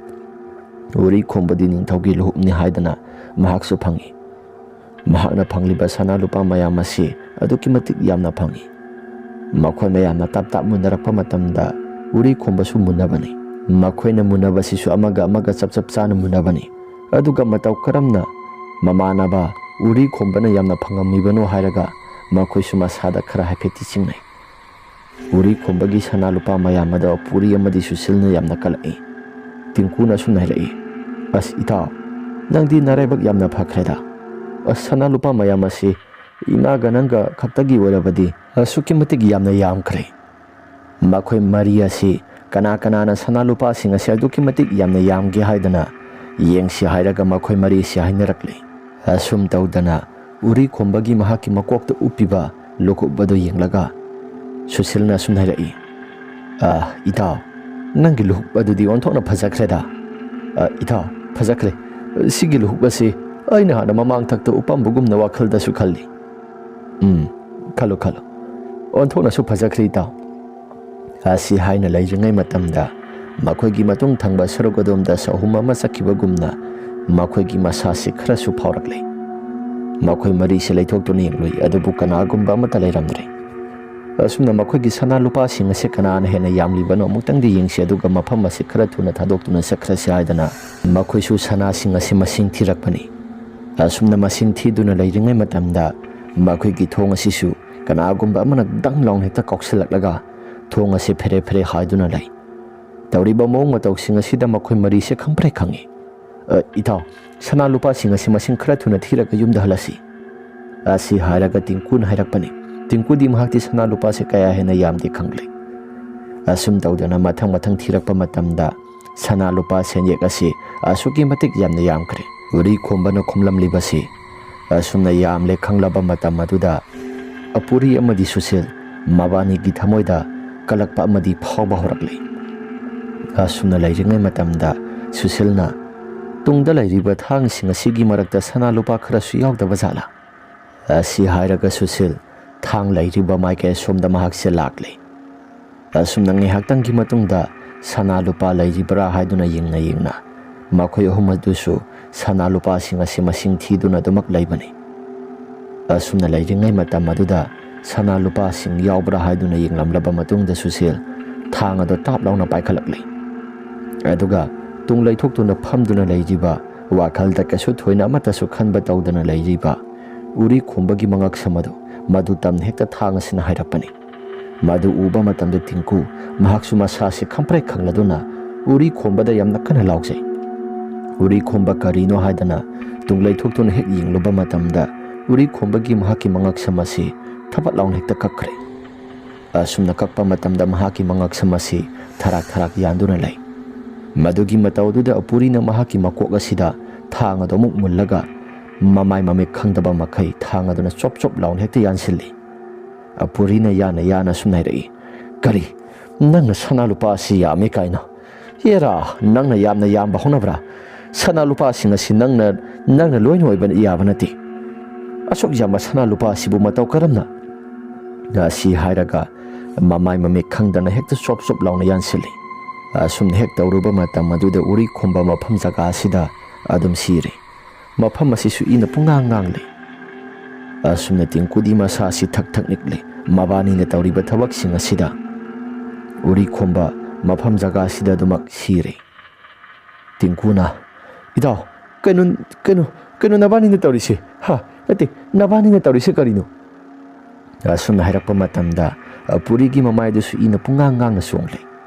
ꯎꯔꯤꯈꯣꯝꯕꯗꯤ ꯅꯤꯡꯊꯧꯒꯤ ꯂꯨꯍꯨꯞꯅꯤ ꯍꯥꯏꯗꯅ ꯃꯍꯥꯛꯁꯨ ꯐꯪꯏ꯫ ꯃꯍꯥꯛꯅ ꯐꯪꯂꯤꯕ ꯁꯅꯥ ꯂꯨꯄꯥ ꯃꯌꯥꯝ ꯑꯁꯤ ꯑꯗꯨꯛꯀꯤ ꯃꯇꯤꯛ ꯌꯥꯝꯅ ꯐꯪꯏ꯫ ꯃꯈꯣꯏ ꯃꯌꯥꯝꯅ ꯇꯞ ꯇꯞ ꯃꯨꯟꯅꯔꯛꯄ ꯃꯇꯝꯗ ꯎꯔꯤ ꯈꯣꯝꯕꯁꯨ ꯃꯨꯟꯅꯕꯅꯤ꯫ ꯃꯈꯣꯏꯅ ꯃꯨꯟꯅꯕꯁꯤꯁꯨ ꯑꯃꯒ ꯑꯃꯒ ꯆꯞ ꯆꯞ ꯆꯥꯅ ꯃꯨꯟꯅꯕꯅꯤ꯫ ꯑꯗꯨꯒ ꯃꯇꯧ ꯀꯔꯝꯅ ꯃꯃꯥꯟꯅꯕ ꯎꯔꯤ ꯈꯣꯝꯕꯅ ꯌꯥꯝꯅ ꯐꯪꯉꯝꯃꯤꯕꯅꯣ ꯍꯥꯏꯔꯒ ꯃꯈꯣꯏꯁꯨ ꯃꯁꯥꯗ ꯈꯔ ꯍꯥꯏꯐꯦꯠꯇꯤ ꯆꯤꯡꯅꯩ꯫ ꯎꯔꯤ ꯈꯣꯝꯕꯒꯤ ꯁꯅꯥ ꯂꯨꯄꯥ ꯃꯌꯥꯝ ꯑꯗꯣ ꯄꯨꯔꯤ ꯑꯃꯗꯤ ꯁꯨꯁꯤꯜꯅ ꯌꯥꯝꯅ ꯀꯜꯂꯛꯏ꯫ ꯇꯤꯡꯀꯨꯅ ꯑꯁꯨꯝꯅ ꯍꯥꯏꯔꯛꯏ, "ꯑꯁ ꯏꯇꯥꯎ, ꯅꯪꯗꯤ ꯅꯔꯥꯏꯕꯛ ꯌꯥꯝꯅ ꯐꯈ꯭ꯔꯦꯗ꯫ ꯑꯁ, ꯁꯅꯥ ꯂꯨꯄꯥ ꯃꯌꯥꯝ ꯑꯁꯤ ꯏꯃꯥꯒ ꯅꯪꯒ ꯈꯛꯇꯒꯤ ꯑꯣꯏꯔꯕꯗꯤ ꯑꯁꯨꯛꯀꯤ ꯃꯇꯤꯛ ꯌꯥꯝꯅ ꯌꯥꯝꯈ꯭ꯔꯦ꯫ ꯃꯈꯣꯏ ꯃꯔꯤ ꯑꯁꯤ ꯀꯅꯥ ꯀꯅꯥꯅ ꯁꯅꯥ ꯂꯨꯄꯥꯁꯤꯡ ꯑꯁꯤ ꯑꯗꯨꯛꯀꯤ ꯃꯇꯤꯛ ꯌꯥꯝꯅ ꯌꯥꯝꯒꯦ ꯍꯥꯏꯗꯅ ꯌꯦꯡꯁꯤ" ꯍꯥꯏꯔꯒ ꯃꯈꯣꯏ ꯃꯔꯤꯁꯤ ꯍꯥꯏꯅꯔꯛꯂꯤ꯫ ꯑꯁꯨꯝ ꯇꯧꯗꯅ ꯎꯔꯤ ꯈꯣꯝꯕꯒꯤ ꯃꯍꯥꯛꯀꯤ ꯃꯀꯣꯛꯇ ꯎꯞꯄꯤꯕ ꯂꯨꯈꯨꯞ ꯑꯗꯨ ꯌꯦꯡꯂꯒ ꯁꯨꯁꯤꯜꯅ ꯑꯁꯨꯝ ꯍꯥꯏꯔꯛꯏ, "ꯑ, ꯏꯇꯥꯎ, ꯅꯪꯒꯤ ꯂꯨꯈꯨꯞ ꯑꯗꯨꯗꯤ ꯑꯣꯟꯊꯣꯛꯅ ꯐꯖꯈ꯭ꯔꯦꯗ꯫ ꯑ, ꯏꯇꯥꯎ, ꯐꯖꯈ꯭ꯔꯦ꯫ ꯁꯤꯒꯤ ꯂꯨꯈꯨꯞ ꯑꯁꯤ ꯑꯩꯅ ꯍꯥꯟꯅ ꯃꯃꯥꯡ ꯊꯛꯇ ꯎꯞꯄꯝꯕꯒꯨꯝꯅ ꯋꯥꯈꯜꯗꯁꯨ ꯈꯜꯂꯤ꯫ ꯎꯝ, ꯈꯜꯂꯨ, ꯈꯜꯂꯨ꯫ ꯑꯣꯟꯊꯣꯛꯅꯁꯨ ꯐꯖꯈ꯭ꯔꯦ, ꯏꯇꯥꯎ"꯫ ꯑꯁꯤ ꯍꯥꯏꯅ ꯂꯩꯔꯤꯉꯩ ꯃꯇꯝꯗ ꯃꯈꯣꯏꯒꯤ ꯃꯇꯨꯡ ꯊꯪꯕ ꯁꯔꯨꯛ ꯑꯗꯣꯝꯗ ꯁꯍꯨꯝ ꯑꯃ ꯆꯠꯈꯤꯕꯒꯨꯝꯅ ꯃꯈꯣꯏꯒꯤ ꯃꯁꯥꯁꯤ ꯈꯔꯁꯨ ꯐꯥꯎꯔꯛꯂꯦ꯫ ꯃꯈꯣꯏ ꯃꯔꯤꯁꯤ ꯂꯩꯊꯣꯛꯇꯨꯅ ꯌꯦꯡꯂꯨꯏ, ꯑꯗꯨꯕꯨ ꯀꯅꯥꯒꯨꯝꯕ ꯑꯃꯠꯇ ꯂꯩꯔꯝꯗ꯭ꯔꯦ꯫ ꯑꯁꯨꯝꯅ ꯃꯈꯣꯏꯒꯤ ꯁꯅꯥ ꯂꯨꯄꯥꯁꯤꯡ ꯑꯁꯤ ꯀꯅꯥꯅ ꯍꯦꯟꯅ ꯌꯥꯝꯂꯤꯕꯅꯣ ꯑꯃꯨꯛꯇꯪꯗꯤ ꯌꯦꯡꯁꯤ, ꯑꯗꯨꯒ ꯃꯐꯝ ꯑꯁꯤ ꯈꯔ ꯊꯨꯅ ꯊꯥꯗꯣꯛꯇꯨꯅ ꯆꯠꯈ꯭ꯔꯁꯤ ꯍꯥꯏꯗꯅ ꯃꯈꯣꯏꯁꯨ ꯁꯅꯥꯁꯤꯡ ꯑꯁꯤ ꯃꯁꯤꯡ ꯊꯤꯔꯛꯄꯅꯤ꯫ ꯑꯁꯨꯝꯅ ꯃꯁꯤꯡ ꯊꯤꯗꯨꯅ ꯂꯩꯔꯤꯉꯩ ꯃꯇꯝꯗ ꯃꯈꯣꯏꯒꯤ ꯊꯣꯡ ꯑꯁꯤꯁꯨ ꯀꯅꯥꯒꯨꯝꯕ ꯑꯃꯅ ꯗꯪ ꯂꯥꯎꯅ ꯍꯦꯛꯇ ꯀꯥꯎꯁꯤꯜꯂꯛꯂꯒ ꯊꯣꯡ ꯑꯁꯤ ꯐꯦꯔꯦ ꯐꯦꯔꯦ ꯍꯥꯏꯗꯨꯅ ꯂꯩ꯫ ꯇꯧꯔꯤꯕ ꯃꯑꯣꯡ ꯃꯇꯧꯁꯤꯡ ꯑꯁꯤꯗ ꯃꯈꯣꯏ ꯃꯔꯤꯁꯦ ꯈꯪꯄ꯭ꯔꯦꯛ ꯈꯪꯉꯤ꯫ "ꯑ, ꯏꯇꯥꯎ, ꯁꯅꯥ ꯂꯨꯄꯥꯁꯤꯡ ꯑꯁꯤ ꯃꯁꯤꯡ ꯈꯔ ꯊꯨꯅ ꯊꯤꯔꯒ ꯌꯨꯝꯗ ꯍꯜꯂꯁꯤ"꯫ ꯑꯁꯤ ꯍꯥꯏꯔꯒ ꯇꯤꯡꯀꯨꯅ ꯍꯥꯏꯔꯛꯄꯅꯤ꯫ ꯇꯤꯡꯀꯨꯗꯤ ꯃꯍꯥꯛꯇꯤ ꯁꯅꯥ ꯂꯨꯄꯥꯁꯦ ꯀꯌꯥ ꯍꯦꯟꯅ ꯌꯥꯝꯗꯦ ꯈꯪꯂꯦ꯫ ꯑꯁꯨꯝ ꯇꯧꯗꯅ ꯃꯊꯪ ꯃꯊꯪ ꯊꯤꯔꯛꯄ ꯃꯇꯝꯗ ꯁꯅꯥ ꯂꯨꯄꯥ ꯁꯦꯟꯌꯦꯛ ꯑꯁꯤ ꯑꯁꯨꯛꯀꯤ ꯃꯇꯤꯛ ꯌꯥꯝꯅ ꯌꯥꯝꯈ꯭ꯔꯦ꯫ ꯎꯔꯤ ꯈꯣꯝꯕꯅ ꯈꯨꯝꯂꯝꯂꯤꯕꯁꯤ ꯑꯁꯨꯝꯅ ꯌꯥꯝꯂꯦ ꯈꯪꯂꯕ ꯃꯇꯝ ꯑꯗꯨꯗ ꯑꯄꯨꯔꯤ ꯑꯃꯗꯤ ꯁꯨꯁꯤꯜ ꯃꯕꯥꯅꯤꯒꯤ ꯊꯃꯣꯏꯗ ꯀꯜꯂꯛꯄ ꯑꯃꯗꯤ ꯐꯥꯎꯕ ꯍꯧꯔꯛꯂꯦ꯫ ꯑꯁꯨꯝꯅ ꯂꯩꯔꯤꯉꯩ ꯃꯇꯝꯗ ꯁꯨꯁꯤꯜꯅ, "ꯇꯨꯡꯗ ꯂꯩꯔꯤꯕ ꯊꯥꯡꯁꯤꯡ ꯑꯁꯤꯒꯤ ꯃꯔꯛꯇ ꯁꯅꯥ ꯂꯨꯄꯥ ꯈꯔꯁꯨ ꯌꯥꯎꯗꯕ ꯖꯥꯠꯂꯥ?" ꯑꯁꯤ ꯍꯥꯏꯔꯒ ꯁꯨꯁꯤꯜ ꯊꯥꯡ ꯂꯩꯔꯤꯕ ꯃꯥꯏꯀꯩ ꯑꯁꯣꯝꯗ ꯃꯍꯥꯛꯁꯦ ꯂꯥꯛꯂꯦ꯫ ꯑꯁꯨꯝꯅ ꯉꯥꯏꯍꯥꯛꯇꯪꯒꯤ ꯃꯇꯨꯡꯗ ꯁꯅꯥ ꯂꯨꯄꯥ ꯂꯩꯔꯤꯕ꯭ꯔꯥ ꯍꯥꯏꯗꯨꯅ ꯌꯦꯡꯅ ꯌꯦꯡꯅ ꯃꯈꯣꯏ ꯑꯍꯨꯝ ꯑꯗꯨꯁꯨ ꯁꯅꯥ ꯂꯨꯄꯥꯁꯤꯡ ꯑꯁꯤ ꯃꯁꯤꯡ ꯊꯤꯗꯨꯅ ꯑꯗꯨꯃꯛ ꯂꯩꯕꯅꯤ꯫ ꯑꯁꯨꯝꯅ ꯂꯩꯔꯤꯉꯩ ꯃꯇꯝ ꯑꯗꯨꯗ ꯁꯅꯥ ꯂꯨꯄꯥꯁꯤꯡ ꯌꯥꯎꯕ꯭ꯔꯥ ꯍꯥꯏꯗꯨꯅ ꯌꯦꯡꯂꯝꯂꯕ ꯃꯇꯨꯡꯗ ꯁꯨꯁꯤꯜ ꯊꯥꯡ ꯑꯗꯣ ꯇꯥꯞ ꯂꯥꯎꯅ ꯄꯥꯏꯈꯠꯂꯛꯂꯤ꯫ ꯑꯗꯨꯒ ꯇꯨꯡ ꯂꯩꯊꯣꯛꯇꯨꯅ ꯐꯝꯗꯨꯅ ꯂꯩꯔꯤꯕ, ꯋꯥꯈꯜꯗ ꯀꯩꯁꯨ ꯊꯣꯏꯅ ꯑꯃꯠꯇꯁꯨ ꯈꯟꯕ ꯇꯧꯗꯅ ꯂꯩꯔꯤꯕ ꯎꯔꯤ ꯈꯣꯝꯕꯒꯤ ꯃꯉꯛꯁꯝ ꯑꯗꯨ ꯃꯗꯨ ꯇꯝꯅ ꯍꯦꯛꯇ ꯊꯥꯡ ꯑꯁꯤꯅ ꯍꯥꯏꯔꯛꯄꯅꯤ꯫ ꯃꯗꯨ ꯎꯕ ꯃꯇꯝꯗ ꯇꯤꯡꯀꯨ ꯃꯍꯥꯛꯁꯨ ꯃꯁꯥꯁꯤ ꯈꯪꯄ꯭ꯔꯦꯛ ꯈꯪꯂꯗꯨꯅ ꯎꯔꯤ ꯈꯣꯝꯕꯗ ꯌꯥꯝꯅ ꯀꯟꯅ ꯂꯥꯎꯖꯩ꯫ ꯎꯔꯤ ꯈꯣꯝꯕ ꯀꯔꯤꯅꯣ ꯍꯥꯏꯗꯅ ꯇꯨꯡ ꯂꯩꯊꯣꯛꯇꯨꯅ ꯍꯦꯛ ꯌꯦꯡꯂꯨꯕ ꯃꯇꯝꯗ ꯎꯔꯤ ꯈꯣꯝꯕꯒꯤ ꯃꯍꯥꯛꯀꯤ ꯃꯉꯛꯁꯝ ꯑꯁꯤ ꯊꯕꯠ ꯂꯥꯎꯅ ꯍꯦꯛꯇ ꯀꯛꯈ꯭ꯔꯦ꯫ ꯑꯁꯨꯝꯅ ꯀꯛꯄ ꯃꯇꯝꯗ ꯃꯍꯥꯛꯀꯤ ꯃꯉꯛꯁꯝ ꯑꯁꯤ ꯊꯔꯥꯛ ꯊꯔꯥꯛ ꯌꯥꯟꯗꯨꯅ ꯂꯩ꯫ ꯃꯗꯨꯒꯤ ꯃꯇꯧ ꯑꯗꯨꯗ ꯑꯄꯨꯔꯤꯅ ꯃꯍꯥꯛꯀꯤ ꯃꯀꯣꯛ ꯑꯁꯤꯗ ꯊꯥꯡ ꯑꯗꯨ ꯑꯃꯨꯛ ꯃꯨꯜꯂꯒ ꯃꯃꯥꯏ ꯃꯃꯤꯠ ꯈꯪꯗꯕ ꯃꯈꯩ ꯊꯥꯡ ꯑꯗꯨꯅ ꯆꯣꯞ ꯆꯣꯞ ꯂꯥꯎꯅ ꯍꯦꯛꯇ ꯌꯥꯟꯁꯤꯜꯂꯤ꯫ ꯑꯄꯨꯔꯤꯅ ꯌꯥꯅ ꯌꯥꯅ ꯑꯁꯨꯝꯅ ꯍꯥꯏꯔꯛꯏ, "ꯀꯔꯤ? ꯅꯪꯅ ꯁꯅꯥ ꯂꯨꯄꯥ ꯑꯁꯤ ꯌꯥꯝꯃꯤ ꯀꯥꯏꯅ? ꯑꯦꯔꯥ, ꯅꯪꯅ ꯌꯥꯝꯅ ꯌꯥꯝꯕ ꯍꯧꯅꯕ꯭ꯔꯥ? ꯁꯅꯥ ꯂꯨꯄꯥꯁꯤꯡ ꯑꯁꯤ ꯅꯪꯅ, ꯅꯪꯅ ꯂꯣꯏꯅ ꯑꯣꯏꯕ ꯌꯥꯕ ꯅꯠꯇꯦ꯫ ꯑꯁꯨꯛ ꯌꯥꯝꯕ ꯁꯅꯥ ꯂꯨꯄꯥ ꯑꯁꯤꯕꯨ ꯃꯇꯧ ꯀꯔꯝꯅ?" ꯑꯁꯤ ꯍꯥꯏꯔꯒ ꯃꯃꯥꯏ ꯃꯃꯤꯠ ꯈꯪꯗꯅ ꯍꯦꯛꯇ ꯆꯣꯞ ꯆꯣꯞ ꯂꯥꯎꯅ ꯌꯥꯟꯁꯤꯜꯂꯤ꯫ ꯑꯁꯨꯝꯅ ꯍꯦꯛ ꯇꯧꯔꯨꯕ ꯃꯇꯝ ꯑꯗꯨꯗ ꯎꯔꯤ ꯈꯣꯝꯕ ꯃꯐꯝ ꯖꯒꯥ ꯑꯁꯤꯗ ꯑꯗꯨꯝ ꯁꯤꯔꯦ꯫ ꯃꯐꯝ ꯑꯁꯤꯁꯨ ꯏꯅ ꯄꯨꯡꯉꯥꯡ ꯉꯥꯡꯂꯤ꯫ ꯑꯁꯨꯝꯅ ꯇꯤꯡꯀꯨꯗꯤ ꯃꯁꯥ ꯑꯁꯤ ꯊꯛ ꯊꯛ ꯅꯤꯛꯂꯤ꯫ ꯃꯕꯥꯅꯤꯅ ꯇꯧꯔꯤꯕ ꯊꯕꯛꯁꯤꯡ ꯑꯁꯤꯗ ꯎꯔꯤ ꯈꯣꯝꯕ ꯃꯐꯝ ꯖꯒꯥ ꯑꯁꯤꯗ ꯑꯗꯨꯃꯛ ꯁꯤꯔꯦ꯫ ꯇꯤꯡꯀꯨꯅ, "ꯏꯇꯥꯎ, ꯀꯩꯅꯣ, ꯀꯩꯅꯣ, ꯀꯩꯅꯣ ꯅꯕꯥꯅꯤꯅ ꯇꯧꯔꯤꯁꯦ? ꯍꯥ? ꯅꯠꯇꯦ, ꯅꯕꯥꯅꯤꯅ ꯇꯧꯔꯤꯁꯦ ꯀꯔꯤꯅꯣ?" ꯑꯁꯨꯝꯅ ꯍꯥꯏꯔꯛꯄ ꯃꯇꯝꯗ ꯑꯄꯨꯔꯤꯒꯤ ꯃꯃꯥꯏꯗꯨꯁꯨ ꯏꯅ ꯄꯨꯡꯉꯥꯡ ꯉꯥꯡꯅ ꯆꯣꯡꯂꯦ꯫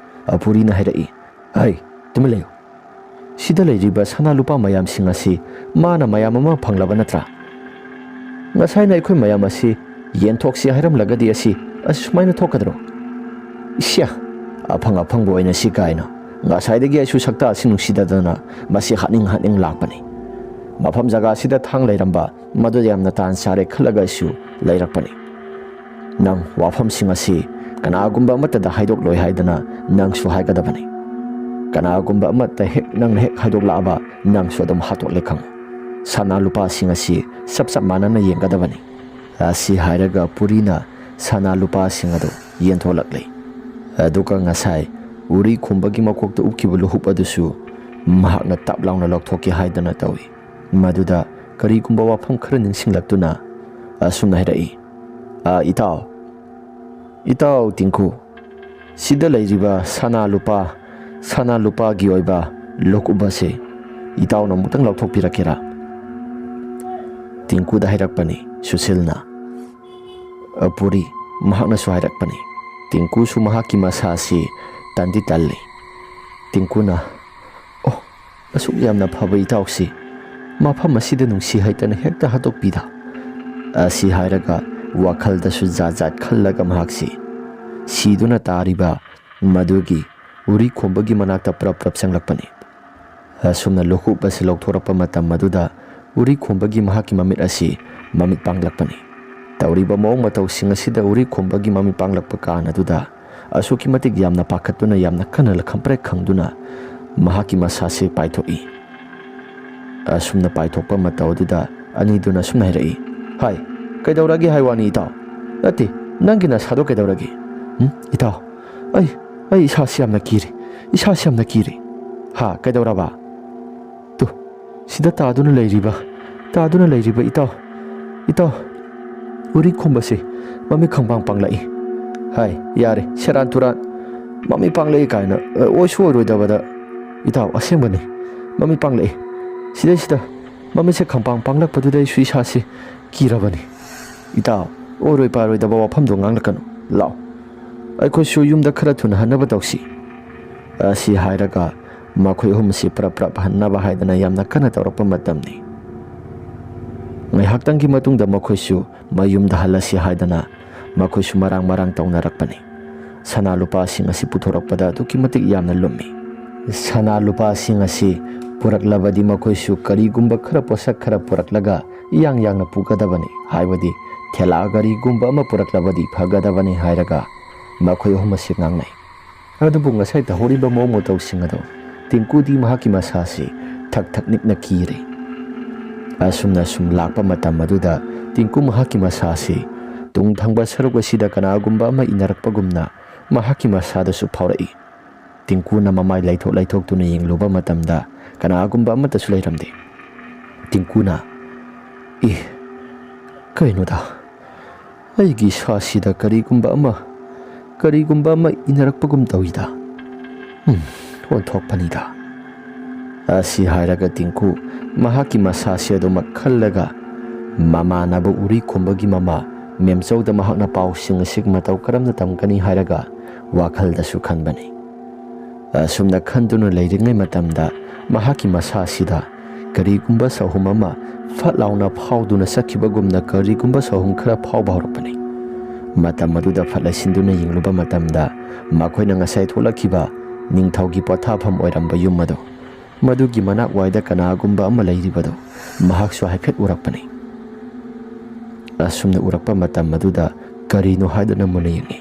ꯑꯄꯨꯔꯤꯅ ꯍꯥꯏꯔꯛꯏ, "ꯍꯩ, ꯇꯨꯃꯤꯟ ꯂꯩꯌꯨ꯫ ꯁꯤꯗ ꯂꯩꯔꯤꯕ ꯁꯅꯥ ꯂꯨꯄꯥ ꯃꯌꯥꯝꯁꯤꯡ ꯑꯁꯤ ꯃꯥꯅ ꯃꯌꯥꯝ ꯑꯃ ꯐꯪꯂꯕ ꯅꯠꯇ꯭ꯔꯥ? ꯉꯁꯥꯏꯅ ꯑꯩꯈꯣꯏ ꯃꯌꯥꯝ ꯑꯁꯤ ꯌꯦꯟꯊꯣꯛꯁꯤ ꯍꯥꯏꯔꯝꯂꯒꯗꯤ ꯑꯁꯤ, ꯑꯁꯤ ꯁꯨꯃꯥꯏꯅ ꯊꯣꯛꯀꯗ꯭ꯔꯣ? ꯏꯁ꯭ꯌꯥ, ꯑꯐꯪ ꯑꯐꯪꯕ ꯑꯣꯏꯅ ꯁꯤ ꯀꯥꯏꯅ꯫ ꯉꯁꯥꯏꯗꯒꯤ ꯑꯩꯁꯨ ꯁꯛꯇ ꯑꯁꯤ ꯅꯨꯡꯁꯤꯗꯗꯅ ꯃꯁꯤ ꯍꯥꯠꯅꯤꯡ ꯍꯥꯠꯅꯤꯡ ꯂꯥꯛꯄꯅꯤ꯫ ꯃꯐꯝ ꯖꯒꯥ ꯑꯁꯤꯗ ꯊꯥꯡ ꯂꯩꯔꯝꯕ ꯃꯗꯨ ꯌꯥꯝꯅ ꯇꯥꯟ ꯆꯥꯔꯦ ꯈꯜꯂꯒꯁꯨ ꯂꯩꯔꯛꯄꯅꯤ꯫ ꯅꯪ ꯋꯥꯐꯝꯁꯤꯡ ꯑꯁꯤ ꯀꯅꯥꯒꯨꯝꯕ ꯑꯃꯠꯇꯗ ꯍꯥꯏꯗꯣꯛꯂꯣꯏ ꯍꯥꯏꯗꯅ ꯅꯪꯁꯨ ꯍꯥꯏꯒꯗꯕꯅꯤ꯫ ꯀꯅꯥꯒꯨꯝꯕ ꯑꯃꯠꯇ ꯍꯦꯛ ꯅꯪꯅ ꯍꯦꯛ ꯍꯥꯏꯗꯣꯛꯂꯛꯑꯕ ꯅꯪꯁꯨ ꯑꯗꯨꯝ ꯍꯥꯠꯇꯣꯛꯂꯦ ꯈꯪꯉꯨ꯫ ꯁꯅꯥ ꯂꯨꯄꯥꯁꯤꯡ ꯑꯁꯤ ꯆꯞ ꯆꯞ ꯃꯥꯟꯅꯅ ꯌꯦꯡꯒꯗꯕꯅꯤ꯫" ꯑꯁꯤ ꯍꯥꯏꯔꯒ ꯄꯨꯔꯤꯅ ꯁꯅꯥ ꯂꯨꯄꯥꯁꯤꯡ ꯑꯗꯨ ꯌꯦꯟꯊꯣꯛꯂꯛꯂꯤ꯫ ꯑꯗꯨꯒ ꯉꯁꯥꯏ ꯎꯔꯤ ꯈꯨꯝꯕꯒꯤ ꯃꯀꯣꯛꯇ ꯎꯞꯈꯤꯕ ꯂꯨꯍꯨꯞ ꯑꯗꯨꯁꯨ ꯃꯍꯥꯛꯅ ꯇꯞ ꯂꯥꯎꯅ ꯂꯧꯊꯣꯛꯀꯦ ꯍꯥꯏꯗꯅ ꯇꯧꯏ꯫ ꯃꯗꯨꯗ ꯀꯔꯤꯒꯨꯝꯕ ꯋꯥꯐꯝ ꯈꯔ ꯅꯤꯡꯁꯤꯡꯂꯛꯇꯨꯅ ꯑꯁꯨꯝꯅ ꯍꯥꯏꯔꯛꯏ, "ꯑ, ꯏꯇꯥꯎ, ꯏꯇꯥꯎ ꯇꯤꯡꯀꯨ, ꯁꯤꯗ ꯂꯩꯔꯤꯕ ꯁꯅꯥ ꯂꯨꯄꯥ, ꯁꯅꯥ ꯂꯨꯄꯥꯒꯤ ꯑꯣꯏꯕ ꯂꯨꯈꯨꯞ ꯑꯁꯤ ꯏꯇꯥꯎꯅ ꯑꯃꯨꯛꯇꯪ ꯂꯧꯊꯣꯛꯄꯤꯔꯛꯀꯦꯔꯥ?" ꯇꯤꯡꯀꯨꯗ ꯍꯥꯏꯔꯛꯄꯅꯤ ꯁꯨꯁꯤꯜꯅ꯫ "ꯑ, ꯄꯨꯔꯤ," ꯃꯍꯥꯛꯅꯁꯨ ꯍꯥꯏꯔꯛꯄꯅꯤ꯫ ꯇꯤꯡꯀꯨꯁꯨ ꯃꯍꯥꯛꯀꯤ ꯃꯁꯥꯁꯤ ꯇꯟꯗꯤ ꯇꯜꯂꯤ꯫ ꯇꯤꯡꯀꯨꯅ, "ꯑꯣ, ꯑꯁꯨꯛ ꯌꯥꯝꯅ ꯐꯕ ꯏꯇꯥꯎꯁꯤ ꯃꯐꯝ ꯑꯁꯤꯗ ꯅꯨꯡꯁꯤ ꯍꯥꯏꯇꯅ ꯍꯦꯛꯇ ꯍꯥꯠꯇꯣꯛꯄꯤꯗ?" ꯑꯁꯤ ꯍꯥꯏꯔꯒ ꯋꯥꯈꯜꯗꯁꯨ ꯖꯥꯠ ꯖꯥꯠ ꯈꯜꯂꯒ ꯃꯍꯥꯛꯁꯤ ꯁꯤꯗꯨꯅ ꯇꯥꯔꯤꯕ ꯃꯗꯨꯒꯤ ꯎꯔꯤ ꯈꯣꯝꯕꯒꯤ ꯃꯅꯥꯛꯇ ꯄ꯭ꯔꯞ ꯄ꯭ꯔꯞ ꯆꯪꯂꯛꯄꯅꯤ꯫ ꯑꯁꯨꯝꯅ ꯂꯨꯈꯨꯞ ꯑꯁꯤ ꯂꯧꯊꯣꯔꯛꯄ ꯃꯇꯝ ꯑꯗꯨꯗ ꯎꯔꯤ ꯈꯣꯝꯕꯒꯤ ꯃꯍꯥꯛꯀꯤ ꯃꯃꯤꯠ ꯑꯁꯤ ꯃꯃꯤꯠ ꯄꯥꯡꯂꯛꯄꯅꯤ꯫ ꯇꯧꯔꯤꯕ ꯃꯑꯣꯡ ꯃꯇꯧꯁꯤꯡ ꯑꯁꯤꯗ ꯎꯔꯤ ꯈꯣꯝꯕꯒꯤ ꯃꯃꯤꯠ ꯄꯥꯡꯂꯛꯄ ꯀꯥꯟ ꯑꯗꯨꯗ ꯑꯁꯨꯛꯀꯤ ꯃꯇꯤꯛ ꯌꯥꯝꯅ ꯄꯥꯈꯠꯇꯨꯅ ꯌꯥꯝꯅ ꯀꯟꯅ ꯈꯪꯄ꯭ꯔꯦꯛ ꯈꯪꯗꯨꯅ ꯃꯍꯥꯛꯀꯤ ꯃꯁꯥꯁꯤ ꯄꯥꯏꯊꯣꯛꯏ꯫ ꯑꯁꯨꯝꯅ ꯄꯥꯏꯊꯣꯛꯄ ꯃꯇꯧ ꯑꯗꯨꯗ ꯑꯅꯤꯗꯨꯅ ꯑꯁꯨꯝꯅ ꯍꯥꯏꯔꯛꯏ, "ꯍꯥꯏ, ꯀꯩꯗꯧꯔꯒꯦ ꯍꯥꯏ ꯋꯥꯅꯤ ꯏꯇꯥꯎ? ꯅꯠꯇꯦ, ꯅꯪꯒꯤ ꯅꯁꯥꯗꯣ ꯀꯩꯗꯧꯔꯒꯦ? ꯎꯝ, ꯏꯇꯥꯎ, ꯑꯩ, ꯑꯩ ꯏꯁꯥꯁꯤ ꯌꯥꯝꯅ ꯀꯤꯔꯦ, ꯏꯁꯥꯁꯤ ꯌꯥꯝꯅ ꯀꯤꯔꯦ꯫ ꯍꯥ, ꯀꯩꯗꯧꯔꯕ? ꯇꯨ, ꯁꯤꯗ ꯇꯥꯗꯨꯅ ꯂꯩꯔꯤꯕ, ꯇꯥꯗꯨꯅ ꯂꯩꯔꯤꯕ ꯏꯇꯥꯎ, ꯏꯇꯥꯎ, ꯎꯔꯤ ꯈꯣꯝꯕꯁꯦ ꯃꯃꯤꯠ ꯈꯪꯄꯥꯡ ꯄꯥꯡꯂꯛꯏ꯫ ꯍꯥꯏ, ꯌꯥꯔꯦ, ꯁꯦꯔꯥꯟ ꯇꯨꯔꯥꯟ, ꯃꯃꯤꯠ ꯄꯥꯡꯂꯛꯏ ꯀꯥꯏꯅ, ꯑ, ꯑꯣꯏꯁꯨ ꯑꯣꯏꯔꯣꯏꯗꯕꯗ꯫ ꯏꯇꯥꯎ, ꯑꯁꯦꯡꯕꯅꯤ, ꯃꯃꯤꯠ ꯄꯥꯡꯂꯛꯏ꯫ ꯁꯤꯗꯩꯁꯤꯗ ꯃꯃꯤꯠꯁꯦ ꯈꯪꯄꯥꯡ ꯄꯥꯡꯂꯛꯄꯗꯨꯗ ꯑꯩꯁꯨ ꯏꯁꯥꯁꯦ ꯀꯤꯔꯕꯅꯤ꯫ ꯏꯇꯥꯎ, ꯑꯣꯏꯔꯣꯏ ꯄꯥꯔꯣꯏꯗꯕ ꯋꯥꯐꯝꯗꯣ ꯉꯥꯡꯂꯛꯀꯅꯨ꯫ ꯂꯥꯛꯑꯣ, ꯑꯩꯈꯣꯏꯁꯨ ꯌꯨꯝꯗ ꯈꯔ ꯊꯨꯅ ꯍꯟꯅꯕ ꯇꯧꯁꯤ꯫" ꯑꯁꯤ ꯍꯥꯏꯔꯒ ꯃꯈꯣꯏ ꯑꯍꯨꯝ ꯑꯁꯤ ꯄ꯭ꯔꯞ ꯄ꯭ꯔꯞ ꯍꯟꯅꯕ ꯍꯥꯏꯗꯅ ꯌꯥꯝꯅ ꯀꯟꯅ ꯇꯧꯔꯛꯄ ꯃꯇꯝꯅꯤ꯫ ꯉꯥꯏꯍꯥꯛꯇꯪꯒꯤ ꯃꯇꯨꯡꯗ ꯃꯈꯣꯏꯁꯨ ꯃꯌꯨꯝꯗ ꯍꯜꯂꯁꯤ ꯍꯥꯏꯗꯅ ꯃꯈꯣꯏꯁꯨ ꯃꯔꯥꯡ ꯃꯔꯥꯡ ꯇꯧꯅꯔꯛꯄꯅꯤ꯫ ꯁꯅꯥ ꯂꯨꯄꯥꯁꯤꯡ ꯑꯁꯤ ꯄꯨꯊꯣꯔꯛꯄꯗ ꯑꯗꯨꯛꯀꯤ ꯃꯇꯤꯛ ꯌꯥꯝꯅ ꯂꯨꯝꯃꯤ꯫ ꯁꯅꯥ ꯂꯨꯄꯥꯁꯤꯡ ꯑꯁꯤ ꯄꯨꯔꯛꯂꯕꯗꯤ ꯃꯈꯣꯏꯁꯨ ꯀꯔꯤꯒꯨꯝꯕ ꯈꯔ, ꯄꯣꯠꯁꯛ ꯈꯔ ꯄꯨꯔꯛꯂꯒ ꯏꯌꯥꯡ ꯌꯥꯡꯅ ꯄꯨꯒꯗꯕꯅꯤ, ꯍꯥꯏꯕꯗꯤ ꯊꯦꯂꯥ ꯒꯥꯔꯤꯒꯨꯝꯕ ꯑꯃ ꯄꯨꯔꯛꯂꯕꯗꯤ ꯐꯒꯗꯕꯅꯤ ꯍꯥꯏꯔꯒ ꯃꯈꯣꯏ ꯑꯍꯨꯝ ꯑꯁꯤ ꯉꯥꯡꯅꯩ꯫ ꯑꯗꯨꯕꯨ ꯉꯁꯥꯏ ꯇꯧꯍꯧꯔꯤꯕ ꯃꯑꯣꯡ ꯃꯇꯧꯁꯤꯡ ꯑꯗꯣ ꯇꯤꯡꯀꯨꯗꯤ ꯃꯍꯥꯛꯀꯤ ꯃꯁꯥꯁꯤ ꯊꯛ ꯊꯛ ꯅꯤꯛꯅ ꯀꯤꯔꯦ꯫ ꯑꯁꯨꯝꯅ ꯁꯨꯝ ꯂꯥꯛꯄ ꯃꯇꯝ ꯑꯗꯨꯗ ꯇꯤꯡꯀꯨ ꯃꯍꯥꯛꯀꯤ ꯃꯁꯥꯁꯤ ꯇꯨꯡ ꯊꯪꯕ ꯁꯔꯨꯛ ꯑꯁꯤꯗ ꯀꯅꯥꯒꯨꯝꯕ ꯑꯃ ꯏꯟꯅꯔꯛꯄꯒꯨꯝꯅ ꯃꯍꯥꯛꯀꯤ ꯃꯁꯥꯗꯁꯨ ꯐꯥꯎꯔꯛꯏ꯫ ꯇꯤꯡꯀꯨꯅ ꯃꯃꯥꯏ ꯂꯩꯊꯣꯛ ꯂꯩꯊꯣꯛꯇꯨꯅ ꯌꯦꯡꯂꯨꯕ ꯃꯇꯝꯗ ꯀꯅꯥꯒꯨꯝꯕ ꯑꯃꯠꯇꯁꯨ ꯂꯩꯔꯝꯗꯦ꯫ ꯇꯤꯡꯀꯨꯅ, "ꯏ, "ꯀꯩꯅꯣꯗ, ꯑꯩꯒꯤ ꯏꯁꯥꯁꯤꯗ ꯀꯔꯤꯒꯨꯝꯕ ꯑꯃ, ꯀꯔꯤꯒꯨꯝꯕ ꯑꯃ ꯏꯟꯅꯔꯛꯄꯒꯨꯝ ꯇꯧꯏꯗ꯫ ꯎꯝ, ꯑꯣꯟꯊꯣꯛꯄꯅꯤꯗ"꯫ ꯑꯁꯤ ꯍꯥꯏꯔꯒ ꯇꯤꯡꯀꯨ ꯃꯍꯥꯛꯀꯤ ꯃꯁꯥꯁꯤ ꯑꯗꯨꯃꯛ ꯈꯜꯂꯒ, ꯃꯃꯥꯟꯅꯕ ꯎꯔꯤ ꯈꯨꯝꯕꯒꯤ ꯃꯃꯥ ꯃꯦꯝꯆꯧꯗ ꯃꯍꯥꯛꯅ ꯄꯥꯎꯁꯤꯡ ꯑꯁꯤ ꯃꯇꯧ ꯀꯔꯝꯅ ꯇꯝꯒꯅꯤ ꯍꯥꯏꯔꯒ ꯋꯥꯈꯜꯗꯁꯨ ꯈꯟꯕꯅꯤ꯫ ꯑꯁꯨꯝꯅ ꯈꯟꯗꯨꯅ ꯂꯩꯔꯤꯉꯩ ꯃꯇꯝꯗ, ꯃꯍꯥꯛꯀꯤ ꯃꯁꯥꯁꯤꯗ ꯀꯔꯤꯒꯨꯝꯕ ꯁꯍꯨꯝ ꯑꯃ ꯐꯠ ꯂꯥꯎꯅ ꯐꯥꯎꯗꯨꯅ ꯆꯠꯈꯤꯕꯒꯨꯝꯅ ꯀꯔꯤꯒꯨꯝꯕ ꯁꯍꯨꯝ ꯈꯔ ꯐꯥꯎꯕ ꯍꯧꯔꯛꯄꯅꯤ꯫ ꯃꯇꯝ ꯑꯗꯨꯗ ꯐꯠ ꯂꯩꯁꯤꯟꯗꯨꯅ ꯌꯦꯡꯂꯨꯕ ꯃꯇꯝꯗ, ꯃꯈꯣꯏꯅ ꯉꯁꯥꯏ ꯊꯣꯛꯂꯛꯈꯤꯕ ꯅꯤꯡꯊꯧꯒꯤ ꯄꯣꯊꯥꯐꯝ ꯑꯣꯏꯔꯝꯕ ꯌꯨꯝ ꯑꯗꯨ, ꯃꯗꯨꯒꯤ ꯃꯅꯥꯛ ꯋꯥꯏꯗ ꯀꯅꯥꯒꯨꯝꯕ ꯑꯃ ꯂꯩꯔꯤꯕꯗꯨ ꯃꯍꯥꯛꯁꯨ ꯍꯥꯏꯐꯦꯠ ꯎꯔꯛꯄꯅꯤ꯫ ꯑꯁꯨꯝꯅ ꯎꯔꯛꯄ ꯃꯇꯝ ꯑꯗꯨꯗ ꯀꯔꯤꯅꯣ ꯍꯥꯏꯗꯨꯅ ꯃꯨꯟꯅ ꯌꯦꯡꯉꯤ꯫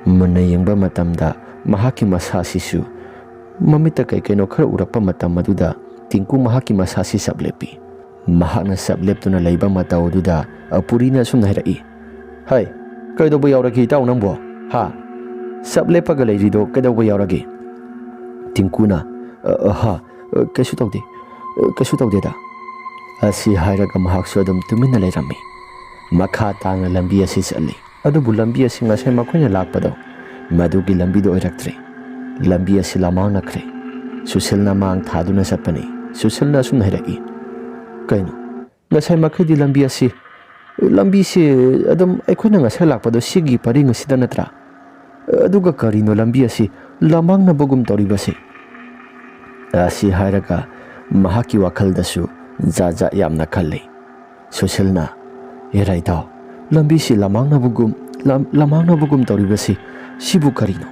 ꯃꯨꯟꯅ ꯌꯦꯡꯕ ꯃꯇꯝꯗ ꯃꯍꯥꯛꯀꯤ ꯃꯁꯥꯁꯤꯁꯨ ꯃꯃꯤꯠꯇ ꯀꯩ ꯀꯩꯅꯣ ꯈꯔ ꯎꯔꯛꯄ ꯃꯇꯝ ꯑꯗꯨꯗ ꯇꯤꯡꯀꯨ ꯃꯍꯥꯛꯀꯤ ꯃꯁꯥꯁꯤ ꯆꯞ ꯂꯦꯞꯄꯤ꯫ ꯃꯍꯥꯛꯅ ꯆꯞ ꯂꯦꯞꯇꯨꯅ ꯂꯩꯕ ꯃꯇꯧ ꯑꯗꯨꯗ ꯄꯨꯔꯤꯅ ꯑꯁꯨꯝꯅ ꯍꯥꯏꯔꯛꯏ, "ꯍꯩ, ꯀꯩꯗꯧꯕ ꯌꯥꯎꯔꯒꯦ ꯏꯇꯥꯎ ꯅꯪꯕꯣ? ꯍꯥ? ꯆꯞ ꯂꯦꯞꯄꯒ ꯂꯩꯔꯤꯗꯣ ꯀꯩꯗꯧꯕ ꯌꯥꯎꯔꯒꯦ?" ꯇꯤꯡꯀꯨꯅ, "ꯑ, ꯑ, ꯍꯥ, ꯑ, ꯀꯩꯁꯨ ꯇꯧꯗꯦ, ꯑ, ꯀꯩꯁꯨ ꯇꯧꯗꯦꯗ"꯫ ꯑꯁꯤ ꯍꯥꯏꯔꯒ ꯃꯍꯥꯛꯁꯨ ꯑꯗꯨꯝ ꯇꯨꯃꯤꯟꯅ ꯂꯩꯔꯝꯃꯤ꯫ ꯃꯈꯥ ꯇꯥꯅ ꯂꯝꯕꯤ ꯑꯁꯤ ꯆꯠꯂꯤ꯫ ꯑꯗꯨꯕꯨ ꯂꯝꯕꯤ ꯑꯁꯤ ꯉꯁꯥꯏ ꯃꯈꯣꯏꯅ ꯂꯥꯛꯄꯗꯣ, ꯃꯗꯨꯒꯤ ꯂꯝꯕꯤꯗꯣ ꯑꯣꯏꯔꯛꯇ꯭ꯔꯦ꯫ ꯂꯝꯕꯤ ꯑꯁꯤ ꯂꯃꯥꯡꯅꯈ꯭ꯔꯦ꯫ ꯁꯨꯁꯤꯜꯅ ꯃꯥꯡ ꯊꯥꯗꯨꯅ ꯆꯠꯄꯅꯤ꯫ ꯁꯨꯁꯤꯜꯅ ꯑꯁꯨꯝꯅ ꯍꯥꯏꯔꯛꯏ, "ꯀꯩꯅꯣ? ꯉꯁꯥꯏ ꯃꯈꯩꯗꯤ ꯂꯝꯕꯤ ꯑꯁꯤ, ꯂꯝꯕꯤꯁꯤ ꯑꯗꯨꯝ ꯑꯩꯈꯣꯏꯅ ꯉꯁꯥꯏ ꯂꯥꯛꯄꯗꯣ ꯁꯤꯒꯤ ꯄꯔꯤꯡ ꯑꯁꯤꯗ ꯅꯠꯇ꯭ꯔꯥ? ꯑꯗꯨꯒ ꯀꯔꯤꯅꯣ ꯂꯝꯕꯤ ꯑꯁꯤ ꯂꯃꯥꯡꯅꯕꯒꯨꯝ ꯇꯧꯔꯤꯕꯁꯤ?" ꯑꯁꯤ ꯍꯥꯏꯔꯒ ꯃꯍꯥꯛꯀꯤ ꯋꯥꯈꯜꯗꯁꯨ ꯖꯥꯠ ꯖꯥꯠ ꯌꯥꯝꯅ ꯈꯜꯂꯤ꯫ ꯁꯨꯁꯤꯜꯅ, "ꯑꯦꯔꯥ ꯏꯇꯥꯎ, ꯂꯝꯕꯤꯁꯤ ꯂꯃꯥꯡꯅꯕꯒꯨꯝ, ꯂꯝ-, ꯂꯃꯥꯡꯅꯕꯒꯨꯝ ꯇꯧꯔꯤꯕꯁꯤ ꯁꯤꯕꯨ ꯀꯔꯤꯅꯣ?"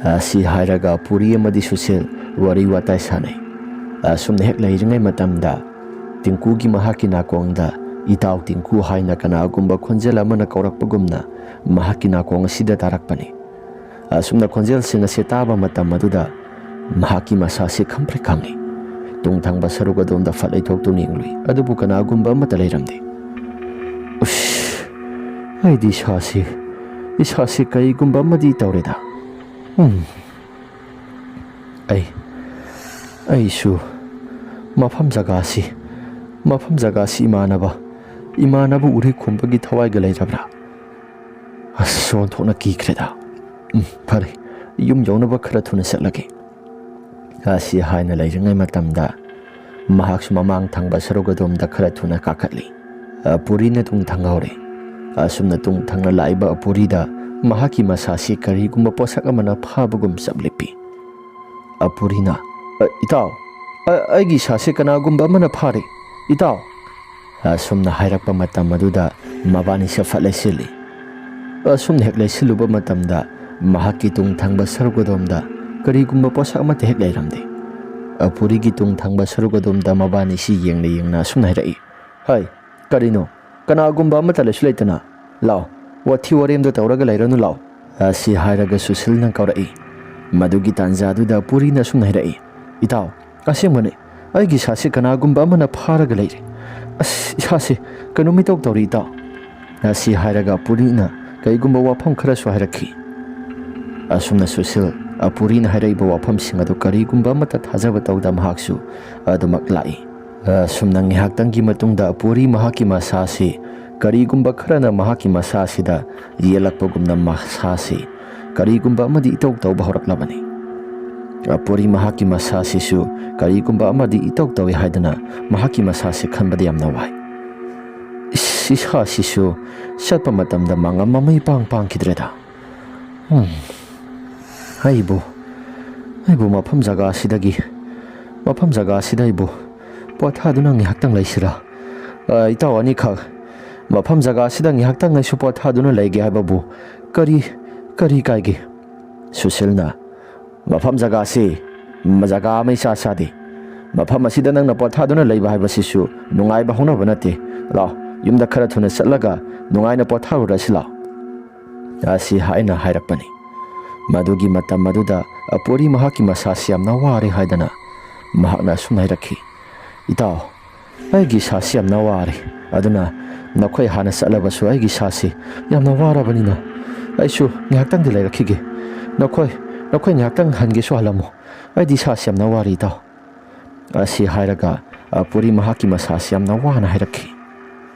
ꯑꯁꯤ ꯍꯥꯏꯔꯒ ꯄꯨꯔꯤ ꯑꯃꯗꯤ ꯁꯨꯁꯤꯜ ꯋꯥꯔꯤ ꯋꯥꯇꯥꯏ ꯁꯥꯟꯅꯩ꯫ ꯑꯁꯨꯝꯅ ꯍꯦꯛ ꯂꯩꯔꯤꯉꯩ ꯃꯇꯝꯗ ꯇꯤꯡꯀꯨꯒꯤ ꯃꯍꯥꯛꯀꯤ ꯅꯥꯀꯣꯡꯗ "ꯏꯇꯥꯎ ꯇꯤꯡꯀꯨ" ꯍꯥꯏꯅ ꯀꯅꯥꯒꯨꯝꯕ ꯈꯣꯟꯖꯦꯜ ꯑꯃꯅ ꯀꯧꯔꯛꯄꯒꯨꯝꯅ ꯃꯍꯥꯛꯀꯤ ꯅꯥꯀꯣꯡ ꯑꯁꯤꯗ ꯇꯥꯔꯛꯄꯅꯤ꯫ ꯑꯁꯨꯝꯅ ꯈꯣꯟꯖꯦꯜꯁꯤꯡ ꯑꯁꯤ ꯇꯥꯕ ꯃꯇꯝ ꯑꯗꯨꯗ ꯃꯍꯥꯛꯀꯤ ꯃꯁꯥꯁꯤ ꯈꯪꯄ꯭ꯔꯦꯛ ꯈꯪꯉꯤ꯫ ꯇꯨꯡ ꯊꯪꯕ ꯁꯔꯨꯛ ꯑꯗꯣꯝꯗ ꯐꯠ ꯂꯩꯊꯣꯛꯇꯨꯅ ꯌꯦꯡꯂꯨꯏ, ꯑꯗꯨꯕꯨ ꯀꯅꯥꯒꯨꯝꯕ ꯑꯃꯠꯇ ꯂꯩꯔꯝꯗꯦ꯫ "ꯎꯁ, ꯑꯩꯗꯤ ꯏꯁꯥꯁꯤ, ꯏꯁꯥꯁꯤ ꯀꯔꯤꯒꯨꯝꯕ ꯑꯃꯗꯤ ꯇꯧꯔꯦꯗ꯫ ꯎꯝ, ꯑꯩ, ꯑꯩꯁꯨ ꯃꯐꯝ ꯖꯒꯥꯁꯤ, ꯃꯐꯝ ꯖꯒꯥꯁꯤ ꯏꯃꯥꯟꯅꯕ, ꯏꯃꯥꯅꯕꯨ ꯎꯔꯦ ꯈꯨꯝꯕꯒꯤ ꯊꯋꯥꯏꯒ ꯂꯩꯔꯕ꯭ꯔꯥ? ꯑꯁ, ꯑꯣꯟꯊꯣꯛꯅ ꯀꯤꯈ꯭ꯔꯦꯗ꯫ ꯎꯝ, ꯐꯔꯦ, ꯌꯨꯝ ꯌꯧꯅꯕ ꯈꯔ ꯊꯨꯅ ꯆꯠꯂꯒꯦ꯫ ꯑꯁꯤ ꯍꯥꯏꯅ ꯂꯩꯔꯤꯉꯩ ꯃꯇꯝꯗ ꯃꯍꯥꯛꯁꯨ ꯃꯃꯥꯡ ꯊꯪꯕ ꯁꯔꯨꯛ ꯑꯗꯣꯝꯗ ꯈꯔ ꯊꯨꯅ ꯀꯥꯈꯠꯂꯤ꯫ ꯑꯄꯨꯔꯤꯅ ꯇꯨꯡ ꯊꯪꯍꯧꯔꯦ꯫ ꯑꯁꯨꯝꯅ ꯇꯨꯡ ꯊꯪꯅ ꯂꯥꯛꯏꯕ ꯑꯄꯨꯔꯤꯗ ꯃꯍꯥꯛꯀꯤ ꯃꯁꯥꯁꯤ ꯀꯔꯤꯒꯨꯝꯕ ꯄꯣꯠꯁꯛ ꯑꯃꯅ ꯐꯥꯕꯒꯨꯝ ꯆꯞ ꯂꯦꯞꯄꯤ꯫ ꯑꯄꯨꯔꯤꯅ, "ꯑ, ꯏꯇꯥꯎ, ꯑ, ꯑꯩꯒꯤ ꯏꯁꯥꯁꯦ ꯀꯅꯥꯒꯨꯝꯕ ꯑꯃꯅ ꯐꯥꯔꯦ, ꯏꯇꯥꯎ!" ꯑꯁꯨꯝꯅ ꯍꯥꯏꯔꯛꯄ ꯃꯇꯝ ꯑꯗꯨꯗ ꯃꯕꯥꯅꯤꯁꯦ ꯐꯠ ꯂꯩꯁꯤꯜꯂꯤ꯫ ꯑꯁꯨꯝꯅ ꯍꯦꯛ ꯂꯩꯁꯤꯜꯂꯨꯕ ꯃꯇꯝꯗ ꯃꯍꯥꯛꯀꯤ ꯇꯨꯡ ꯊꯪꯕ ꯁꯔꯨꯛ ꯑꯗꯣꯝꯗ ꯀꯔꯤꯒꯨꯝꯕ ꯄꯣꯠꯁꯛ ꯑꯃꯠꯇ ꯍꯦꯛ ꯂꯩꯔꯝꯗꯦ꯫ ꯑꯄꯨꯔꯤꯒꯤ ꯇꯨꯡ ꯊꯪꯕ ꯁꯔꯨꯛ ꯑꯗꯣꯝꯗ ꯃꯕꯥꯅꯤꯁꯤ ꯌꯦꯡꯅ ꯌꯦꯡꯅ ꯑꯁꯨꯝꯅ ꯍꯥꯏꯔꯛꯏ, "ꯍꯩ, ꯀꯔꯤꯅꯣ? ꯀꯅꯥꯒꯨꯝꯕ ꯑꯃꯠꯇ ꯂꯩꯁꯨ ꯂꯩꯇꯅ? ꯂꯥꯎ, ꯋꯥꯊꯤ ꯋꯥꯔꯦꯝꯗꯣ ꯇꯧꯔꯒ ꯂꯩꯔꯅꯨ, ꯂꯥꯎ!" ꯑꯁꯤ ꯍꯥꯏꯔꯒ ꯁꯨꯁꯤꯜꯅ ꯀꯧꯔꯛꯏ꯫ ꯃꯗꯨꯒꯤ ꯇꯥꯟꯖꯥꯗꯨꯗ ꯄꯨꯔꯤꯅ ꯑꯁꯨꯝꯅ ꯍꯥꯏꯔꯛꯏ, "ꯏꯇꯥꯎ, ꯑꯁꯦꯡꯕꯅꯤ, ꯑꯩꯒꯤ ꯏꯁꯥꯁꯤ ꯀꯅꯥꯒꯨꯝꯕ ꯑꯃꯅ ꯐꯥꯔꯒ ꯂꯩꯔꯦ꯫ ꯑꯁ, ꯏꯁꯥꯁꯤ ꯀꯩꯅꯣꯝ ꯏꯇꯧ ꯇꯧꯔꯤ, ꯏꯇꯥꯎ!" ꯑꯁꯤ ꯍꯥꯏꯔꯒ ꯄꯨꯔꯤꯅ ꯀꯔꯤꯒꯨꯝꯕ ꯋꯥꯐꯝ ꯈꯔꯁꯨ ꯍꯥꯏꯔꯛꯈꯤ꯫ ꯑꯁꯨꯝꯅ ꯁꯨꯁꯤꯜ ꯑꯄꯨꯔꯤꯅ ꯍꯥꯏꯔꯛꯏꯕ ꯋꯥꯐꯝꯁꯤꯡ ꯑꯗꯨ ꯀꯔꯤꯒꯨꯝꯕ ꯑꯃꯠꯇ ꯊꯥꯖꯕ ꯇꯧꯗ ꯃꯍꯥꯛꯁꯨ ꯑꯗꯨꯃꯛ ꯂꯥꯛꯏ꯫ ꯑꯁꯨꯝꯅ ꯉꯥꯏꯍꯥꯛꯇꯪꯒꯤ ꯃꯇꯨꯡꯗ ꯑꯄꯨꯔꯤ ꯃꯍꯥꯛꯀꯤ ꯃꯁꯥꯁꯤ ꯀꯔꯤꯒꯨꯝꯕ ꯈꯔꯅ ꯃꯍꯥꯛꯀꯤ ꯃꯁꯥꯁꯤꯗ ꯌꯦꯜꯂꯛꯄꯒꯨꯝꯅ ꯃꯁꯥꯁꯤ ꯀꯔꯤꯒꯨꯝꯕ ꯑꯃꯗꯤ ꯏꯇꯧ ꯇꯧꯕ ꯍꯧꯔꯛꯂꯕꯅꯤ꯫ ꯑꯄꯨꯔꯤ ꯃꯍꯥꯛꯀꯤ ꯃꯁꯥꯁꯤꯁꯨ ꯀꯔꯤꯒꯨꯝꯕ ꯑꯃꯗꯤ ꯏꯇꯧ ꯇꯧꯏ ꯍꯥꯏꯗꯨꯅ ꯃꯍꯥꯛꯀꯤ ꯃꯁꯥꯁꯤ ꯈꯟꯕꯗ ꯌꯥꯝꯅ ꯋꯥꯏ꯫ ꯏꯁ, ꯏꯁꯥꯁꯤꯁꯨ ꯆꯠꯄ ꯃꯇꯝꯗ ꯃꯉꯝ ꯑꯃ ꯏꯄꯥꯡ ꯄꯥꯡꯈꯤꯗ꯭ꯔꯦꯗ꯫ ꯎꯝ꯫ ꯑꯩꯕꯨ, ꯑꯩꯕꯨ ꯃꯐꯝ ꯖꯒꯥ ꯑꯁꯤꯗꯒꯤ, ꯃꯐꯝ ꯖꯒꯥ ꯑꯁꯤꯗ ꯑꯩꯕꯨ ꯄꯣꯊꯥꯗꯨꯅ ꯉꯥꯏꯍꯥꯛꯇꯪ ꯂꯩꯁꯤꯔꯥ? ꯑ, ꯏꯇꯥꯎ ꯑꯅꯤꯈꯛ ꯃꯐꯝ ꯖꯒꯥ ꯑꯁꯤꯗ ꯉꯥꯏꯍꯥꯛꯇꯪ ꯑꯩꯁꯨ ꯄꯣꯊꯥꯗꯨꯅ ꯂꯩꯒꯦ ꯍꯥꯏꯕꯕꯨ ꯀꯔꯤ, ꯀꯔꯤ ꯀꯥꯏꯒꯦ?" ꯁꯨꯁꯤꯜꯅ, "ꯃꯐꯝ ꯖꯒꯥꯁꯤ ꯖꯒꯥ ꯑꯃ ꯏꯆꯥ ꯆꯥꯗꯦ꯫ ꯃꯐꯝ ꯑꯁꯤꯗ ꯅꯪꯅ ꯄꯣꯊꯥꯗꯨꯅ ꯂꯩꯕ ꯍꯥꯏꯕꯁꯤꯁꯨ ꯅꯨꯡꯉꯥꯏꯕ ꯍꯧꯅꯕ ꯅꯠꯇꯦ꯫ ꯂꯥꯎ, ꯌꯨꯝꯗ ꯈꯔ ꯊꯨꯅ ꯆꯠꯂꯒ ꯅꯨꯡꯉꯥꯏꯅ ꯄꯣꯊꯥꯔꯨꯔꯁꯤ ꯂꯥꯎ," ꯑꯁꯤ ꯍꯥꯏꯅ ꯍꯥꯏꯔꯛꯄꯅꯤ꯫ ꯃꯗꯨꯒꯤ ꯃꯇꯝ ꯑꯗꯨꯗ ꯑꯄꯨꯔꯤ ꯃꯍꯥꯛꯀꯤ ꯃꯁꯥꯁꯤ ꯌꯥꯝꯅ ꯋꯥꯔꯦ ꯍꯥꯏꯗꯅ ꯃꯍꯥꯛꯅ ꯑꯁꯨꯝꯅ ꯍꯥꯏꯔꯛꯈꯤ, "ꯏꯇꯥꯎ, ꯑꯩꯒꯤ ꯏꯁꯥꯁꯤ ꯌꯥꯝꯅ ꯋꯥꯔꯦ꯫ ꯑꯗꯨꯅ ꯅꯈꯣꯏ ꯍꯥꯟꯅ ꯆꯠꯂꯕꯁꯨ ꯑꯩꯒꯤ ꯏꯁꯥꯁꯤ ꯌꯥꯝꯅ ꯋꯥꯔꯕꯅꯤꯅ ꯑꯩꯁꯨ ꯉꯥꯏꯍꯥꯛꯇꯪꯗꯤ ꯂꯩꯔꯛꯈꯤꯒꯦ꯫ ꯅꯈꯣꯏ, ꯅꯈꯣꯏ ꯉꯥꯏꯍꯥꯛꯇꯪ ꯍꯟꯒꯦꯁꯨ ꯍꯜꯂꯝꯃꯨ꯫ ꯑꯩꯗꯤ ꯏꯁꯥꯁꯤ ꯌꯥꯝꯅ ꯋꯥꯔꯦ, ꯏꯇꯥꯎ," ꯑꯁꯤ ꯍꯥꯏꯔꯒ ꯑꯄꯨꯔꯤ ꯃꯍꯥꯛꯀꯤ ꯃꯁꯥꯁꯤ ꯌꯥꯝꯅ ꯋꯥꯅ ꯍꯥꯏꯔꯛꯈꯤ꯫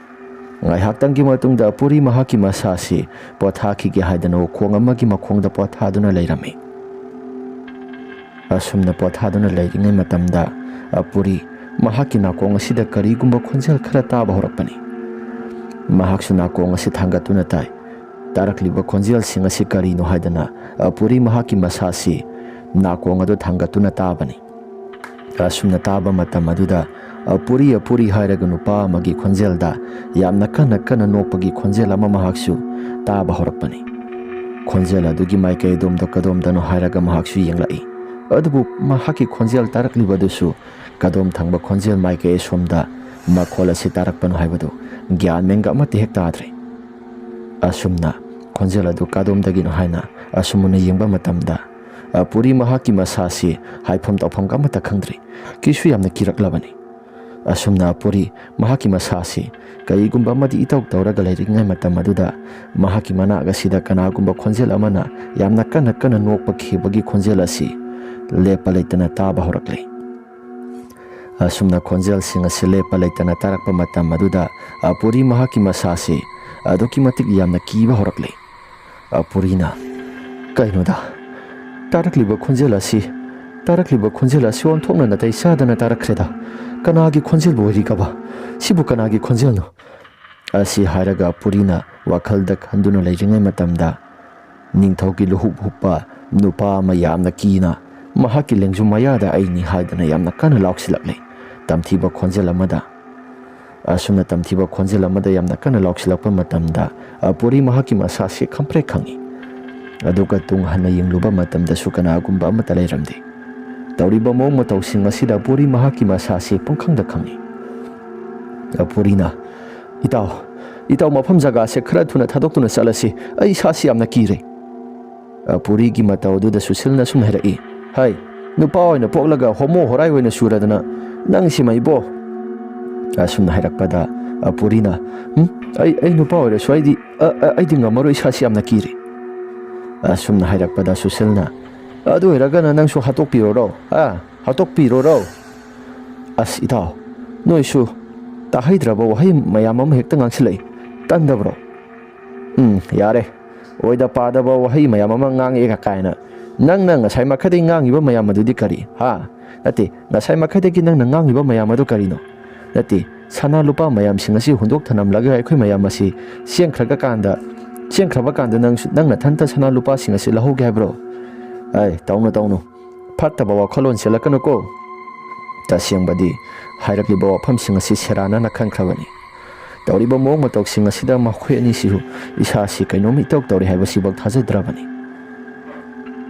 ꯉꯥꯏꯍꯥꯛꯇꯪꯒꯤ ꯃꯇꯨꯡꯗ ꯑꯄꯨꯔꯤ ꯃꯍꯥꯛꯀꯤ ꯃꯁꯥꯁꯤ ꯄꯣꯊꯥꯈꯤꯒꯦ ꯍꯥꯏꯗꯅ ꯎꯈꯣꯡ ꯑꯃꯒꯤ ꯃꯈꯣꯡꯗ ꯄꯣꯊꯥꯗꯨꯅ ꯂꯩꯔꯝꯃꯤ꯫ ꯑꯁꯨꯝꯅ ꯄꯣꯊꯥꯗꯨꯅ ꯂꯩꯔꯤꯉꯩ ꯃꯇꯝꯗ ꯑꯄꯨꯔꯤ ꯃꯍꯥꯛꯀꯤ ꯅꯥꯀꯣꯡ ꯑꯁꯤꯗ ꯀꯔꯤꯒꯨꯝꯕ ꯈꯣꯟꯖꯦꯜ ꯈꯔ ꯇꯥꯕ ꯍꯧꯔꯛꯄꯅꯤ꯫ ꯃꯍꯥꯛꯁꯨ ꯅꯥꯀꯣꯡ ꯑꯁꯤ ꯊꯥꯡꯒꯠꯇꯨꯅ ꯇꯥꯏ꯫ ꯇꯥꯔꯛꯂꯤꯕ ꯈꯣꯟꯖꯦꯜꯁꯤꯡ ꯑꯁꯤ ꯀꯔꯤꯅꯣ ꯍꯥꯏꯗꯅ ꯑꯄꯨꯔꯤ ꯃꯍꯥꯛꯀꯤ ꯃꯁꯥꯁꯤ ꯅꯥꯀꯣꯡ ꯑꯗꯨ ꯊꯥꯡꯒꯠꯇꯨꯅ ꯇꯥꯕꯅꯤ꯫ ꯑꯁꯨꯝꯅ ꯇꯥꯕ ꯃꯇꯝ ꯑꯗꯨꯗ ꯑꯄꯨꯔꯤ ꯑꯄꯨꯔꯤ ꯍꯥꯏꯔꯒ ꯅꯨꯄꯥ ꯑꯃꯒꯤ ꯈꯣꯟꯖꯦꯜꯗ ꯌꯥꯝꯅ ꯀꯟꯅ ꯀꯟꯅ ꯅꯣꯛꯄꯒꯤ ꯈꯣꯟꯖꯦꯜ ꯑꯃ ꯃꯍꯥꯛꯁꯨ ꯇꯥꯕ ꯍꯧꯔꯛꯄꯅꯤ꯫ ꯈꯣꯟꯖꯦꯜ ꯑꯗꯨꯒꯤ ꯃꯥꯏꯀꯩ ꯑꯗꯣꯝꯗ ꯀꯗꯣꯝꯗꯅꯣ ꯍꯥꯏꯔꯒ ꯃꯍꯥꯛꯁꯨ ꯌꯦꯡꯂꯛꯏ꯫ ꯑꯗꯨꯕꯨ ꯃꯍꯥꯛꯀꯤ ꯈꯣꯟꯖꯦꯜ ꯇꯥꯔꯛꯂꯤꯕ ꯑꯗꯨꯁꯨ ꯀꯗꯣꯝ ꯊꯪꯕ ꯈꯣꯟꯖꯦꯜ ꯃꯥꯏꯀꯩ ꯑꯁꯣꯝꯗ ꯃꯈꯣꯜ ꯑꯁꯤ ꯇꯥꯔꯛꯄꯅꯣ ꯍꯥꯏꯕꯗꯨ ꯒ꯭ꯌꯥꯟ ꯃꯦꯟꯒ ꯑꯃꯠꯇ ꯍꯦꯛ ꯇꯥꯗ꯭ꯔꯦ꯫ ꯑꯁꯨꯝꯅ ꯈꯣꯟꯖꯦꯜ ꯑꯗꯨ ꯀꯗꯣꯝꯗꯒꯤꯅꯣ ꯍꯥꯏꯅ ꯑꯁꯨꯝ ꯃꯨꯟꯅ ꯌꯦꯡꯕ ꯃꯇꯝꯗ ꯑꯄꯨꯔꯤ ꯃꯍꯥꯛꯀꯤ ꯃꯁꯥꯁꯤ ꯍꯥꯏꯐꯝ ꯇꯧꯐꯝꯒ ꯑꯃꯠꯇ ꯈꯪꯗ꯭ꯔꯤ꯫ ꯀꯤꯁꯨ ꯌꯥꯝꯅ ꯀꯤꯔꯛꯂꯕꯅꯤ꯫ ꯑꯁꯨꯝꯅ ꯑꯄꯨꯔꯤ ꯃꯍꯥꯛꯀꯤ ꯃꯁꯥꯁꯤ ꯀꯔꯤꯒꯨꯝꯕ ꯑꯃꯗꯤ ꯏꯇꯧ ꯇꯧꯔꯒ ꯂꯩꯔꯤꯉꯩ ꯃꯇꯝ ꯑꯗꯨꯗ ꯃꯍꯥꯛꯀꯤ ꯃꯅꯥꯛ ꯑꯁꯤꯗ ꯀꯅꯥꯒꯨꯝꯕ ꯈꯣꯟꯖꯦꯜ ꯑꯃꯅ ꯌꯥꯝꯅ ꯀꯟꯅ ꯀꯟꯅ ꯅꯣꯛꯄ ꯈꯤꯕꯒꯤ ꯈꯣꯟꯖꯦꯜ ꯑꯁꯤ ꯂꯦꯞꯄ ꯂꯩꯇꯅ ꯇꯥꯕ ꯍꯧꯔꯛꯂꯦ꯫ ꯑꯁꯨꯝꯅ ꯈꯣꯟꯖꯦꯜꯁꯤꯡ ꯑꯁꯤ ꯂꯦꯞꯄ ꯂꯩꯇꯅ ꯇꯥꯔꯛꯄ ꯃꯇꯝ ꯑꯗꯨꯗ ꯑꯄꯨꯔꯤ ꯃꯍꯥꯛꯀꯤ ꯃꯁꯥꯁꯤ ꯑꯗꯨꯛꯀꯤ ꯃꯇꯤꯛ ꯌꯥꯝꯅ ꯀꯤꯕ ꯍꯧꯔꯛꯂꯦ꯫ ꯑꯄꯨꯔꯤꯅ, "ꯀꯩꯅꯣꯗ, ꯇꯥꯔꯛꯂꯤꯕ ꯈꯣꯟꯖꯦꯜ ꯑꯁꯤ, ꯇꯥꯔꯛꯂꯤꯕ ꯈꯣꯟꯖꯦꯜ ꯑꯁꯤ ꯑꯣꯟꯊꯣꯛꯅ ꯅꯥꯇꯩ ꯆꯥꯗꯅ ꯇꯥꯔꯛꯈ꯭ꯔꯦꯗ꯫ ꯀꯅꯥꯒꯤ ꯈꯣꯟꯖꯦꯜꯕꯨ ꯑꯣꯏꯔꯤꯒꯕ? ꯁꯤꯕꯨ ꯀꯅꯥꯒꯤ ꯈꯣꯟꯖꯦꯜꯅꯣ?" ꯑꯁꯤ ꯍꯥꯏꯔꯒ ꯑꯄꯨꯔꯤꯅ ꯋꯥꯈꯜꯗ ꯈꯟꯗꯨꯅ ꯂꯩꯔꯤꯉꯩ ꯃꯇꯝꯗ, ꯅꯤꯡꯊꯧꯒꯤ ꯂꯨꯍꯨꯞ ꯍꯨꯞꯄ ꯅꯨꯄꯥ ꯑꯃ ꯌꯥꯝꯅ ꯀꯤꯅ ꯃꯍꯥꯛꯀꯤ ꯂꯦꯡꯖꯨꯝ ꯃꯌꯥꯗ "ꯑꯩꯅꯤ" ꯍꯥꯏꯗꯅ ꯌꯥꯝꯅ ꯀꯟꯅ ꯂꯥꯎꯁꯤꯜꯂꯛꯂꯦ, ꯇꯝꯊꯤꯕ ꯈꯣꯟꯖꯦꯜ ꯑꯃꯗ꯫ ꯑꯁꯨꯝꯅ ꯇꯝꯊꯤꯕ ꯈꯣꯟꯖꯦꯜ ꯑꯃꯗ ꯌꯥꯝꯅ ꯀꯟꯅ ꯂꯥꯎꯁꯤꯜꯂꯛꯄ ꯃꯇꯝꯗ, ꯑꯄꯨꯔꯤ ꯃꯍꯥꯛꯀꯤ ꯃꯁꯥꯁꯤ ꯈꯪꯄ꯭ꯔꯦꯛ ꯈꯪꯉꯤ꯫ ꯑꯗꯨꯒ ꯇꯨꯡ ꯍꯟꯅ ꯌꯦꯡꯂꯨꯕ ꯃꯇꯝꯗꯁꯨ ꯀꯅꯥꯒꯨꯝꯕ ꯑꯃꯠꯇ ꯂꯩꯔꯝꯗꯦ꯫ ꯇꯧꯔꯤꯕ ꯃꯑꯣꯡ ꯃꯇꯧꯁꯤꯡ ꯑꯁꯤꯗ ꯑꯄꯨꯔꯤ ꯃꯍꯥꯛꯀꯤ ꯃꯁꯥꯁꯤ ꯄꯨꯡꯈꯪꯗ ꯈꯪꯉꯤ꯫ ꯑꯄꯨꯔꯤꯅ, "ꯏꯇꯥꯎ, ꯏꯇꯥꯎ, ꯃꯐꯝ ꯖꯒꯥꯁꯦ ꯈꯔ ꯊꯨꯅ ꯊꯥꯗꯣꯛꯇꯨꯅ ꯆꯠꯂꯁꯤ꯫ ꯑꯩ ꯏꯁꯥꯁꯤ ꯌꯥꯝꯅ ꯀꯤꯔꯦ꯫" ꯑꯄꯨꯔꯤꯒꯤ ꯃꯇꯧ ꯑꯗꯨꯗ ꯁꯨꯁꯤꯜꯅ ꯁꯨꯝ ꯍꯥꯏꯔꯛꯏ, "ꯍꯩ, ꯅꯨꯄꯥ ꯑꯣꯏꯅ ꯄꯣꯛꯂꯒ ꯍꯣꯃꯣ ꯍꯣꯔꯥꯏ ꯑꯣꯏꯅ ꯁꯨꯔꯗꯅ ꯅꯪ ꯁꯤꯃ ꯏꯕꯣ?" ꯑꯁꯨꯝꯅ ꯍꯥꯏꯔꯛꯄꯗ ꯑꯄꯨꯔꯤꯅ, "ꯎꯝ, ꯑꯩ, ꯑꯩ ꯅꯨꯄꯥ ꯑꯣꯏꯔꯁꯨ ꯑꯩꯗꯤ, ꯑ, ꯑ, ꯑꯩꯗꯤ ꯉꯝꯃꯔꯣꯏ, ꯏꯁꯥꯁꯤ ꯌꯥꯝꯅ ꯀꯤꯔꯦ꯫" ꯑꯁꯨꯝꯅ ꯍꯥꯏꯔꯛꯄꯗ ꯁꯨꯁꯤꯜꯅ, "ꯑꯗꯨ ꯑꯣꯏꯔꯒꯅ ꯅꯪꯁꯨ ꯍꯥꯠꯇꯣꯛꯄꯤꯔꯣꯔꯣ? ꯑ, ꯍꯥꯠꯇꯣꯛꯄꯤꯔꯣꯔꯣ?" "ꯑꯁ ꯏꯇꯥꯎ, ꯅꯣꯏꯁꯨ ꯇꯥꯍꯩꯗ꯭ꯔꯕ ꯋꯥꯍꯩ ꯃꯌꯥꯝ ꯑꯃ ꯍꯦꯛꯇ ꯉꯥꯡꯁꯤꯜꯂꯛꯏ꯫ ꯇꯟꯗꯕ꯭ꯔꯣ? ꯎꯝ, ꯌꯥꯔꯦ꯫ ꯑꯣꯏꯗ ꯄꯥꯗꯕ ꯋꯥꯍꯩ ꯃꯌꯥꯝ ꯑꯃ ꯉꯥꯡꯉꯛꯑꯦ ꯀꯥꯏꯅ꯫ ꯅꯪꯅ ꯉꯁꯥꯏ ꯃꯈꯩꯗꯩ ꯉꯥꯡꯉꯤꯕ ꯃꯌꯥꯝ ꯑꯗꯨꯗꯤ ꯀꯔꯤ? ꯍꯥ? ꯅꯠꯇꯦ, ꯉꯁꯥꯏ ꯃꯈꯩꯗꯒꯤ ꯅꯪꯅ ꯉꯥꯡꯉꯤꯕ ꯃꯌꯥꯝ ꯑꯗꯨ ꯀꯔꯤꯅꯣ? ꯅꯠꯇꯦ, ꯁꯅꯥ ꯂꯨꯄꯥ ꯃꯌꯥꯝꯁꯤꯡ ꯑꯁꯤ ꯍꯨꯟꯗꯣꯛ ꯊꯅꯝꯂꯒ ꯑꯩꯈꯣꯏ ꯃꯌꯥꯝ ꯑꯁꯤ ꯆꯦꯟꯈ꯭ꯔꯒ ꯀꯥꯟꯗ, ꯆꯦꯟꯈ꯭ꯔꯕ ꯀꯥꯟꯗ ꯅꯪꯁꯨ, ꯅꯪ ꯅꯊꯟꯇ ꯁꯅꯥ ꯂꯨꯄꯥꯁꯤꯡ ꯑꯁꯤ ꯂꯧꯍꯧꯒꯦ ꯍꯥꯏꯕ꯭ꯔꯣ? ꯑꯩ, ꯇꯧꯅꯨ, ꯇꯧꯅꯨ꯫ ꯐꯠꯇꯕ ꯋꯥꯈꯜꯂꯣꯟ ꯆꯦꯜꯂꯛꯀꯅꯨꯀꯣ꯫ ꯇꯁꯦꯡꯕꯗꯤ, ꯍꯥꯏꯔꯛꯂꯤꯕ ꯋꯥꯐꯝꯁꯤꯡ ꯑꯁꯤ ꯁꯦꯔꯥꯟꯅꯅ ꯈꯟꯈ꯭ꯔꯕꯅꯤ꯫ ꯇꯧꯔꯤꯕ ꯃꯑꯣꯡ ꯃꯇꯧꯁꯤꯡ ꯑꯁꯤꯗ ꯃꯈꯣꯏ ꯑꯅꯤꯁꯤꯁꯨ ꯏꯁꯥꯁꯤ ꯀꯩꯅꯣꯝ ꯏꯇꯧ ꯇꯧꯔꯦ ꯍꯥꯏꯕꯁꯤꯐꯥꯎ ꯊꯥꯖꯗ꯭ꯔꯕꯅꯤ꯫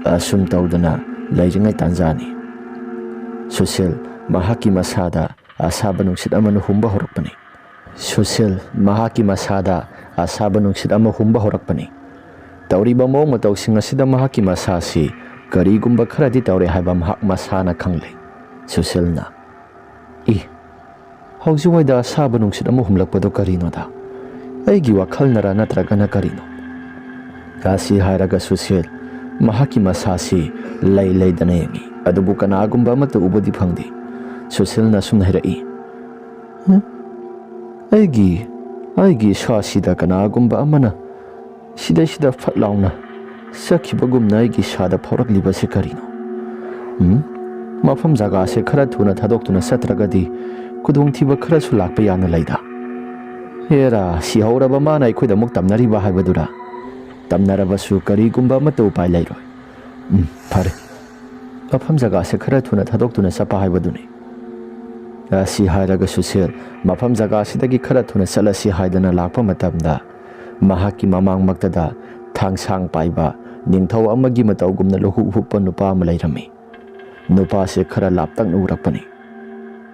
ꯑꯁꯨꯝ ꯇꯧꯗꯅ ꯂꯩꯔꯤꯉꯩ ꯇꯥꯟꯖꯥꯅꯤ꯫ ꯁꯨꯁꯤꯜ ꯃꯍꯥꯛꯀꯤ ꯃꯁꯥꯗ ꯑꯁꯥꯕ ꯅꯨꯡꯁꯤꯠ ꯑꯃꯅ ꯍꯨꯝꯕ ꯍꯧꯔꯛꯄꯅꯤ꯫ ꯁꯨꯁꯤꯜ ꯃꯍꯥꯛꯀꯤ ꯃꯁꯥꯗ ꯑꯁꯥꯕ ꯅꯨꯡꯁꯤꯠ ꯑꯃ ꯍꯨꯝꯕ ꯍꯧꯔꯛꯄꯅꯤ꯫ ꯇꯧꯔꯤꯕ ꯃꯑꯣꯡ ꯃꯇꯧꯁꯤꯡ ꯑꯁꯤꯗ ꯃꯍꯥꯛꯀꯤ ꯃꯁꯥꯁꯤ ꯀꯔꯤꯒꯨꯝꯕ ꯈꯔꯗꯤ ꯇꯧꯔꯦ ꯍꯥꯏꯕ ꯃꯍꯥꯛ ꯃꯁꯥꯅ ꯈꯪꯂꯦ꯫ ꯁꯨꯁꯤꯜꯅ, "ꯏ, ꯍꯧꯖꯤꯛꯋꯥꯏꯗ ꯑꯁꯥꯕ ꯅꯨꯡꯁꯤꯠ ꯑꯃ ꯍꯨꯝꯂꯛꯄꯗꯨ ꯀꯔꯤꯅꯣꯗ? ꯑꯩꯒꯤ ꯋꯥꯈꯜꯅꯔ ꯅꯠꯇ꯭ꯔꯒꯅ ꯀꯔꯤꯅꯣ?" ꯑꯁꯤ ꯍꯥꯏꯔꯒ ꯁꯨꯁꯤꯜ ꯃꯍꯥꯛꯀꯤ ꯃꯁꯥꯁꯤ ꯂꯩ ꯂꯩꯗꯅ ꯌꯦꯡꯉꯤ, ꯑꯗꯨꯕꯨ ꯀꯅꯥꯒꯨꯝꯕ ꯑꯃꯠꯇ ꯎꯕꯗꯤ ꯐꯪꯗꯦ꯫ ꯁꯨꯁꯤꯜꯅ ꯑꯁꯨꯝꯅ ꯍꯥꯏꯔꯛꯏ, "ꯍꯝ? ꯑꯩꯒꯤ, ꯑꯩꯒꯤ ꯏꯁꯥꯁꯤꯗ ꯀꯅꯥꯒꯨꯝꯕ ꯑꯃꯅ ꯁꯤꯗꯩꯁꯤꯗ ꯐꯠ ꯂꯥꯎꯅ ꯆꯠꯈꯤꯕꯒꯨꯝꯅ ꯑꯩꯒꯤ ꯏꯁꯥꯗ ꯐꯥꯎꯔꯛꯂꯤꯕꯁꯤ ꯀꯔꯤꯅꯣ? ꯎꯝ? ꯃꯐꯝ ꯖꯒꯥꯁꯦ ꯈꯔ ꯊꯨꯅ ꯊꯥꯗꯣꯛꯇꯨꯅ ꯆꯠꯇ꯭ꯔꯒꯗꯤ ꯈꯨꯗꯣꯡꯊꯤꯕ ꯈꯔꯁꯨ ꯂꯥꯛꯄ ꯌꯥꯅ ꯂꯩꯗ꯫ ꯍꯦꯔꯥ, ꯁꯤꯍꯧꯔꯕ ꯃꯥꯅ ꯑꯩꯈꯣꯏꯗ ꯑꯃꯨꯛ ꯇꯝꯅꯔꯤꯕ ꯍꯥꯏꯕꯗꯨꯔꯥ? ꯇꯝꯅꯔꯕꯁꯨ ꯀꯔꯤꯒꯨꯝꯕ ꯑꯃꯠꯇ ꯎꯄꯥꯏ ꯂꯩꯔꯣꯏ꯫ ꯎꯝ, ꯐꯔꯦ꯫ ꯃꯐꯝ ꯖꯒꯥꯁꯦ ꯈꯔ ꯊꯨꯅ ꯊꯥꯗꯣꯛꯇꯨꯅ ꯆꯠꯄ ꯍꯥꯏꯕꯗꯨꯅꯤ꯫" ꯑꯁꯤ ꯍꯥꯏꯔꯒ ꯁꯨꯁꯤꯜ ꯃꯐꯝ ꯖꯒꯥꯁꯤꯗꯒꯤ ꯈꯔ ꯊꯨꯅ ꯆꯠꯂꯁꯤ ꯍꯥꯏꯗꯅ ꯂꯥꯛꯄ ꯃꯇꯝꯗ, ꯃꯍꯥꯛꯀꯤ ꯃꯃꯥꯡꯃꯛꯇꯗ ꯊꯥꯡꯁꯥꯡ ꯄꯥꯏꯕ ꯅꯤꯡꯊꯧ ꯑꯃꯒꯤ ꯃꯇꯧꯒꯨꯝꯅ ꯂꯨꯍꯨꯞ ꯍꯨꯞꯄ ꯅꯨꯄꯥ ꯑꯃ ꯂꯩꯔꯝꯃꯤ꯫ ꯅꯨꯄꯥꯁꯦ ꯈꯔ ꯂꯥꯞꯇꯛꯅ ꯎꯔꯛꯄꯅꯤ꯫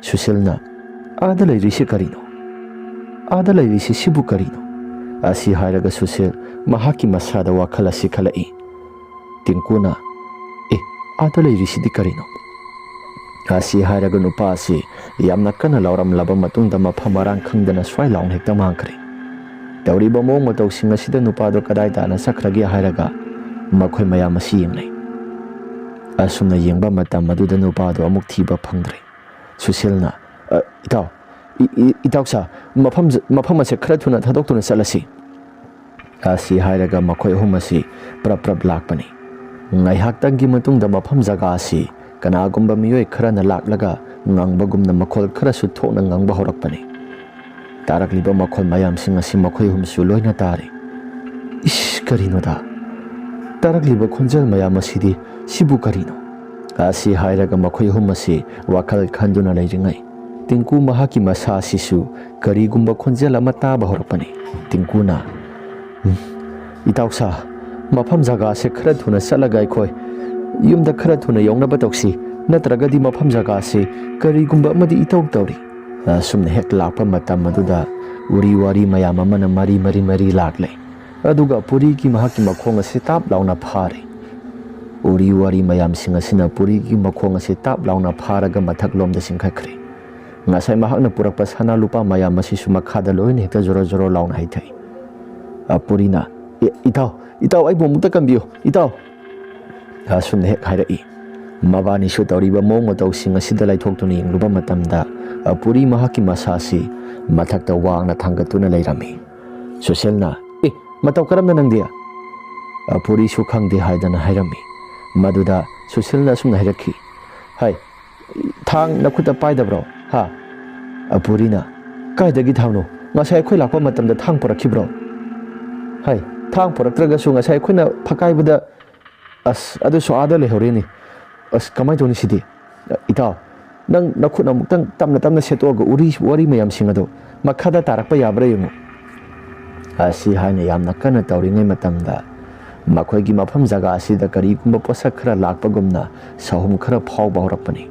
ꯁꯨꯁꯤꯜꯅ, "ꯑꯥꯗ ꯂꯩꯔꯤꯁꯤ ꯀꯔꯤꯅꯣ? ꯑꯥꯗ ꯂꯩꯔꯤꯁꯤ ꯁꯤꯕꯨ ꯀꯔꯤꯅꯣ?" ꯑꯁꯤ ꯍꯥꯏꯔꯒ ꯁꯨꯁꯤꯜ ꯃꯍꯥꯛꯀꯤ ꯃꯁꯥꯗ ꯋꯥꯈꯜ ꯑꯁꯤ ꯈꯜꯂꯛꯏ꯫ ꯇꯤꯡꯀꯨꯅ, "ꯑꯦ, ꯑꯥꯗ ꯂꯩꯔꯤꯁꯤꯗꯤ ꯀꯔꯤꯅꯣ?" ꯑꯁꯤ ꯍꯥꯏꯔꯒ ꯅꯨꯄꯥ ꯑꯁꯤ ꯌꯥꯝꯅ ꯀꯟꯅ ꯂꯥꯎꯔꯝꯂꯕ ꯃꯇꯨꯡꯗ ꯃꯐꯝ ꯃꯔꯥꯡ ꯈꯪꯗꯅ ꯁ꯭ꯋꯥꯏ ꯂꯥꯎꯅ ꯍꯦꯛꯇ ꯃꯥꯡꯈ꯭ꯔꯦ꯫ ꯇꯧꯔꯤꯕ ꯃꯑꯣꯡ ꯃꯇꯧꯁꯤꯡ ꯑꯁꯤꯗ ꯅꯨꯄꯥꯗꯣ ꯀꯗꯥꯏ ꯇꯥꯅ ꯆꯠꯈ꯭ꯔꯒꯦ ꯍꯥꯏꯔꯒ ꯃꯈꯣꯏ ꯃꯌꯥꯝ ꯑꯁꯤ ꯌꯦꯡꯅꯩ꯫ ꯑꯁꯨꯝꯅ ꯌꯦꯡꯕ ꯃꯇꯝ ꯑꯗꯨꯗ ꯅꯨꯄꯥꯗꯣ ꯑꯃꯨꯛ ꯊꯤꯕ ꯐꯪꯗ꯭ꯔꯦ꯫ ꯁꯨꯁꯤꯜꯅ, "ꯑ, ꯏꯇꯥꯎ, "ꯏ- ꯏ- ꯏꯇꯥꯎ ꯁꯥ, ꯃꯐꯝ ꯖ- ꯃꯐꯝ ꯑꯁꯦ ꯈꯔ ꯊꯨꯅ ꯊꯥꯗꯣꯛꯇꯨꯅ ꯆꯠꯂꯁꯤ" ꯑꯁꯤ ꯍꯥꯏꯔꯒ ꯃꯈꯣꯏ ꯑꯍꯨꯝ ꯑꯁꯤ ꯄ꯭ꯔꯞ ꯄ꯭ꯔꯞ ꯂꯥꯛꯄꯅꯤ꯫ ꯉꯥꯏꯍꯥꯛꯇꯪꯒꯤ ꯃꯇꯨꯡꯗ ꯃꯐꯝ ꯖꯒꯥ ꯑꯁꯤ ꯀꯅꯥꯒꯨꯝꯕ ꯃꯤꯑꯣꯏ ꯈꯔꯅ ꯂꯥꯛꯂꯒ ꯉꯪꯕꯒꯨꯝꯅ ꯃꯈꯣꯜ ꯈꯔꯁꯨ ꯊꯣꯛꯅ ꯉꯪꯕ ꯍꯧꯔꯛꯄꯅꯤ꯫ ꯇꯥꯔꯛꯂꯤꯕ ꯃꯈꯣꯜ ꯃꯌꯥꯝꯁꯤꯡ ꯑꯁꯤ ꯃꯈꯣꯏ ꯑꯍꯨꯝꯁꯨ ꯂꯣꯏꯅ ꯇꯥꯔꯤ꯫ "ꯏꯁ, ꯀꯔꯤꯅꯣꯗ? ꯇꯥꯔꯛꯂꯤꯕ ꯈꯣꯟꯖꯦꯜ ꯃꯌꯥꯝ ꯑꯁꯤꯗꯤ, ꯁꯤꯕꯨ ꯀꯔꯤꯅꯣ?" ꯑꯁꯤ ꯍꯥꯏꯔꯒ ꯃꯈꯣꯏ ꯑꯍꯨꯝ ꯑꯁꯤ ꯋꯥꯈꯜ ꯈꯟꯗꯨꯅ ꯂꯩꯔꯤꯉꯩ, ꯇꯤꯡꯀꯨ ꯃꯍꯥꯛꯀꯤ ꯃꯁꯥ ꯑꯁꯤꯁꯨ ꯀꯔꯤꯒꯨꯝꯕ ꯈꯣꯟꯖꯦꯜ ꯑꯃ ꯇꯥꯕ ꯍꯧꯔꯛꯄꯅꯤ꯫ ꯇꯤꯡꯀꯨꯅ, "ꯎꯝ, ꯏꯇꯥꯎ ꯁꯥ, ꯃꯐꯝ ꯖꯒꯥꯁꯦ ꯈꯔ ꯊꯨꯅ ꯆꯠꯂꯒ ꯑꯩꯈꯣꯏ ꯌꯨꯝꯗ ꯈꯔ ꯊꯨꯅ ꯌꯧꯅꯕ ꯇꯧꯁꯤ, ꯅꯠꯇ꯭ꯔꯒꯗꯤ ꯃꯐꯝ ꯖꯒꯥꯁꯦ ꯀꯔꯤꯒꯨꯝꯕ ꯑꯃꯗꯤ ꯏꯇꯧ ꯇꯧꯔꯤ"꯫ ꯑꯁꯨꯝꯅ ꯍꯦꯛ ꯂꯥꯛꯄ ꯃꯇꯝ ꯑꯗꯨꯗ ꯎꯔꯤ ꯋꯥꯔꯤ ꯃꯌꯥꯝ ꯑꯃꯅ ꯃꯔꯤ ꯃꯔꯤ ꯃꯔꯤ ꯂꯥꯛꯂꯦ꯫ ꯑꯗꯨꯒ ꯄꯨꯔꯤꯒꯤ ꯃꯍꯥꯛꯀꯤ ꯃꯈꯣꯡ ꯑꯁꯤ ꯇꯥꯞ ꯂꯥꯎꯅ ꯐꯥꯔꯦ꯫ ꯎꯔꯤ ꯋꯥꯔꯤ ꯃꯌꯥꯝꯁꯤꯡ ꯑꯁꯤꯅ ꯄꯨꯔꯤꯒꯤ ꯃꯈꯣꯡ ꯑꯁꯤ ꯇꯥꯞ ꯂꯥꯎꯅ ꯐꯥꯔꯒ ꯃꯊꯛꯂꯣꯝꯗ ꯆꯤꯡꯈꯠꯈ꯭ꯔꯦ꯫ ꯉꯁꯥꯏ ꯃꯍꯥꯛꯅ ꯄꯨꯔꯛꯄ ꯁꯅꯥ ꯂꯨꯄꯥ ꯃꯌꯥꯝ ꯑꯁꯤꯁꯨ ꯃꯈꯥꯗ ꯂꯣꯏꯅ ꯍꯦꯛꯇ ꯖꯣꯔꯣ ꯖꯣꯔꯣ ꯂꯥꯎꯅ ꯍꯩꯊꯩ꯫ ꯑ, ꯄꯨꯔꯤꯅ, "ꯑꯦ, ꯏꯇꯥꯎ, ꯏꯇꯥꯎ, ꯑꯩꯕꯨ ꯑꯃꯨꯛꯇ ꯀꯟꯕꯤꯌꯨ, ꯏꯇꯥꯎ!" ꯑꯁꯨꯝꯅ ꯍꯦꯛ ꯍꯥꯏꯔꯛꯏ꯫ ꯃꯕꯥꯅꯤꯁꯨ ꯇꯧꯔꯤꯕ ꯃꯑꯣꯡ ꯃꯇꯧꯁꯤꯡ ꯑꯁꯤꯗ ꯂꯩꯊꯣꯛꯇꯨꯅ ꯌꯦꯡꯂꯨꯕ ꯃꯇꯝꯗ, ꯑ, ꯄꯨꯔꯤ ꯃꯍꯥꯛꯀꯤ ꯃꯁꯥꯁꯤ ꯃꯊꯛꯇ ꯋꯥꯡꯅ ꯊꯥꯡꯒꯠꯇꯨꯅ ꯂꯩꯔꯝꯃꯤ꯫ ꯁꯨꯁꯤꯜꯅ, "ꯑꯦ, ꯃꯇꯧ ꯀꯔꯝꯅ ꯅꯪꯗꯤ?" ꯑ, ꯄꯨꯔꯤꯁꯨ ꯈꯪꯗꯦ ꯍꯥꯏꯗꯅ ꯍꯥꯏꯔꯝꯃꯤ꯫ ꯃꯗꯨꯗ ꯁꯨꯁꯤꯜꯅ ꯑꯁꯨꯝꯅ ꯍꯥꯏꯔꯛꯈꯤ, "ꯍꯥꯏ, ꯊꯥꯡ ꯅꯈꯨꯠꯇ ꯄꯥꯏꯗꯕ꯭ꯔꯣ? ꯍꯥ?" ꯑ, ꯄꯨꯔꯤꯅ, "ꯀꯥꯏꯗꯒꯤ ꯊꯥꯡꯅꯣ? ꯉꯁꯥꯏ ꯑꯩꯈꯣꯏ ꯂꯥꯛꯄ ꯃꯇꯝꯗ ꯊꯥꯡ ꯄꯨꯔꯛꯈꯤꯕ꯭ꯔꯣ?" "ꯍꯥꯏ, ꯊꯥꯡ ꯄꯨꯔꯛꯇ꯭ꯔꯒꯁꯨ ꯉꯁꯥꯏ ꯑꯩꯈꯣꯏꯅ ꯐꯛꯀꯥꯏꯕꯗ, ꯑꯁ, ꯑꯗꯨꯁꯨ ꯑꯥꯗ ꯂꯩꯍꯧꯔꯦꯅꯦ꯫ ꯑꯁ, ꯀꯃꯥꯏꯅ ꯇꯧꯅꯤ ꯁꯤꯗꯤ? ꯏꯇꯥꯎ, ꯅꯪ ꯅꯈꯨꯠ ꯑꯃꯨꯛꯇꯪ ꯇꯞꯅ ꯇꯞꯅ ꯁꯦꯠꯇꯣꯛꯑꯒ ꯎꯔꯤ ꯋꯥꯔꯤ ꯃꯌꯥꯝꯁꯤꯡ ꯑꯗꯣ ꯃꯈꯥꯗ ꯇꯥꯔꯛꯄ ꯌꯥꯕ꯭ꯔꯥ ꯌꯦꯡꯉꯨ"꯫ ꯑꯁꯤ ꯍꯥꯏꯅ ꯌꯥꯝꯅ ꯀꯟꯅ ꯇꯧꯔꯤꯉꯩ ꯃꯇꯝꯗ, ꯃꯈꯣꯏꯒꯤ ꯃꯐꯝ ꯖꯒꯥ ꯑꯁꯤꯗ ꯀꯔꯤꯒꯨꯝꯕ ꯄꯣꯠꯁꯛ ꯈꯔ ꯂꯥꯛꯄꯒꯨꯝꯅ ꯁꯍꯨꯝ ꯈꯔ ꯐꯥꯎꯕ ꯍꯧꯔꯛꯄꯅꯤ꯫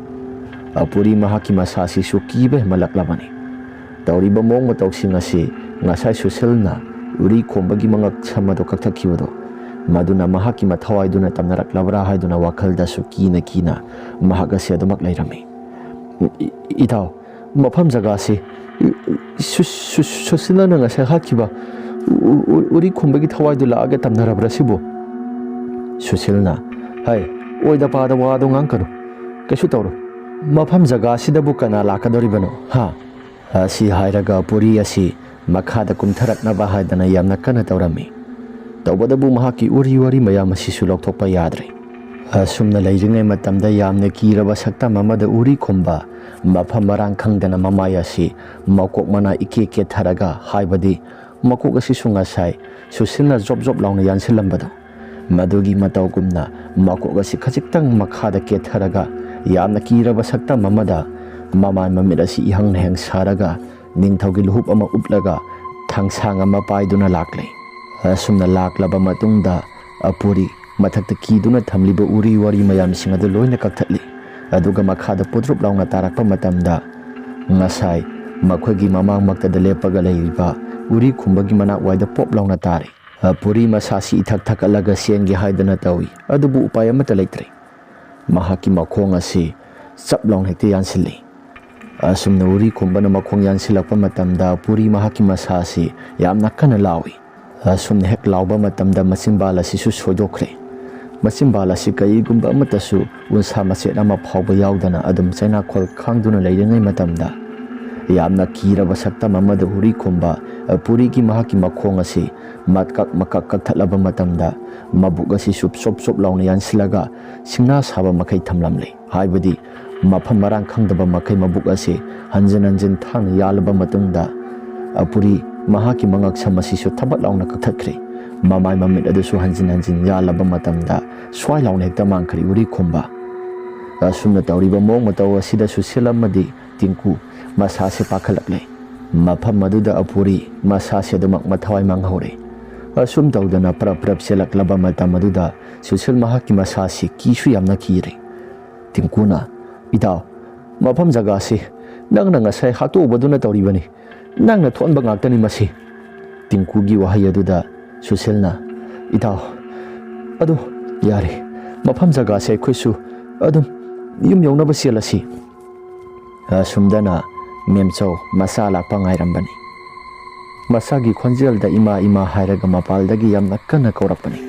ꯑꯄꯨꯔꯤ ꯃꯍꯥꯛꯀꯤ ꯃꯁꯥꯁꯤꯁꯨ ꯀꯤꯕ ꯍꯦꯟꯃꯠꯂꯛꯂꯕꯅꯤ꯫ ꯇꯧꯔꯤꯕ ꯃꯑꯣꯡ ꯃꯇꯧꯁꯤꯡ ꯑꯁꯤ ꯉꯁꯥꯏ ꯁꯨꯁꯤꯜꯅ ꯎꯔꯤ ꯈꯣꯝꯕꯒꯤ ꯃꯉꯛ ꯁꯝ ꯑꯗꯨ ꯀꯛꯊꯠꯈꯤꯕꯗꯣ, ꯃꯗꯨꯅ ꯃꯍꯥꯛꯀꯤ ꯃꯊꯋꯥꯏꯗꯨꯅ ꯇꯝꯅꯔꯛꯂꯕ꯭ꯔꯥ ꯍꯥꯏꯗꯨꯅ ꯋꯥꯈꯜꯗꯁꯨ ꯀꯤꯅ ꯀꯤꯅ ꯃꯍꯥꯛ ꯑꯁꯤ ꯑꯗꯨꯃꯛ ꯂꯩꯔꯝꯃꯤ꯫ "ꯏ-, ꯏ-, ꯏꯇꯥꯎ, ꯃꯐꯝ ꯖꯒꯥꯁꯤ ꯁꯨ-, ꯁꯨ-, ꯁꯨꯁꯤꯜꯅ ꯉꯁꯥꯏ ꯍꯥꯠꯈꯤꯕ ꯎ-, ꯎ-, ꯎꯔꯤ ꯈꯣꯝꯕꯒꯤ ꯊꯋꯥꯏꯗꯨ ꯂꯥꯛꯑꯒ ꯇꯝꯅꯔꯕ꯭ꯔꯥ ꯁꯤꯕꯨ?" ꯁꯨꯁꯤꯜꯅ, "ꯍꯩ, ꯑꯣꯏꯗ ꯄꯥꯗ ꯋꯥꯗꯣ ꯉꯥꯡꯀꯅꯨ꯫ ꯀꯩꯁꯨ ꯇꯧꯔꯣꯏ꯫ ꯃꯐꯝ ꯖꯒꯥꯁꯤꯗꯕꯨ ꯀꯅꯥ ꯂꯥꯛꯀꯗꯧꯔꯤꯕꯅꯣ, ꯍꯥ?" ꯑꯁꯤ ꯍꯥꯏꯔꯒ ꯄꯨꯔꯤ ꯑꯁꯤ ꯃꯈꯥꯗ ꯀꯨꯝꯊꯔꯛꯅꯕ ꯍꯥꯏꯗꯅ ꯌꯥꯝꯅ ꯀꯟꯅ ꯇꯧꯔꯝꯃꯤ꯫ ꯇꯧꯕꯇꯕꯨ ꯃꯍꯥꯛꯀꯤ ꯎꯔꯤ ꯋꯥꯔꯤ ꯃꯌꯥꯝ ꯑꯁꯤꯁꯨ ꯂꯧꯊꯣꯛꯄ ꯌꯥꯗ꯭ꯔꯦ꯫ ꯑꯁꯨꯝꯅ ꯂꯩꯔꯤꯉꯩ ꯃꯇꯝꯗ ꯌꯥꯝꯅ ꯀꯤꯔꯕ ꯁꯛꯇꯝ ꯑꯃꯗ ꯎꯔꯤ ꯈꯨꯝꯕ ꯃꯐꯝ ꯃꯔꯥꯡ ꯈꯪꯗꯅ ꯃꯃꯥꯏ ꯑꯁꯤ ꯃꯀꯣꯛ ꯃꯅꯥ ꯏꯀꯦ ꯀꯦꯊꯔꯒ, ꯍꯥꯏꯕꯗꯤ ꯃꯀꯣꯛ ꯑꯁꯤꯁꯨ ꯉꯁꯥꯏ ꯁꯨꯁꯤꯜꯅ ꯖꯣꯞ ꯖꯣꯞ ꯂꯥꯎꯅ ꯌꯥꯟꯁꯤꯜꯂꯝꯕꯗꯣ, ꯃꯗꯨꯒꯤ ꯃꯇꯧꯒꯨꯝꯅ ꯃꯀꯣꯛ ꯑꯁꯤ ꯈꯖꯤꯛꯇꯪ ꯃꯈꯥꯗ ꯀꯦꯊꯔꯒ ꯌꯥꯝꯅ ꯀꯤꯔꯕ ꯁꯛꯇꯝ ꯑꯃꯗ ꯃꯃꯥꯏ ꯃꯃꯤꯠ ꯑꯁꯤ ꯏꯍꯪ ꯍꯦꯡ ꯁꯥꯔꯒ ꯅꯤꯡꯊꯧꯒꯤ ꯂꯨꯍꯨꯞ ꯑꯃ ꯎꯞꯂꯒ ꯊꯥꯡꯁꯥꯡ ꯑꯃ ꯄꯥꯏꯗꯨꯅ ꯂꯥꯛꯂꯦ꯫ ꯑꯁꯨꯝꯅ ꯂꯥꯛꯂꯕ ꯃꯇꯨꯡꯗ ꯑꯄꯨꯔꯤ ꯃꯊꯛꯇ ꯀꯤꯗꯨꯅ ꯊꯝꯂꯤꯕ ꯎꯔꯤ ꯋꯥꯔꯤ ꯃꯌꯥꯝꯁꯤꯡ ꯑꯗꯨ ꯂꯣꯏꯅ ꯀꯛꯊꯠꯂꯤ꯫ ꯑꯗꯨꯒ ꯃꯈꯥꯗ ꯄꯨꯗ꯭ꯔꯨꯞ ꯂꯥꯎꯅ ꯇꯥꯔꯛꯄ ꯃꯇꯝꯗ ꯉꯁꯥꯏ ꯃꯈꯣꯏꯒꯤ ꯃꯃꯥꯡꯃꯛꯇꯗ ꯂꯦꯞꯄꯒ ꯂꯩꯔꯤꯕ ꯎꯔꯤ ꯈꯨꯝꯕꯒꯤ ꯃꯅꯥꯛ ꯋꯥꯏꯗ ꯄꯣꯞ ꯂꯥꯎꯅ ꯇꯥꯔꯦ꯫ ꯄꯨꯔꯤ ꯃꯁꯥꯁꯤ ꯏꯊꯛ ꯊꯛꯀꯠꯂꯒ ꯆꯦꯟꯒꯦ ꯍꯥꯏꯗꯅ ꯇꯧꯏ, ꯑꯗꯨꯕꯨ ꯎꯄꯥꯏ ꯑꯃꯠꯇ ꯂꯩꯇ꯭ꯔꯦ꯫ ꯃꯍꯥꯛꯀꯤ ꯃꯈꯣꯡ ꯑꯁꯤ ꯆꯞ ꯂꯥꯎꯅ ꯍꯦꯛꯇ ꯌꯥꯟꯁꯤꯜꯂꯤ꯫ ꯑꯁꯨꯝꯅ ꯎꯔꯤ ꯈꯨꯝꯕꯅ ꯃꯈꯣꯡ ꯌꯥꯟꯁꯤꯜꯂꯛꯄ ꯃꯇꯝꯗ ꯄꯨꯔꯤ ꯃꯍꯥꯛꯀꯤ ꯃꯁꯥ ꯑꯁꯤ ꯌꯥꯝꯅ ꯀꯟꯅ ꯂꯥꯎꯏ꯫ ꯑꯁꯨꯝꯅ ꯍꯦꯛ ꯂꯥꯎꯕ ꯃꯇꯝꯗ ꯃꯆꯤꯟꯕꯥꯜ ꯑꯁꯤꯁꯨ ꯁꯣꯏꯗꯣꯛꯈ꯭ꯔꯦ꯫ ꯃꯆꯤꯟꯕꯥꯜ ꯑꯁꯤ ꯀꯔꯤꯒꯨꯝꯕ ꯑꯃꯠꯇꯁꯨ ꯎꯟꯁꯥ ꯃꯆꯦꯠ ꯑꯃ ꯐꯥꯎꯕ ꯌꯥꯎꯗꯅ ꯑꯗꯨꯝ ꯆꯩꯅꯥꯈꯣꯜ ꯈꯥꯡꯗꯨꯅ ꯂꯩꯔꯤꯉꯩ ꯃꯇꯝꯗ, ꯌꯥꯝꯅ ꯀꯤꯔꯕ ꯁꯛꯇꯝ ꯑꯃꯗ ꯎꯔꯤ ꯈꯨꯝꯕ ꯄꯨꯔꯤꯒꯤ ꯃꯍꯥꯛꯀꯤ ꯃꯈꯣꯡ ꯑꯁꯤ ꯃꯀꯛ ꯃꯀꯛ ꯀꯛꯊꯠꯂꯕ ꯃꯇꯝꯗ, ꯃꯕꯨꯛ ꯑꯁꯤꯁꯨ ꯆꯣꯞ ꯆꯣꯞ ꯂꯥꯎꯅ ꯌꯥꯟꯁꯤꯜꯂꯒ ꯁꯤꯡꯅꯥ ꯁꯥꯕ ꯃꯈꯩ ꯊꯝꯂꯝꯂꯦ꯫ ꯍꯥꯏꯕꯗꯤ ꯃꯐꯝ ꯃꯔꯥꯡ ꯈꯪꯗꯕ ꯃꯈꯩ ꯃꯕꯨꯛ ꯑꯁꯤ ꯍꯟꯖꯤꯟ ꯍꯟꯖꯤꯟ ꯊꯥꯡꯅ ꯌꯥꯜꯂꯕ ꯃꯇꯨꯡꯗ, ꯄꯨꯔꯤ ꯃꯍꯥꯛꯀꯤ ꯃꯉꯛꯁꯝ ꯑꯁꯤꯁꯨ ꯊꯕꯠ ꯂꯥꯎꯅ ꯀꯛꯊꯠꯈ꯭ꯔꯦ꯫ ꯃꯃꯥꯏ ꯃꯃꯤꯠ ꯑꯗꯨꯁꯨ ꯍꯟꯖꯤꯟ ꯍꯟꯖꯤꯟ ꯌꯥꯜꯂꯕ ꯃꯇꯝꯗ ꯁ꯭ꯋꯥꯏ ꯂꯥꯎꯅ ꯍꯦꯛꯇ ꯃꯥꯡꯈ꯭ꯔꯦ ꯎꯔꯤ ꯈꯨꯝꯕ꯫ ꯑꯁꯨꯝꯅ ꯇꯧꯔꯤꯕ ꯃꯑꯣꯡ ꯃꯇꯧ ꯑꯁꯤꯗ ꯁꯨꯁꯤꯜ ꯑꯃꯗꯤ ꯇꯤꯡꯀꯨ ꯃꯁꯥꯁꯦ ꯄꯥꯈꯠꯂꯛꯂꯦ꯫ ꯃꯐꯝ ꯑꯗꯨꯗ ꯑꯄꯨꯔꯤ ꯃꯁꯥꯁꯦ ꯑꯗꯨꯃꯛ ꯃꯊꯋꯥꯏ ꯃꯥꯡꯍꯧꯔꯦ꯫ ꯑꯁꯨꯝ ꯇꯧꯗꯅ ꯄ꯭ꯔꯞ ꯄ꯭ꯔꯞ ꯆꯦꯜꯂꯛꯂꯕ ꯃꯇꯝ ꯑꯗꯨꯗ ꯁꯨꯁꯤꯜ ꯃꯍꯥꯛꯀꯤ ꯃꯁꯥꯁꯤ ꯀꯤꯁꯨ ꯌꯥꯝꯅ ꯀꯤꯔꯦ꯫ ꯇꯤꯡꯀꯨꯅ, "ꯏꯇꯥꯎ, ꯃꯐꯝ ꯖꯒꯥꯁꯤ ꯅꯪꯅ ꯉꯁꯥꯏ ꯍꯥꯠꯇꯣꯛꯎꯕꯗꯨꯅ ꯇꯧꯔꯤꯕꯅꯤ꯫ ꯅꯪꯅ ꯊꯣꯛꯍꯟꯕ ꯉꯥꯛꯇꯅꯤ ꯃꯁꯤ꯫" ꯇꯤꯡꯀꯨꯒꯤ ꯋꯥꯍꯩ ꯑꯗꯨꯗ ꯁꯨꯁꯤꯜꯅ, "ꯏꯇꯥꯎ, ꯑꯗꯨ ꯌꯥꯔꯦ, ꯃꯐꯝ ꯖꯒꯥꯁꯦ ꯑꯩꯈꯣꯏꯁꯨ ꯑꯗꯨꯝ ꯌꯨꯝ ꯌꯧꯅꯕ ꯆꯦꯜꯂꯁꯤ꯫" ꯑꯁꯨꯝꯗꯅ ꯃꯦꯝꯆꯧ ꯃꯆꯥ ꯂꯥꯛꯄ ꯉꯥꯏꯔꯝꯕꯅꯤ꯫ ꯃꯆꯥꯒꯤ ꯈꯣꯟꯖꯦꯜꯗ "ꯏꯃꯥ, ꯏꯃꯥ" ꯍꯥꯏꯔꯒ ꯃꯄꯥꯜꯗꯒꯤ ꯌꯥꯝꯅ ꯀꯟꯅ ꯀꯧꯔꯛꯄꯅꯤ꯫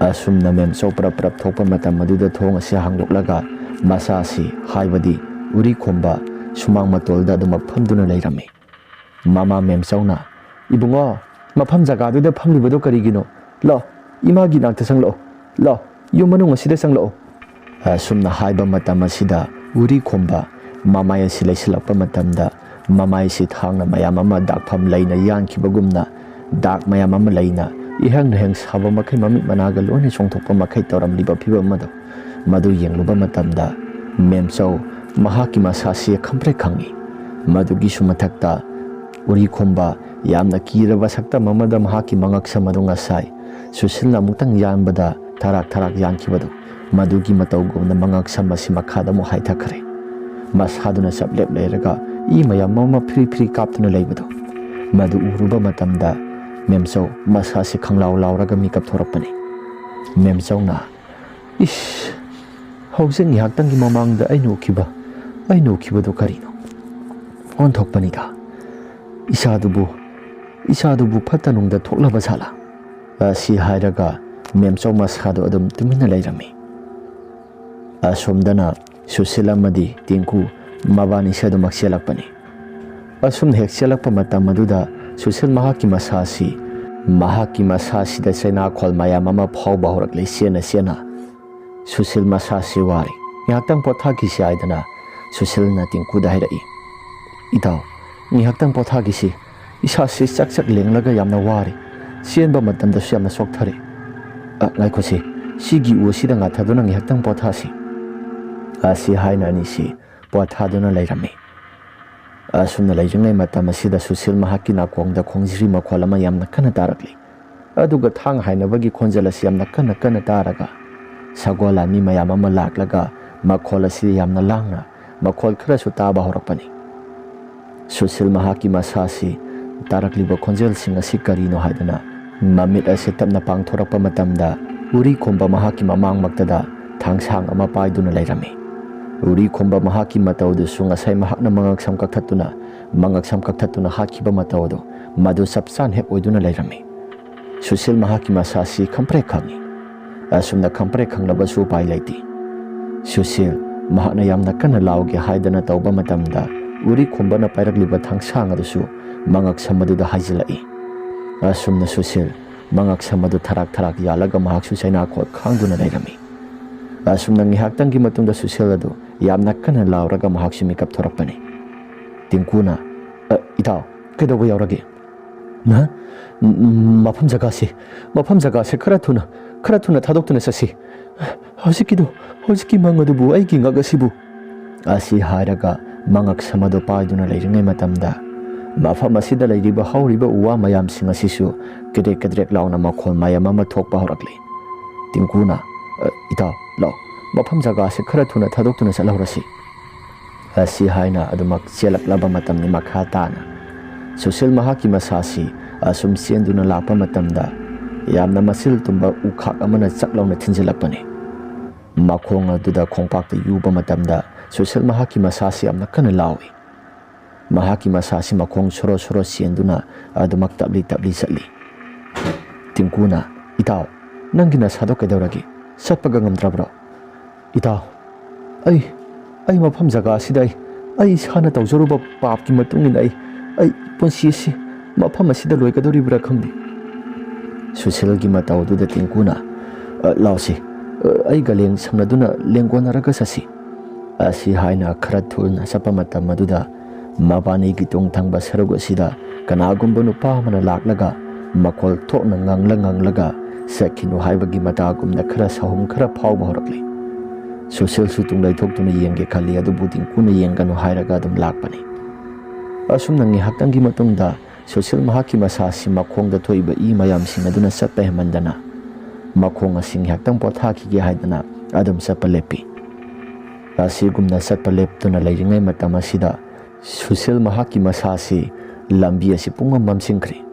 ꯑꯁꯨꯝꯅ ꯃꯦꯝꯆꯧ ꯄ꯭ꯔꯞ ꯄ꯭ꯔꯞ ꯊꯣꯛꯄ ꯃꯇꯝ ꯑꯗꯨꯗ ꯊꯣꯡ ꯑꯁꯤ ꯍꯥꯡꯗꯣꯛꯂꯒ ꯃꯆꯥꯁꯤ, ꯍꯥꯏꯕꯗꯤ ꯎꯔꯤ ꯈꯨꯝꯕ ꯁꯨꯃꯥꯡ ꯃꯇꯣꯜꯗ ꯑꯗꯨꯃꯛ ꯐꯝꯗꯨꯅ ꯂꯩꯔꯝꯃꯤ꯫ ꯃꯃꯥ ꯃꯦꯝꯆꯧꯅ, "ꯏꯕꯨꯡꯉꯣ, ꯃꯐꯝ ꯖꯒꯥꯗꯨꯗ ꯐꯝꯂꯤꯕꯗꯣ ꯀꯔꯤꯒꯤꯅꯣ? ꯂꯥꯛꯑꯣ, ꯏꯃꯥꯒꯤ ꯅꯥꯛꯇ ꯆꯪꯂꯛꯑꯣ꯫ ꯂꯥꯛꯑꯣ, ꯌꯨꯝ ꯃꯅꯨꯡ ꯑꯁꯤꯗ ꯆꯪꯂꯛꯑꯣ"꯫ ꯑꯁꯨꯝꯅ ꯍꯥꯏꯕ ꯃꯇꯝ ꯑꯁꯤꯗ ꯎꯔꯤ ꯈꯣꯝꯕ ꯃꯃꯥꯏ ꯑꯁꯤ ꯂꯩꯁꯤꯜꯂꯛꯄ ꯃꯇꯝꯗ, ꯃꯃꯥꯏ ꯑꯁꯤ ꯊꯥꯡꯅ ꯃꯌꯥꯝ ꯑꯃ ꯗꯥꯛꯐꯝ ꯂꯩꯅ ꯌꯥꯟꯈꯤꯕꯒꯨꯝꯅ, ꯗꯥꯛ ꯃꯌꯥꯝ ꯑꯃ ꯂꯩꯅ ꯏꯍꯪ ꯅꯍꯪ ꯁꯥꯕ ꯃꯈꯩ, ꯃꯃꯤꯠ ꯃꯅꯥꯒ ꯂꯣꯏꯅ ꯆꯣꯡꯊꯣꯛꯄ ꯃꯈꯩ ꯇꯧꯔꯝꯂꯤꯕ ꯐꯤꯕꯝ ꯑꯗꯣ, ꯃꯗꯨ ꯌꯦꯡꯂꯨꯕ ꯃꯇꯝꯗ ꯃꯦꯝꯆꯧ ꯃꯍꯥꯛꯀꯤ ꯃꯁꯥꯁꯤ ꯈꯪꯄ꯭ꯔꯦꯛ ꯈꯪꯏ꯫ ꯃꯗꯨꯒꯤꯁꯨ ꯃꯊꯛꯇ ꯎꯔꯤ ꯈꯣꯝꯕ ꯌꯥꯝꯅ ꯀꯤꯔꯕ ꯁꯛꯇꯝ ꯑꯃꯗ ꯃꯍꯥꯛꯀꯤ ꯃꯉꯛꯁꯝ ꯑꯗꯨ ꯉꯁꯥꯏ ꯁꯨꯁꯤꯜꯅ ꯑꯃꯨꯛꯇꯪ ꯌꯥꯟꯕꯗ ꯊꯔꯥꯛ ꯊꯔꯥꯛ ꯌꯥꯟꯈꯤꯕꯗꯨ, ꯃꯗꯨꯒꯤ ꯃꯇꯧꯒꯨꯝꯅ ꯃꯉꯛꯁꯝ ꯑꯁꯤ ꯃꯈꯥꯗ ꯑꯃꯨꯛ ꯍꯥꯏꯊꯈ꯭ꯔꯦ꯫ ꯃꯁꯥꯗꯨꯅ ꯆꯞꯂꯦꯞ ꯂꯩꯔꯒ ꯏ ꯃꯌꯥꯝ ꯑꯃ ꯐ꯭ꯔꯤ ꯐ꯭ꯔꯤ ꯀꯥꯞꯇꯨꯅ ꯂꯩꯕꯗꯨ, ꯃꯗꯨ ꯎꯔꯨꯕ ꯃꯇꯝꯗ ꯃꯦꯝꯆꯧ ꯃꯁꯥꯁꯤ ꯈꯪꯂꯥꯎ ꯂꯥꯎꯔꯒ ꯃꯤꯀꯞ ꯊꯣꯔꯛꯄꯅꯤ꯫ ꯃꯦꯝꯆꯧꯅ, "ꯏꯁ, ꯍꯧꯖꯤꯛ ꯉꯥꯏꯍꯥꯛꯇꯪꯒꯤ ꯃꯃꯥꯡꯗ ꯑꯩꯅ ꯎꯈꯤꯕ, ꯑꯩꯅ ꯎꯈꯤꯕꯗꯨ ꯀꯔꯤꯅꯣ? ꯑꯣꯟꯊꯣꯛꯄꯅꯤꯗ꯫ ꯏꯁꯥꯗꯨꯕꯨ, ꯏꯁꯥꯗꯨꯕꯨ ꯐꯠꯇ ꯅꯨꯡꯗ ꯊꯣꯛꯂꯕ ꯖꯥꯠꯂꯥ?" ꯑꯁꯤ ꯍꯥꯏꯔꯒ ꯃꯦꯝꯆꯧ ꯃꯁꯥꯗꯨ ꯑꯗꯨꯝ ꯇꯨꯃꯤꯟꯅ ꯂꯩꯔꯝꯃꯤ꯫ ꯑꯁꯣꯝꯗꯅ ꯁꯨꯁꯤꯜ ꯑꯃꯗꯤ ꯇꯤꯡꯀꯨ ꯃꯕꯥꯅꯤꯁꯦ ꯑꯗꯨꯃꯛ ꯆꯦꯜꯂꯛꯄꯅꯤ꯫ ꯑꯁꯨꯝꯅ ꯍꯦꯛ ꯆꯦꯜꯂꯛꯄ ꯃꯇꯝ ꯑꯗꯨꯗ ꯁꯨꯁꯤꯜ ꯃꯍꯥꯛꯀꯤ ꯃꯁꯥꯁꯤ, ꯃꯍꯥꯛꯀꯤ ꯃꯁꯥꯁꯤꯗ ꯆꯩꯅꯥꯈꯣꯜ ꯃꯌꯥꯝ ꯑꯃ ꯐꯥꯎꯕ ꯍꯧꯔꯛꯂꯦ꯫ ꯆꯦꯟꯅ ꯆꯦꯟꯅ ꯁꯨꯁꯤꯜ ꯃꯁꯥꯁꯤ ꯋꯥꯔꯦ, ꯉꯥꯏꯍꯥꯛꯇꯪ ꯄꯣꯊꯥꯈꯤꯁꯤ ꯍꯥꯏꯗꯅ ꯁꯨꯁꯤꯜꯅ ꯇꯤꯡꯀꯨꯗ ꯍꯥꯏꯔꯛꯏ, "ꯏꯇꯥꯎ, ꯉꯥꯏꯍꯥꯛꯇꯪ ꯄꯣꯊꯥꯈꯤꯁꯤ꯫ ꯏꯁꯥꯁꯤ ꯆꯛ ꯆꯛ ꯂꯦꯡꯂꯒ ꯌꯥꯝꯅ ꯋꯥꯔꯦ꯫ ꯆꯦꯟꯕ ꯃꯇꯝꯗꯁꯨ ꯌꯥꯝꯅ ꯆꯣꯛꯊꯔꯦ꯫ ꯑ, ꯉꯥꯏꯈꯣꯁꯤ, ꯁꯤꯒꯤ ꯎ ꯑꯁꯤꯗ ꯉꯥꯊꯗꯨꯅ ꯉꯥꯏꯍꯥꯛꯇꯪ ꯄꯣꯊꯥꯁꯤ"꯫ ꯑꯁꯤ ꯍꯥꯏꯅ ꯑꯅꯤꯁꯤ ꯄꯣꯊꯥꯗꯨꯅ ꯂꯩꯔꯝꯃꯤ꯫ ꯑꯁꯨꯝꯅ ꯂꯩꯔꯤꯉꯩ ꯃꯇꯝ ꯑꯁꯤꯗ ꯁꯨꯁꯤꯜ ꯃꯍꯥꯛꯀꯤ ꯅꯥꯀꯣꯡꯗ ꯈꯣꯡꯖ꯭ꯔꯤ ꯃꯈꯣꯜ ꯑꯃ ꯌꯥꯝꯅ ꯀꯟꯅ ꯇꯥꯔꯛꯂꯤ꯫ ꯑꯗꯨꯒ ꯊꯥꯡ ꯍꯥꯏꯅꯕꯒꯤ ꯈꯣꯟꯖꯦꯜ ꯑꯁꯤ ꯌꯥꯝꯅ ꯀꯟꯅ ꯀꯟꯅ ꯇꯥꯔꯒ ꯁꯒꯣꯜ ꯂꯥꯟꯃꯤ ꯃꯌꯥꯝ ꯑꯃ ꯂꯥꯛꯂꯒ ꯃꯈꯣꯜ ꯑꯁꯤ ꯌꯥꯝꯅ ꯂꯥꯡꯅ ꯃꯈꯣꯜ ꯈꯔꯁꯨ ꯇꯥꯕ ꯍꯧꯔꯛꯄꯅꯤ꯫ ꯁꯨꯁꯤꯜ ꯃꯍꯥꯛꯀꯤ ꯃꯁꯥꯁꯤ ꯇꯥꯔꯛꯂꯤꯕ ꯈꯣꯟꯖꯦꯜꯁꯤꯡ ꯑꯁꯤ ꯀꯔꯤꯅꯣ ꯍꯥꯏꯗꯨꯅ ꯃꯃꯤꯠ ꯑꯁꯤ ꯇꯞꯅ ꯄꯥꯡꯊꯣꯔꯛꯄ ꯃꯇꯝꯗ ꯎꯔꯤ ꯈꯣꯝꯕ ꯃꯍꯥꯛꯀꯤ ꯃꯃꯥꯡꯃꯛꯇꯗ ꯊꯥꯡꯁꯥꯡ ꯑꯃ ꯄꯥꯏꯗꯨꯅ ꯂꯩꯔꯝꯃꯤ꯫ ꯎꯔꯤ ꯈꯣꯝꯕ ꯃꯍꯥꯛꯀꯤ ꯃꯇꯧꯗꯨꯁꯨ ꯉꯁꯥꯏ ꯃꯍꯥꯛꯅ ꯃꯉꯛꯁꯝ ꯀꯛꯊꯠꯇꯨꯅ, ꯃꯉꯛꯁꯝ ꯀꯛꯊꯠꯇꯨꯅ ꯍꯥꯠꯈꯤꯕ ꯃꯇꯧ ꯑꯗꯨ ꯃꯗꯨ ꯆꯞ ꯆꯥꯅ ꯍꯦꯛ ꯑꯣꯏꯗꯨꯅ ꯂꯩꯔꯝꯃꯤ꯫ ꯁꯨꯁꯤꯜ ꯃꯍꯥꯛꯀꯤ ꯃꯁꯥꯁꯤ ꯈꯪꯄ꯭ꯔꯦꯛ ꯈꯪꯏ꯫ ꯑꯁꯨꯝꯅ ꯈꯪꯄ꯭ꯔꯦꯛ ꯈꯪꯂꯕꯁꯨ ꯎꯄꯥꯏ ꯂꯩꯇꯦ꯫ ꯁꯨꯁꯤꯜ ꯃꯍꯥꯛꯅ ꯌꯥꯝꯅ ꯀꯟꯅ ꯂꯥꯎꯒꯦ ꯍꯥꯏꯗꯅ ꯇꯧꯕ ꯃꯇꯝꯗ, ꯎꯔꯤ ꯈꯨꯝꯕꯅ ꯄꯥꯏꯔꯛꯂꯤꯕ ꯊꯥꯡꯁꯥꯡ ꯑꯗꯨꯁꯨ ꯃꯉꯛꯁꯝ ꯑꯗꯨꯗ ꯍꯥꯏꯖꯤꯜꯂꯛꯏ꯫ ꯑꯁꯨꯝꯅ ꯁꯨꯁꯤꯜ ꯃꯉꯛꯁꯝ ꯑꯗꯨ ꯊꯔꯥꯛ ꯊꯔꯥꯛ ꯌꯥꯜꯂꯒ ꯃꯍꯥꯛꯁꯨ ꯆꯩꯅꯥꯈꯣꯠ ꯈꯥꯡꯗꯨꯅ ꯂꯩꯔꯝꯃꯤ꯫ ꯑꯁꯨꯝꯅ ꯉꯥꯏꯍꯥꯛꯇꯪꯒꯤ ꯃꯇꯨꯡꯗ ꯁꯨꯁꯤꯜ ꯑꯗꯨ ꯌꯥꯝꯅ ꯀꯟꯅ ꯂꯥꯎꯔꯒ ꯃꯍꯥꯛꯁꯨ ꯃꯤꯀꯞ ꯊꯣꯔꯛꯄꯅꯤ꯫ ꯇꯤꯡꯀꯨꯅ, "ꯑ, ꯏꯇꯥꯎ, ꯀꯩꯗꯧꯕ ꯌꯥꯎꯔꯒꯦ?" "ꯅ-, ꯎꯝ, ꯃꯐꯝ ꯖꯒꯥꯁꯤ, ꯃꯐꯝ ꯖꯒꯥꯁꯤ ꯈꯔ ꯊꯨꯅ, ꯈꯔ ꯊꯨꯅ ꯊꯥꯗꯣꯛꯇꯨꯅ ꯆꯠꯁꯤ꯫ ꯍꯧꯖꯤꯛꯀꯤꯗꯣ, ꯍꯧꯖꯤꯛꯀꯤ ꯃꯪ ꯑꯗꯨꯕꯨ ꯑꯩꯒꯤ ꯉꯛ ꯑꯁꯤꯕꯨ"꯫ ꯑꯁꯤ ꯍꯥꯏꯔꯒ ꯃꯉꯛꯁꯝ ꯑꯗꯨ ꯄꯥꯏꯗꯨꯅ ꯂꯩꯔꯤꯉꯩ ꯃꯇꯝꯗ, ꯃꯐꯝ ꯑꯁꯤꯗ ꯂꯩꯔꯤꯕ ꯍꯧꯔꯤꯕ ꯎ ꯋꯥ ꯃꯌꯥꯝꯁꯤꯡ ꯑꯁꯤꯁꯨ ꯀꯦꯗ꯭ꯔꯦꯛ ꯀꯦꯗ꯭ꯔꯦꯛ ꯂꯥꯎꯅ ꯃꯈꯣꯜ ꯃꯌꯥꯝ ꯑꯃ ꯊꯣꯛꯄ ꯍꯧꯔꯛꯂꯤ꯫ ꯇꯤꯡꯀꯨꯅ, "ꯑ, ꯏꯇꯥꯎ, ꯂꯥꯛꯑꯣ, ꯃꯐꯝ ꯖꯒꯥꯁꯤ ꯈꯔ ꯊꯨꯅ ꯊꯥꯗꯣꯛꯇꯨꯅ ꯆꯠꯍꯧꯔꯁꯤ"꯫ ꯑꯁꯤ ꯍꯥꯏꯅ ꯑꯗꯨꯃꯛ ꯆꯦꯜꯂꯛꯂꯕ ꯃꯇꯝꯅꯤ ꯃꯈꯥ ꯇꯥꯅ꯫ ꯁꯨꯁꯤꯜ ꯃꯍꯥꯛꯀꯤ ꯃꯁꯥꯁꯤ ꯑꯁꯨꯝ ꯆꯦꯟꯗꯨꯅ ꯂꯥꯛꯄ ꯃꯇꯝꯗ, ꯌꯥꯝꯅ ꯃꯆꯤꯜ ꯇꯨꯝꯕ ꯎꯈꯥꯛ ꯑꯃꯅ ꯆꯛ ꯂꯥꯎꯅ ꯊꯤꯟꯖꯤꯜꯂꯛꯄꯅꯤ꯫ ꯃꯈꯣꯡ ꯑꯗꯨꯗ ꯈꯣꯡꯄꯥꯛꯇ ꯌꯨꯕ ꯃꯇꯝꯗ, ꯁꯨꯁꯤꯜ ꯃꯍꯥꯛꯀꯤ ꯃꯁꯥꯁꯤ ꯌꯥꯝꯅ ꯀꯟꯅ ꯂꯥꯎꯏ꯫ ꯃꯍꯥꯛꯀꯤ ꯃꯁꯥꯁꯤ ꯃꯈꯣꯡ ꯁꯣꯔꯣ ꯁꯣꯔꯣ ꯆꯦꯟꯗꯨꯅ ꯑꯗꯨꯃꯛ ꯇꯞꯂꯤ ꯇꯞꯂꯤ ꯆꯠꯂꯤ꯫ ꯇꯤꯡꯀꯨꯅ, "ꯏꯇꯥꯎ, ꯅꯪꯒꯤ ꯅꯁꯥꯗꯣ ꯀꯩꯗꯧꯔꯒꯦ? ꯆꯠꯄꯒ ꯉꯝꯗ꯭ꯔꯕ꯭ꯔꯣ?" "ꯏꯇꯥꯎ, ꯑꯩ, ꯑꯩ ꯃꯐꯝ ꯖꯒꯥ ꯑꯁꯤꯗ ꯑꯩ, ꯑꯩ ꯏꯁꯥꯅ ꯇꯧꯖꯔꯨꯕ ꯄꯥꯞꯀꯤ ꯃꯇꯨꯡ ꯏꯟꯅ ꯑꯩ, ꯑꯩ ꯄꯨꯟꯁꯤ ꯑꯁꯤ ꯃꯐꯝ ꯑꯁꯤꯗ ꯂꯣꯏꯒꯗꯧꯔꯤꯕ꯭ꯔꯥ ꯈꯪꯗꯦ"꯫ ꯁꯨꯁꯤꯜꯒꯤ ꯃꯇꯧ ꯑꯗꯨꯗ ꯇꯤꯡꯀꯨꯅ, "ꯑ, ꯂꯥꯎꯁꯤ, ꯑ, ꯑꯩꯒ ꯂꯦꯡ ꯁꯝꯅꯗꯨꯅ ꯂꯦꯡꯒꯣꯟꯅꯔꯒ ꯆꯠꯁꯤ"꯫ ꯑꯁꯤ ꯍꯥꯏꯅ ꯈꯔ ꯊꯨꯅ ꯆꯠꯄ ꯃꯇꯝ ꯑꯗꯨꯗ, ꯃꯕꯥꯅꯤꯒꯤ ꯇꯨꯡ ꯊꯪꯕ ꯁꯔꯨꯛ ꯑꯁꯤꯗ ꯀꯅꯥꯒꯨꯝꯕ ꯅꯨꯄꯥ ꯑꯃꯅ ꯂꯥꯛꯂꯒ ꯃꯈꯣꯜ ꯊꯣꯛꯅ ꯉꯪꯂ ꯉꯪꯂꯒ "ꯆꯠꯈꯤꯅꯨ" ꯍꯥꯏꯕꯒꯤ ꯃꯇꯥꯒꯨꯝꯅ ꯈꯔ ꯁꯥꯍꯨꯝ ꯈꯔ ꯐꯥꯎꯕ ꯍꯧꯔꯛꯂꯤ꯫ ꯁꯨꯁꯤꯜꯁꯨ ꯇꯨꯡ ꯂꯩꯊꯣꯛꯇꯨꯅ ꯌꯦꯡꯒꯦ ꯈꯜꯂꯤ, ꯑꯗꯨꯕꯨ ꯇꯤꯡꯀꯨꯅ "ꯌꯦꯡꯒꯅꯨ" ꯍꯥꯏꯔꯒ ꯑꯗꯨꯝ ꯂꯥꯛꯄꯅꯤ꯫ ꯑꯁꯨꯝꯅ ꯉꯥꯏꯍꯥꯛꯇꯪꯒꯤ ꯃꯇꯨꯡꯗ ꯁꯨꯁꯤꯜ ꯃꯍꯥꯛꯀꯤ ꯃꯁꯥꯁꯤ ꯃꯈꯣꯡꯗ ꯊꯣꯛꯏꯕ ꯏ ꯃꯌꯥꯝꯁꯤꯡ ꯑꯗꯨꯅ ꯆꯠꯄ ꯍꯦꯟꯃꯟꯗꯅ ꯃꯈꯣꯡ ꯑꯁꯤ ꯉꯥꯏꯍꯥꯛꯇꯪ ꯄꯣꯊꯥꯈꯤꯒꯦ ꯍꯥꯏꯗꯅ ꯑꯗꯨꯝ ꯆꯠꯄ ꯂꯦꯞꯄꯤ꯫ ꯑꯁꯤꯒꯨꯝꯅ ꯆꯠꯄ ꯂꯦꯞꯇꯨꯅ ꯂꯩꯔꯤꯉꯩ ꯃꯇꯝ ꯑꯁꯤꯗ ꯁꯨꯁꯤꯜ ꯃꯍꯥꯛꯀꯤ ꯃꯁꯥꯁꯤ ꯂꯝꯕꯤ ꯑꯁꯤ ꯄꯨꯡꯃꯝ ꯃꯝꯁꯤꯟꯈ꯭ꯔꯦ꯫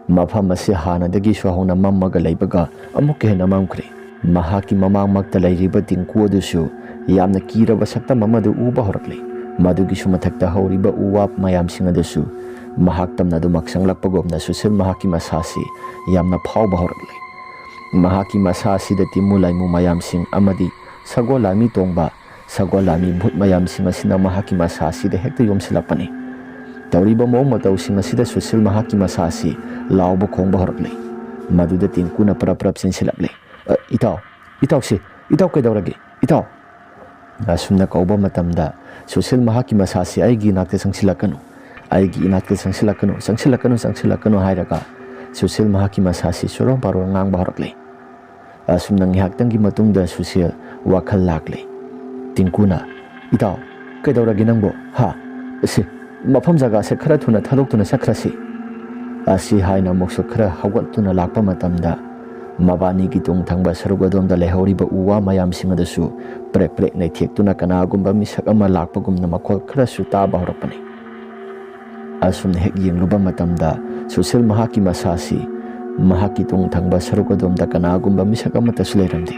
ꯃꯐꯝ ꯑꯁꯤ ꯍꯥꯟꯅꯗꯒꯤꯁꯨ ꯍꯧꯅ ꯃꯝꯃꯒ ꯂꯩꯕꯒ ꯑꯃꯨꯛꯀ ꯍꯦꯟꯅ ꯃꯝꯈ꯭ꯔꯦ꯫ ꯃꯍꯥꯛꯀꯤ ꯃꯃꯥꯡꯃꯛꯇ ꯂꯩꯔꯤꯕ ꯇꯤꯡꯀꯨ ꯑꯗꯨꯁꯨ ꯌꯥꯝꯅ ꯀꯤꯔꯕ ꯁꯛꯇꯝ ꯑꯃꯗꯨ ꯎꯕ ꯍꯧꯔꯛꯂꯤ꯫ ꯃꯗꯨꯒꯤꯁꯨ ꯃꯊꯛꯇ ꯍꯧꯔꯤꯕ ꯎ ꯋꯥ ꯃꯌꯥꯝꯁꯤꯡ ꯑꯗꯨꯁꯨ ꯃꯍꯥꯛ ꯇꯝꯅ ꯑꯗꯨꯃꯛ ꯆꯪꯂꯛꯄꯒꯨꯝꯅ ꯁꯨꯁꯤꯜ ꯃꯍꯥꯛꯀꯤ ꯃꯁꯥꯁꯤ ꯌꯥꯝꯅ ꯐꯥꯎꯕ ꯍꯧꯔꯛꯂꯤ꯫ ꯃꯍꯥꯛꯀꯤ ꯃꯁꯥ ꯑꯁꯤꯗ ꯇꯤꯃꯨ ꯂꯥꯏꯃꯨ ꯃꯌꯥꯝꯁꯤꯡ ꯑꯃꯗꯤ ꯁꯒꯣꯜ ꯂꯥꯏꯃꯤ ꯇꯣꯡꯕ ꯁꯒꯣꯜ ꯂꯥꯟꯃꯤ ꯚꯨꯠ ꯃꯌꯥꯝꯁꯤꯡ ꯑꯁꯤꯅ ꯃꯍꯥꯛꯀꯤ ꯃꯁꯥ ꯑꯁꯤꯗ ꯍꯦꯛꯇ ꯌꯣꯝꯁꯤꯜꯂꯛꯄꯅꯤ꯫ ꯇꯧꯔꯤꯕ ꯃꯑꯣꯡ ꯃꯇꯧꯁꯤꯡ ꯑꯁꯤꯗ ꯁꯨꯁꯤꯜ ꯃꯍꯥꯛꯀꯤ ꯃꯁꯥ ꯑꯁꯤ ꯂꯥꯎꯕ ꯈꯣꯡꯕ ꯍꯧꯔꯛꯂꯦ꯫ ꯃꯗꯨꯗ ꯇꯤꯡꯀꯨꯅ ꯄꯔꯞ ꯄꯔꯞ ꯆꯦꯟꯁꯤꯜꯂꯛꯂꯦ꯫ "ꯑ, ꯏꯇꯥꯎ, ꯏꯇꯥꯎꯁꯤ, ꯏꯇꯥꯎ ꯀꯩꯗꯧꯔꯒꯦ? ꯏꯇꯥꯎ!" ꯑꯁꯨꯝꯅ ꯀꯧꯕ ꯃꯇꯝꯗ ꯁꯨꯁꯤꯜ ꯃꯍꯥꯛꯀꯤ ꯃꯁꯥꯁꯤ "ꯑꯩꯒꯤ ꯏꯅꯥꯛꯇ ꯆꯪꯁꯤꯜꯂꯛꯀꯅꯨ, ꯑꯩꯒꯤ ꯏꯅꯥꯛꯇ ꯆꯪꯁꯤꯜꯂꯛꯀꯅꯨ, ꯆꯪꯁꯤꯜꯂꯛꯀꯅꯨ, ꯆꯪꯁꯤꯜꯂꯛꯀꯅꯨ" ꯍꯥꯏꯔꯒ ꯁꯨꯁꯤꯜ ꯃꯍꯥꯛꯀꯤ ꯃꯁꯥꯁꯤ ꯆꯨꯔꯣꯟ ꯄꯥꯔꯣꯟ ꯉꯥꯡꯕ ꯍꯧꯔꯛꯂꯦ꯫ ꯑꯁꯨꯝꯅ ꯉꯥꯏꯍꯥꯛꯇꯪꯒꯤ ꯃꯇꯨꯡꯗ ꯁꯨꯁꯤꯜ ꯋꯥꯈꯜ ꯂꯥꯛꯂꯦ꯫ ꯇꯤꯡꯀꯨꯅ, "ꯏꯇꯥꯎ, ꯀꯩꯗꯧꯔꯒꯦ ꯅꯪꯕꯨ? ꯍꯥ? ꯁꯤ, ꯃꯐꯝ ꯖꯒꯥꯁꯦ ꯈꯔ ꯊꯨꯅ ꯊꯥꯗꯣꯛꯇꯨꯅ ꯆꯠꯈ꯭ꯔꯁꯤ" ꯑꯁꯤ ꯍꯥꯏꯅ ꯑꯃꯨꯛꯁꯨ ꯈꯔ ꯍꯧꯒꯠꯇꯨꯅ ꯂꯥꯛꯄ ꯃꯇꯝꯗ, ꯃꯕꯥꯅꯤꯒꯤ ꯇꯨꯡ ꯊꯪꯕ ꯁꯔꯨꯛ ꯑꯗꯣꯝꯗ ꯂꯩꯍꯧꯔꯤꯕ ꯎ ꯋꯥ ꯃꯌꯥꯝꯁꯤꯡ ꯑꯗꯨꯁꯨ ꯄ꯭ꯔꯦꯛ ꯄ꯭ꯔꯦꯛ ꯅꯩꯊꯦꯛꯇꯨꯅ ꯀꯅꯥꯒꯨꯝꯕ ꯃꯤꯁꯛ ꯑꯃ ꯂꯥꯛꯄꯒꯨꯝꯅ ꯃꯈꯣꯜ ꯈꯔꯁꯨ ꯇꯥꯕ ꯍꯧꯔꯛꯄꯅꯤ꯫ ꯑꯁꯨꯝꯅ ꯍꯦꯛ ꯌꯦꯡꯂꯨꯕ ꯃꯇꯝꯗ, ꯁꯨꯁꯤꯜ ꯃꯍꯥꯛꯀꯤ ꯃꯁꯥꯁꯤ ꯃꯍꯥꯛꯀꯤ ꯇꯨꯡ ꯊꯪꯕ ꯁꯔꯨꯛ ꯑꯗꯣꯝꯗ ꯀꯅꯥꯒꯨꯝꯕ ꯃꯤꯁꯛ ꯑꯃꯠꯇꯁꯨ ꯂꯩꯔꯝꯗꯦ꯫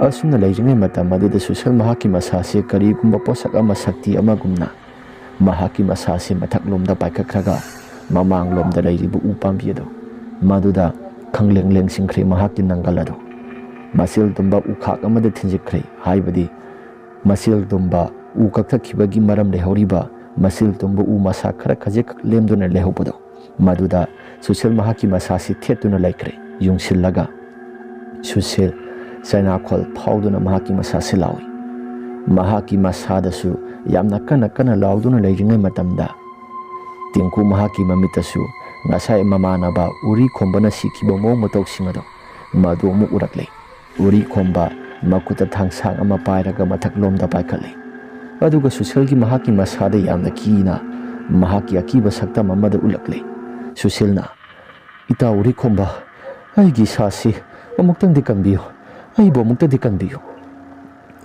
ꯑꯁꯨꯝꯅ ꯂꯩꯔꯤꯉꯩ ꯃꯇꯝ ꯑꯗꯨꯗ ꯁꯨꯁꯤꯜ ꯃꯍꯥꯛꯀꯤ ꯃꯁꯥꯁꯤ ꯀꯔꯤꯒꯨꯝꯕ ꯄꯣꯠꯁꯛ ꯑꯃ, ꯁꯛꯇꯤ ꯑꯃꯒꯨꯝꯅ ꯃꯍꯥꯛꯀꯤ ꯃꯁꯥꯁꯤ ꯃꯊꯛꯂꯣꯝꯗ ꯄꯥꯏꯈꯠꯈ꯭ꯔꯒ, ꯃꯃꯥꯡꯂꯣꯝꯗ ꯂꯩꯔꯤꯕ ꯎ ꯄꯥꯝꯕꯤ ꯑꯗꯨ, ꯃꯗꯨꯗ ꯈꯪꯂꯦꯡ ꯂꯦꯡꯁꯤꯟꯈ꯭ꯔꯦ ꯃꯍꯥꯛꯀꯤ ꯅꯪꯒꯜ ꯑꯗꯨ꯫ ꯃꯆꯤꯜ ꯇꯨꯝꯕ ꯎꯈꯥꯛ ꯑꯃꯗ ꯊꯤꯟꯖꯤꯟꯈ꯭ꯔꯦ, ꯍꯥꯏꯕꯗꯤ ꯃꯆꯤꯜ ꯇꯨꯝꯕ ꯎ ꯀꯛꯊꯈꯤꯕꯒꯤ ꯃꯔꯝ ꯂꯩꯍꯧꯔꯤꯕ ꯃꯆꯤꯜ ꯇꯨꯝꯕ ꯎ ꯃꯁꯥ ꯈꯔ ꯈꯖꯤꯛ ꯂꯦꯝꯗꯨꯅ ꯂꯩꯍꯧꯕꯗꯣ, ꯃꯗꯨꯗ ꯁꯨꯁꯤꯜ ꯃꯍꯥꯛꯀꯤ ꯃꯁꯥꯁꯤ ꯊꯦꯠꯇꯨꯅ ꯂꯩꯈ꯭ꯔꯦ꯫ ꯌꯨꯡꯁꯤꯜꯂꯒ ꯁꯨꯁꯤꯜ ꯆꯩꯅꯥꯈꯣꯜ ꯐꯥꯎꯗꯨꯅ ꯃꯍꯥꯛꯀꯤ ꯃꯁꯥꯁꯤ ꯂꯥꯎꯏ꯫ ꯃꯍꯥꯛꯀꯤ ꯃꯁꯥꯗꯁꯨ ꯌꯥꯝꯅ ꯀꯟꯅ ꯀꯟꯅ ꯂꯥꯎꯗꯨꯅ ꯂꯩꯔꯤꯉꯩ ꯃꯇꯝꯗ, ꯇꯤꯡꯀꯨ ꯃꯍꯥꯛꯀꯤ ꯃꯃꯤꯠꯇꯁꯨ ꯉꯁꯥꯏ ꯃꯃꯥꯟꯅꯕ ꯎꯔꯤ ꯈꯣꯝꯕꯅ ꯁꯤꯈꯤꯕ ꯃꯑꯣꯡ ꯃꯇꯧꯁꯤꯡ ꯑꯗꯣ, ꯃꯗꯨ ꯑꯃꯨꯛ ꯎꯔꯛꯂꯦ꯫ ꯎꯔꯤ ꯈꯣꯝꯕ ꯃꯈꯨꯠꯇ ꯊꯥꯡꯁꯥꯡ ꯑꯃ ꯄꯥꯏꯔꯒ ꯃꯊꯛꯂꯣꯝꯗ ꯄꯥꯏꯈꯠꯂꯤ꯫ ꯑꯗꯨꯒ ꯁꯨꯁꯤꯜꯒꯤ ꯃꯍꯥꯛꯀꯤ ꯃꯁꯥꯗ ꯌꯥꯝꯅ ꯀꯤꯅ ꯃꯍꯥꯛꯀꯤ ꯑꯀꯤꯕ ꯁꯛꯇꯝ ꯑꯃꯗ ꯎꯠꯂꯛꯂꯤ꯫ ꯁꯨꯁꯤꯜꯅ, "ꯏꯇꯥꯎ ꯎꯔꯤ ꯈꯣꯝꯕ, ꯑꯩꯒꯤ ꯏꯁꯥꯁꯤ ꯑꯃꯨꯛꯇꯪꯗꯤ ꯀꯟꯕꯤꯌꯨ, ꯑꯩꯕꯨ ꯑꯃꯨꯛꯇꯗꯤ ꯀꯟꯕꯤꯌꯨ"꯫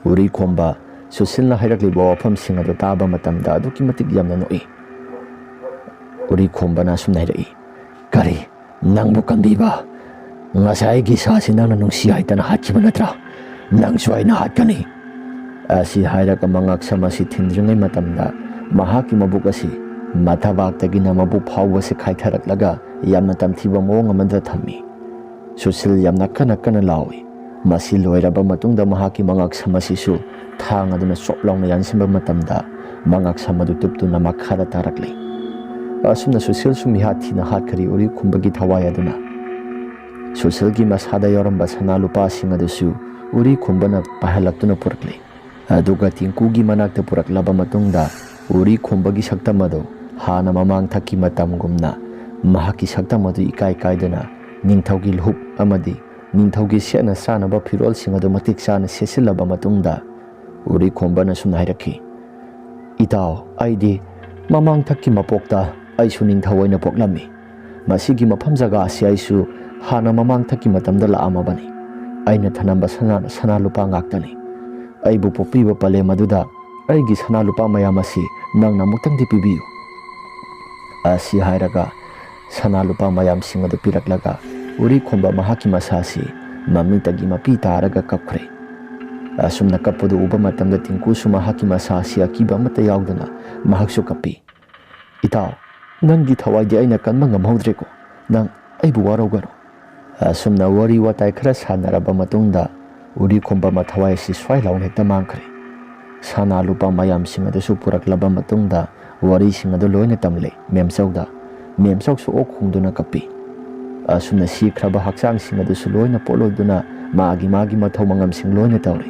ꯎꯔꯤ ꯈꯣꯝꯕ ꯁꯨꯁꯤꯜꯅ ꯍꯥꯏꯔꯛꯂꯤꯕ ꯋꯥꯐꯝꯁꯤꯡ ꯑꯗꯨ ꯇꯥꯕ ꯃꯇꯝꯗ ꯑꯗꯨꯛꯀꯤ ꯃꯇꯤꯛ ꯌꯥꯝꯅ ꯅꯣꯛꯏ꯫ ꯎꯔꯤ ꯈꯣꯝꯕꯅ ꯑꯁꯨꯝꯅ ꯍꯥꯏꯔꯛꯏ, "ꯀꯔꯤ? ꯅꯪꯕꯨ ꯀꯟꯕꯤꯕ? ꯉꯁꯥꯏꯒꯤ ꯁꯥꯁꯤ ꯅꯪꯅ ꯅꯨꯡꯁꯤ ꯍꯥꯏꯗꯅ ꯍꯥꯠꯈꯤꯕ ꯅꯠꯇ꯭ꯔꯥ? ꯅꯪꯁꯨ ꯑꯩꯅ ꯍꯥꯠꯀꯅꯤ!" ꯑꯁꯤ ꯍꯥꯏꯔꯒ ꯃꯉꯛꯁꯝ ꯑꯁꯤ ꯊꯤꯟꯗ꯭ꯔꯤꯉꯩ ꯃꯇꯝꯗ, ꯃꯍꯥꯛꯀꯤ ꯃꯕꯨꯛ ꯑꯁꯤ ꯃꯊꯕꯥꯛꯇꯒꯤꯅ ꯃꯕꯨꯛ ꯐꯥꯎꯕꯁꯤ ꯈꯥꯏꯊꯔꯛꯂꯒ ꯌꯥꯝꯅ ꯇꯝꯊꯤꯕ ꯃꯑꯣꯡ ꯑꯃꯗ ꯊꯝꯃꯤ꯫ ꯁꯨꯁꯤꯜ ꯌꯥꯝꯅ ꯀꯟꯅ ꯀꯟꯅ ꯂꯥꯎꯏ꯫ ꯃꯁꯤ ꯂꯣꯏꯔꯕ ꯃꯇꯨꯡꯗ ꯃꯍꯥꯛꯀꯤ ꯃꯉꯛꯁꯝ ꯑꯁꯤꯁꯨ ꯊꯥꯡ ꯑꯗꯨꯅ ꯆꯣꯞ ꯂꯥꯎꯅ ꯌꯥꯟꯁꯤꯟꯕ ꯃꯇꯝꯗ ꯃꯉꯛꯁꯝ ꯑꯗꯨ ꯇꯨꯞꯇꯨꯅ ꯃꯈꯥꯗ ꯇꯥꯔꯛꯂꯤ꯫ ꯑꯁꯨꯝꯅ ꯁꯨꯁꯤꯜꯁꯨ ꯃꯤꯍꯥꯠ ꯊꯤꯅ ꯍꯥꯠꯈ꯭ꯔꯤ ꯎꯔꯤ ꯈꯨꯝꯕꯒꯤ ꯊꯋꯥꯏ ꯑꯗꯨꯅ꯫ ꯁꯨꯁꯤꯜꯒꯤ ꯃꯁꯥꯗ ꯌꯥꯎꯔꯝꯕ ꯁꯅꯥ ꯂꯨꯄꯥꯁꯤꯡ ꯑꯗꯨꯁꯨ ꯎꯔꯤ ꯈꯨꯝꯕꯅ ꯄꯥꯏꯍꯜꯂꯛꯇꯨꯅ ꯄꯨꯔꯛꯂꯤ꯫ ꯑꯗꯨꯒ ꯇꯤꯡꯀꯨꯒꯤ ꯃꯅꯥꯛꯇ ꯄꯨꯔꯛꯂꯕ ꯃꯇꯨꯡꯗ ꯎꯔꯤ ꯈꯨꯝꯕꯒꯤ ꯁꯛꯇꯝ ꯑꯗꯨ ꯍꯥꯟꯅ ꯃꯃꯥꯡ ꯊꯛꯀꯤ ꯃꯇꯝꯒꯨꯝꯅ ꯃꯍꯥꯛꯀꯤ ꯁꯛꯇꯝ ꯑꯗꯨ ꯏꯀꯥꯏ ꯀꯥꯏꯗꯅ ꯅꯤꯡꯊꯧꯒꯤ ꯂꯨꯍꯨꯞ ꯑꯃꯗꯤ ꯅꯤꯡꯊꯧꯒꯤ ꯁꯦꯠꯅ ꯆꯥꯅꯕ ꯐꯤꯔꯣꯜꯁꯤꯡ ꯑꯗꯨ ꯃꯇꯤꯛ ꯆꯥꯅ ꯁꯦꯠꯆꯤꯜꯂꯕ ꯃꯇꯨꯡꯗ ꯎꯔꯤ ꯈꯨꯝꯕꯅ ꯁꯨꯝꯅ ꯍꯥꯏꯔꯛꯈꯤ, "ꯏꯇꯥꯎ, ꯑꯩꯗꯤ ꯃꯃꯥꯡ ꯊꯛꯀꯤ ꯃꯄꯣꯛꯇ ꯑꯩꯁꯨ ꯅꯤꯡꯊꯧ ꯑꯣꯏꯅ ꯄꯣꯛꯂꯝꯃꯤ꯫ ꯃꯁꯤꯒꯤ ꯃꯐꯝ ꯖꯒꯥ ꯑꯁꯤ ꯑꯩꯁꯨ ꯍꯥꯟꯅ ꯃꯃꯥꯡ ꯊꯛꯀꯤ ꯃꯇꯝꯗ ꯂꯥꯛꯑꯝꯃꯕꯅꯤ꯫ ꯑꯩꯅ ꯊꯅꯝꯕ ꯁꯅꯥꯅ ꯁꯅꯥ ꯂꯨꯄꯥ ꯉꯥꯛꯇꯅꯤ꯫ ꯑꯩꯕꯨ ꯄꯣꯛꯄꯤꯕ ꯄꯂꯦꯝ ꯑꯗꯨꯗ ꯑꯩꯒꯤ ꯁꯅꯥ ꯂꯨꯄꯥ ꯃꯌꯥꯝ ꯑꯁꯤ ꯅꯪꯅ ꯑꯃꯨꯛꯇꯪꯗꯤ ꯄꯤꯕꯤꯌꯨ"꯫ ꯑꯁꯤ ꯍꯥꯏꯔꯒ ꯁꯅꯥ ꯂꯨꯄꯥ ꯃꯌꯥꯝꯁꯤꯡ ꯑꯗꯨ ꯄꯤꯔꯛꯂꯒ ꯎꯔꯤ ꯈꯨꯝꯕ ꯃꯍꯥꯛꯀꯤ ꯃꯁꯥ ꯑꯁꯤ ꯃꯃꯤꯇꯒꯤ ꯃꯄꯤ ꯇꯥꯔꯒ ꯀꯞꯈ꯭ꯔꯦ꯫ ꯑꯁꯨꯝꯅ ꯀꯞꯄꯗꯨ ꯎꯕ ꯃꯇꯝꯗ ꯇꯤꯡꯀꯨꯁꯨ ꯃꯍꯥꯛꯀꯤ ꯃꯁꯥ ꯑꯁꯤ ꯑꯀꯤꯕ ꯑꯃꯠꯇ ꯌꯥꯎꯗꯅ ꯃꯍꯥꯛꯁꯨ ꯀꯞꯄꯤ꯫ "ꯏꯇꯥꯎ, ꯅꯪꯒꯤ ꯊꯋꯥꯏꯗꯤ ꯑꯩꯅ ꯀꯟꯕ ꯉꯝꯍꯧꯗ꯭ꯔꯦꯀꯣ꯫ ꯅꯪ ꯑꯩꯕꯨ ꯋꯥꯔꯧꯒꯅꯨ"꯫ ꯑꯁꯨꯝꯅ ꯋꯥꯔꯤ ꯋꯥꯇꯥꯏ ꯈꯔ ꯁꯥꯟꯅꯔꯕ ꯃꯇꯨꯡꯗ ꯎꯔꯤ ꯈꯨꯝꯕ ꯃꯊꯋꯥꯏ ꯑꯁꯤ ꯁ꯭ꯋꯥꯏ ꯂꯥꯎꯅ ꯍꯦꯛꯇ ꯃꯥꯡꯈ꯭ꯔꯦ꯫ ꯁꯅꯥ ꯂꯨꯄꯥ ꯃꯌꯥꯝꯁꯤꯡ ꯑꯗꯨꯁꯨ ꯄꯨꯔꯛꯂꯕ ꯃꯇꯨꯡꯗ ꯋꯥꯔꯤꯁꯤꯡ ꯑꯗꯨ ꯂꯣꯏꯅ ꯇꯝꯂꯦ ꯃꯦꯝꯆꯧꯗ꯫ ꯃꯦꯝꯆꯧꯁꯨ ꯑꯣꯛ ꯈꯣꯡꯗꯨꯅ ꯀꯞꯄꯤ꯫ ꯑꯁꯨꯝꯅ ꯁꯤꯈ꯭ꯔꯕ ꯍꯛꯆꯥꯡꯁꯤꯡ ꯑꯗꯨꯁꯨ ꯂꯣꯏꯅ ꯄꯣꯠꯂꯣꯏꯗꯨꯅ ꯃꯥꯒꯤ ꯃꯥꯒꯤ ꯃꯊꯧ ꯃꯉꯝꯁꯤꯡ ꯂꯣꯏꯅ ꯇꯧꯔꯤ꯫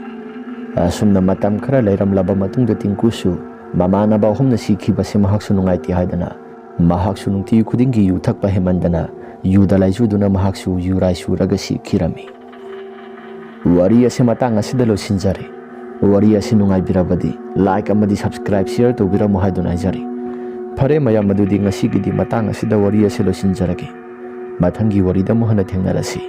ꯑꯁꯨꯝꯅ ꯃꯇꯝ ꯈꯔ ꯂꯩꯔꯝꯂꯕ ꯃꯇꯨꯡꯗ ꯇꯤꯡꯀꯨꯁꯨ ꯃꯃꯥꯟꯅꯕ ꯑꯍꯨꯝꯅ ꯁꯤꯈꯤꯕꯁꯤ ꯃꯍꯥꯛꯁꯨ ꯅꯨꯡꯉꯥꯏꯇꯦ ꯍꯥꯏꯗꯅ ꯃꯍꯥꯛꯁꯨ ꯅꯨꯡꯇꯤ ꯈꯨꯗꯤꯡꯒꯤ ꯌꯨ ꯊꯛꯄ ꯍꯦꯟꯃꯟꯗꯅ ꯌꯨꯗ ꯂꯥꯏꯆꯨꯗꯨꯅ ꯃꯍꯥꯛꯁꯨ ꯌꯨꯔꯥꯏ ꯆꯨꯔꯒ ꯁꯤꯈꯤꯔꯝꯃꯤ꯫ ꯋꯥꯔꯤ ꯑꯁꯤ ꯃꯇꯥꯡ ꯑꯁꯤꯗ ꯂꯣꯏꯁꯤꯟꯖꯔꯦ꯫ ꯋꯥꯔꯤ ꯑꯁꯤ ꯅꯨꯡꯉꯥꯏꯕꯤꯔꯕꯗꯤ like ꯑꯃꯗꯤ subscribe, share ꯇꯧꯕꯤꯔꯝꯃꯨ ꯍꯥꯏꯗꯨꯅ ꯍꯥꯏꯖꯔꯤ꯫ ꯐꯔꯦ ꯃꯌꯥꯝ, ꯑꯗꯨꯗꯤ ꯉꯁꯤꯒꯤꯗꯤ ꯃꯇꯥꯡ ꯑꯁꯤꯗ ꯋꯥꯔꯤ ꯑꯁꯤ ꯂꯣꯏꯁꯤꯟꯖꯔꯒꯦ꯫ ꯃꯊꯪꯒꯤ ꯋꯥꯔꯤꯗ ꯑꯃꯨꯛ ꯍꯟꯅ ꯊꯦꯡꯅꯔꯁꯤ꯫